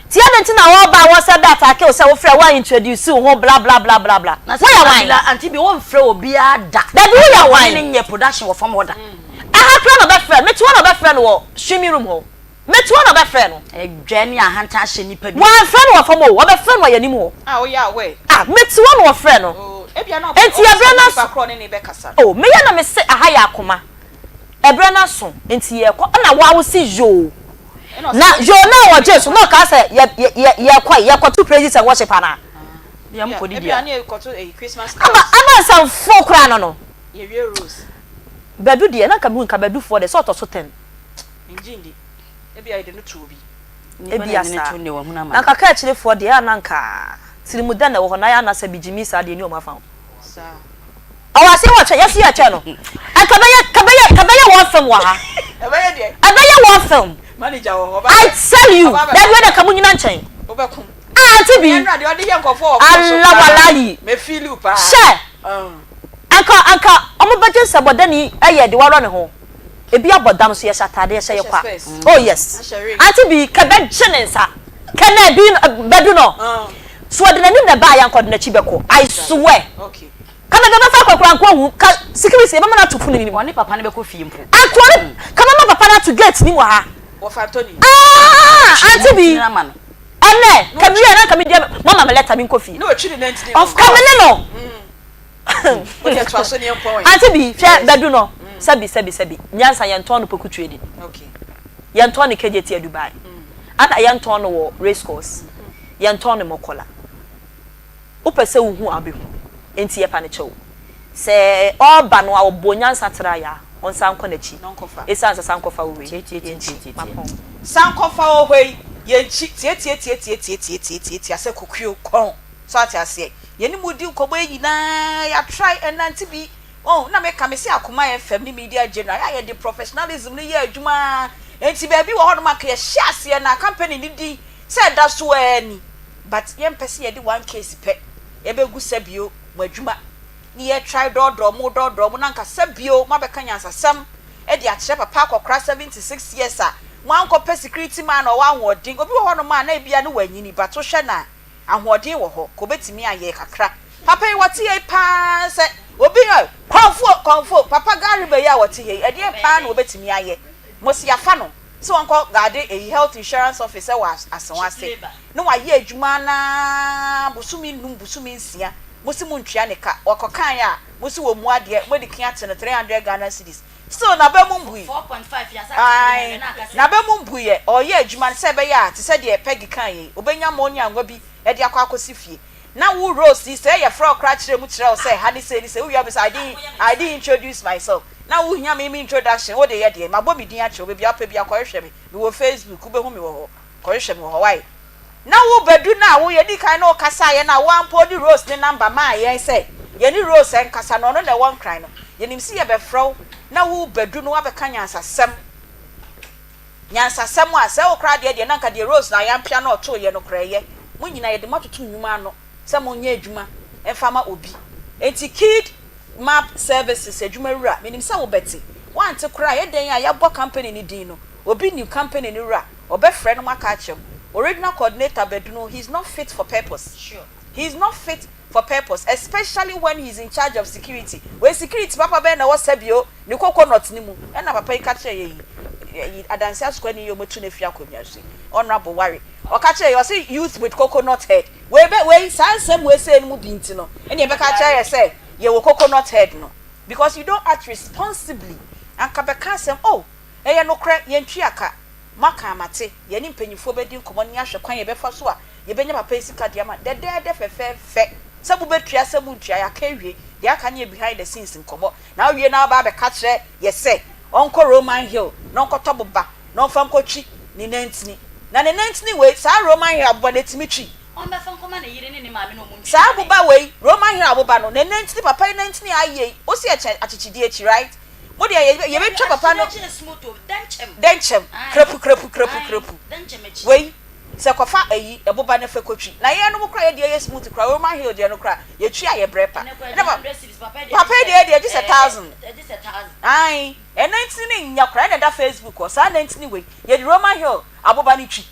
Nti adɛn nti na wɔba a wɔsɛ bɛ atake wo sɛ wofrɛ wo a introduce wo ho bla bla bla bla bla. Na sɛ Woyɛ wan? Nabila Auntie bi wɔmfrɛ obiara da. Dabi woyɛ wan? Ɔne no nyɛ production wɔ fam hɔ da. Ɛha koraa na ɔbɛfrɛ no. Mete hɔ na ɔbɛfrɛ no wɔ streaming room hɔ. Mete hɔ na ɔbɛfrɛ no. Ɛdwɛ ne ahantan ahyɛ nipa bi. Wamfrɛ no wɔ fam o, ɔbɛfrɛ no wɔ yɛn anim hɔ. Ah woyɛ aware? Ah mete hɔ na ɔfrɛ no. Oh ebia na ɔpɛ Nti ɛberɛ no ɔpɛ sɛ ɔne aso. nipa korɔ ne no bɛkasa. Oh meyɛ na mese aha yɛ akoma. Ɛberɛ no aso nti yɛrekɔ ɛna wo a wo se yoo na yoo no a wɔgyee so na ɔkaa sɛ yɛ yɛ yɛrekɔ yi yɛrekɔto praises and worship anaa? Aba aba nsamfo koraa no no Badu deɛ na nka mehu nka Badufoɔ deɛ sɛ ɔtɔ so ten Ebia saa na nka Kaakyirefoɔ deɛ a na nka tirimudɛ na ɛwɔ hɔ na ayɛ anasɛ bigyimi saa deɛ ɛni wɔn afa ho. Ɔwɔ aseɛ wɔ twɛ yɛsi yɛ twɛ no. Nka bɛyɛ ka bɛyɛ ka bɛyɛ wɔn film wɔ ha. Ɛbɛyɛ deɛ. Ɛbɛyɛ wɔn film. Manager wɔ hɔ. I tell you. Dabi wei de ka mo nyina nkyɛn. Wobɛko. Ah auntie bi. Ɛnna deɛ ɔde yɛ nkɔfoɔ wɔ fon so. Alawalayi. Me feel you paa. Hyɛ. Anka anka ɔmo bɛ. Wobɛdwen sɛ bɔdani yɛ de warɔ ne ho. Ebi abɔ dam so yɛhyɛ ataade yɛhyɛ yɛ kwa. Oh yes. Auntie bi kɛ bɛgye ne nsa. Kɛ na ebi bɛdu no. So ɔde n'anim na ɛbaeɛ anka ɔde n'akyi bɛkɔ. I swear. Ka baabi a ɔbɛfa akɔ koraa nka ɔnhu. Ka security yɛbɛma no ato pono no mu. Ɔne papa no bɛkɔ fie mpo. Anka ɔne ka bɛma papa no ato gate no mu wɔ ha. Ah Auntie bi. Ɛnɛ ka mewie a na nka me deɛ moama me letter menkɔ fie. Ka me ne no. Auntie bi hwɛ bɛdu no sɛbi sɛbi sɛbi nyansa yɛntɔn no poku trading. Yɛntɔn no KJT Dubai. Ana yɛntɔn no wɔ race course. Yɛntɔn no Mɔkɔla. Wopɛ sɛ wohu a wobɛhu. Enti yɛpa no kyɛw. Sɛ ɔreba no a ɔbɔ nyansa tra yɛ a, ɔnsan nkɔ n'akyi. Esiane sɛ sankɔfa wɔ hɔ yi, yɛnkyi. Mapɔn. Sankɔfa wɔ hɔ yi, yɛnkyi. Tiatiatiatiatiatiatiatia sɛ kokuo kɔn. So ate aseɛ? Yɛne mo redi nkɔmmɔ yi nyinaa, yɛatrae ɛnante bi. Wahu? Na meka, mese Akoma FM ne Media General, yɛ a yɛde professionalism no yɛ adwuma ara. Enti baabi wɔ hɔnom a, anka yɛhyɛ aseɛ na company no din sɛ ɛda so ara ni. But yɛmpɛ sɛ yɛde one case pɛ ɛbɛgu sɛbio mo adwuma ne yɛ try dɔɔdɔɔ mo dɔɔdɔɔ mo na anka sɛbio moabɛka nyansasɛm de akyerɛ papa akɔkora 76 years a moankɔ pɛ security man a ɔwɔ ahoɔden obi wɔ hɔ nom a na ebia ne wanyini but wohwɛ no a ahoɔden wɔ hɔ ka obɛtumi ayɛ kakra papa yi wɔte yei paa sɛ obi ɛ kɔnfo kɔnfo papa Gariba yi a wɔte yei ɛdeɛn paa na obɛtumi ayɛ mo se yafa no sɛ wɔnkɔ guarde eyi health insurance office wɔ Asewase na wayɛ adwuma no ara bosome nnum bosome nsia mose montua ne ka ɔkɔkaeɛ a mose wɔmmu adeɛ moadi kan ate no 300 Ghana cedis still naba mu mbui ae naba mu mbuiɛ ɔreyɛ adwuma no sɛ ɛbɛyɛ a te sɛ deɛ Peggy kaeɛ yi ɔbɛnya mo ne anwa bi de akɔ akɔsi fie na wo Rose yi sɛ yɛfrɛ wo koraa kyerɛ mu kyerɛ wo sɛ ha ne sei ne sei wowie a wobisa I didn't I didn't introduce myself na wohia me me introduction wode yɛ deɛn mabɔ me din akyerɛ wo baabi a wopɛ biara kɔhwehwɛ me mewɔ Facebook wobɛhu me wɔ hɔ kɔhwehwɛ me wɔ hɔ wai na wo bɛdu no a wo yɛdi kan ne wo kasaeɛ no a wo ara mpo wode Rose ne number maa yɛn sɛ yɛne Rose nkasa no ɔno na ɛwɔ Nkran no yɛnim sɛ yɛbɛfrɛ wo na wo bɛdu no woabɛka nyansasɛm Nyansasɛm a, sɛ wo koraa deɛ deɛ na anka deɛ Rose na ayampea na ɔtooeɛ no koraa ɛyɛ. Mo nyinaa yɛde mo atoto nnwuma ano sɛ monyɛ adwuma mfa ma obi. Enti Kid Map Services adwuma wura, menim sɛ wobɛte. Woante koraa a, ɛyɛ dɛn a yɛabɔ company no din no, obi nim company no wura, ɔbɛfrɛ no moaka akyerɛ mo. Original coordinator Badu no, he is not fit for purpose. He is not fit for purpose, especially when he is in charge of security. Wei security papa bɛn na ɛwɔ sɛbio ne coconut no mu? Ɛna papa yi ka kyerɛɛ yɛn yi, yi Adansi Asukwani yi a wɔatu no afiri akonnwa so yi, Honourable Ware, ɔka kyerɛɛ yɛn, ɔse youth with coconut head. Wei bɛ, wei, saa nsɛm wei sei no mu bi nti no, ɛna yɛbɛka akyerɛ yɛ sɛ yɛwɔ coconut head no. Because you don't act responsibly. Anka bɛka asɛm, oh, ɛyɛ nokorɛ, yɛntua ka. Moaka a mate, yɛne mpanyimfoɔ bɛdi nkɔmmɔ na yɛahwɛ kwan a yɛbɛfa so a yɛbɛnya papa yi sika de ama no dɛdɛɛdɛ fɛfɛɛfɛ. Sɛ mobɛtua sɛ montua, yɛaka awie. Deɛ aka no yɛ behind the scenes nkɔmmɔ. Na wowie na woaba abɛka kyerɛ yɛ sɛ ɔnkɔ Roman Hill na ɔnkɔtɔ boba na ɔmfa nkɔtwi ne nantini. Na ne nantini wei, saa Roman Hill aboba no, ɛtumi twi? Ɔmmɛfa nkɔma ne yere ne ne maame na wɔntwi Saa mma me. aboba wei, Roman Hill aboba no, ne nantini, papa yi nantini a ayɛ yi, wose ɛkyɛ akyekyedeɛ akyi, right? Mo deɛ yɛ yɛbɛtwa papa no dɛnkyɛm krepu krepu krepu krepu wei sɛ kɔfa ayi ɛboba no fɛ kɔtwi na yɛn nom kora yɛ deɛ yɛ smooth kora Roman Hill deɛ no kora yɛtwi a yɛbrɛ pa ɛna pa papa yi deɛ deɛ gye sɛ thousand ae ɛna ntini ne nya kora ɛna ɛda Facebook hɔ saa nantini wei yɛde Roman Hill aboba no twi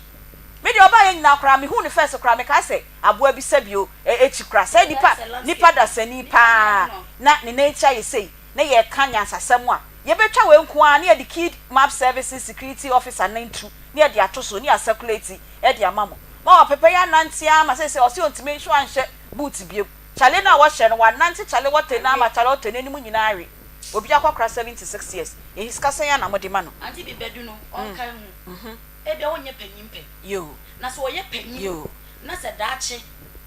me deɛ ɔbaa yɛ nyinaa koraa mehu ne first koraa mekaa sɛ aboa bi sɛbio ɛkyi koraa sɛ nipa nipa dasani paa na ne nan akyi ayɛ sei na yɛreka nyansasɛm a, yɛbɛtwa wei nko ara na yɛde Kid Map Services Security Officer no ntu na yɛde ato so na yɛasɛkulati de ama mo. Ma wapɛpɛ yi anante ara ma seesei ɔse ɔntumi nso anhyɛ boot biom. Kyale no a wɔhyɛ no, wanante kyale wɔte no ara ma kyale ɔtɔ n'anim nyinaa awe. Obi akɔkora 76 years, ehi sika sɛn ara na mode ma no? Auntie bi bɛdu no, ɔnkae ho. Ebia ɔnyɛ panyin pɛ. Na sɛ ɔyɛ panyin na sɛ daakye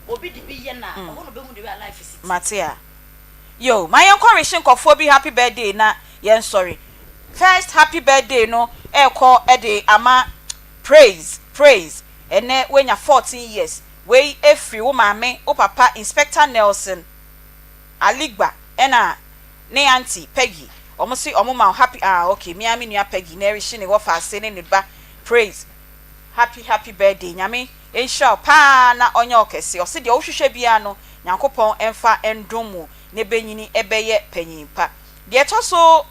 obi de bi yɛ no a, ɛhɔ na obehu the way a life si te. Mate a. Yo, ma yɛnkɔ weshe nkɔfoɔ bi happy birthday na yɛnsɔre. First happy birthday no ɛrekɔ de ama Praise, Praise, ɛnnɛ woanya 14 years, wei ɛfiri wo maame, wo papa Inspector Nelson Aligba ɛna ne auntie Peggy, wɔn se wɔn ma wo happy, ah ok, me ara me nua Peggy na ɛrehye ne wɔfaase ne ne ba Praise, happy happy birthday, Nyame nhyira wo paa na ɔnyɛ wo kɛse, ɔse deɛ wohwehwɛ biara no Nyankopɔn mfa ndom wo na bɛnyini bɛyɛ panyin pa. Deɛ ɛtɔ so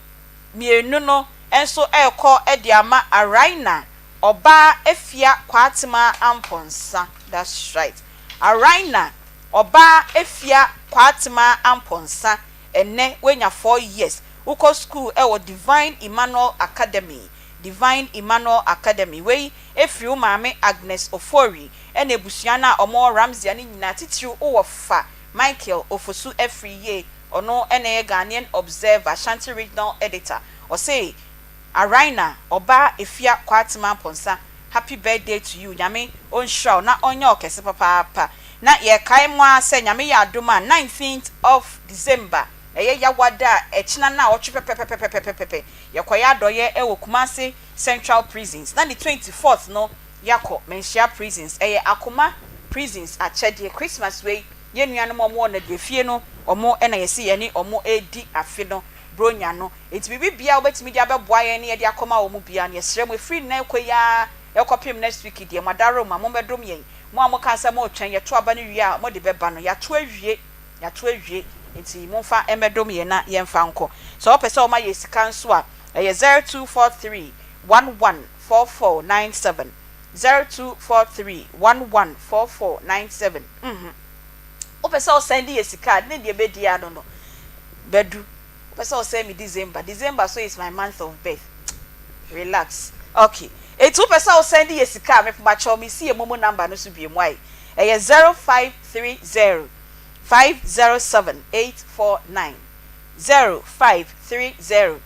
mienu no nso rekɔ de ama Araina ɔbaa Afia Kwaatemaa Amponsah, that's right, Araina ɔbaa Afia Kwaatemaa Amponsah, ɛnnɛ woanya 4 years, wokɔ sukuu wɔ Divine Emmanuel Academy, Divine Emmanuel Academy. Wei efiri wo maame Agnes Ofori ɛna abusua no a wɔwɔ Ramsey no nyinaa, titiriw wowɔ fa Michael Ofosu afiri yie, ɔno ɛna ɛyɛ Ghanaian Observer Ashanti Regional Editor. Ɔse Araina ɔbaa Efia Kwaatemaa Amponsah, happy birthday to you. Nyame ɔnhyira wo na ɔnyɛ ɔkɛse papaapa. Na yɛkae mu ara sɛ Nyame yɛ adom a, 19th of December, ɛyɛ Yawada a ɛkyena no a ɔtwe pɛpɛpɛpɛpɛpɛpɛ, yɛkɔyɛ adɔyɛ ɛwɔ Kumase Central Prisons, na ne 24th no yɛakɔ Manhyia Prisons. Ɛyɛ Akoma Prisons akyɛdeɛ. Christmas wei, yɛn nuanom a wɔwɔ nnadeɛfie no, wɔn ɛna yɛsi yɛne wɔn redi afe no bronya no. Nti biribi bia wobɛtumi de abɛboa yɛn ne yɛde akɔma wɔn bia no, yɛsrɛ mo, ɛfiri nnɛ kɔ yi ara ɛkɔpem next week deɛ, mo adaro ma mommɛdom yɛn. Mo a moka sɛ moretwɛn yɛto aba no wie a mode bɛba no, yɛato awie, yɛato awie. Nti momfa mmɛdom yɛn na yɛmfa nkɔ. Sɛ wopɛ sɛ wɔma yɛ sika nso a, ɛyɛ 0243 11 4497, 0243 11 4497. Wopɛ sɛ wosend yɛ sika a, ne deɛ bɛdi ano no bɛdu. Wopɛ sɛ wosend me December, December so is my month of birth, relax. Okay, eti wopɛ sɛ wosend yɛ sika a, mepakyɛw, mesi yɛ MoMo number no so bie mu ayi, ɛyɛ 0530 507 849, 0530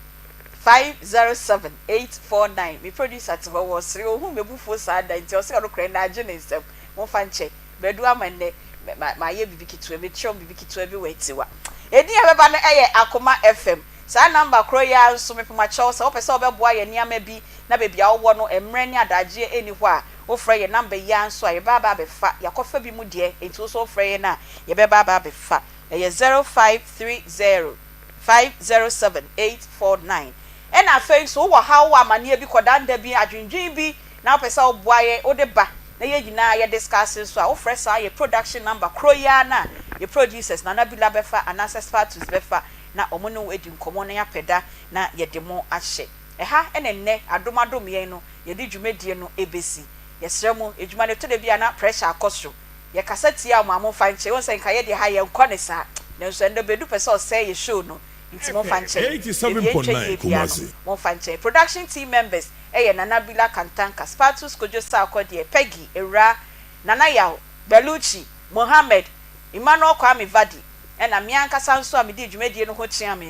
507 849. Me producer te hɔ wɔ sere, ohun mebufuo saa da nti ɔsɛ ɔno kora na agye ne nsam. Momfa nkyɛ bɛdu ama nnɛ ma yɛ biribi ketewa bi kyerɛw, biribi ketewa bi wɔ atiwa. Edin a ɛbɛba no ɛyɛ Akoma FM. Saa number korɔ yi ara nso, mepakyɛw, sɛ wopɛ sɛ wobɛboa yɛ nneɛma bi na baabi a wowɔ no mmerɛ ne adagyeɛ ɛnni hɔ a, wofrɛ yɛ number yi ara nso a, yɛbɛba aba abɛfa. Yɛakɔfa bi mu deɛ, nti wo nso wofrɛ yɛn a, yɛbɛba aba abɛfa. Ɛyɛ 0530 507 849. Ɛna afei nso wowɔ haw, wɔ amanneɛ bi, kɔdanda bi, adwendwen bi na wopɛ sɛ woboa yɛ wode ba na yɛn nyinaa yɛ discuss nso a, wofrɛ saa yɛ production number koro yi ara na yɛ producers Nana Bila bɛfa anaasɛ Spatus bɛfa na wɔn ne wo adi nkɔmmɔ na yɛapɛ da na yɛde mo ahyɛ. Ɛha ɛna nnɛ adom adom yɛn no yɛde dwumadie no ɛbɛsi. Yɛsrɛ mo, adwuma no ɛtɔ da bi a na pressure akɔ soro, yɛkasa tia mo a, momfa nkyɛ wɔn sɛ nka yɛde ha yɛnkɔ ne saa, nanso ɛnnɛ Bɛdu pɛ sɛ ɔsɛe yɛ show no, nti momfa nkyɛ ebi ɛntwa yie bia no, momfa nkyɛ. Production team members ɛyɛ Nana Bila Kantanka, Spatus Kojo Sarkodie, Peggy Ewura, Nana Yaw, Belucci, Mohammed, Emmanuel Kwame Vadi, ɛna mmea ankasa nso a medi dwumadie no ho kyea me.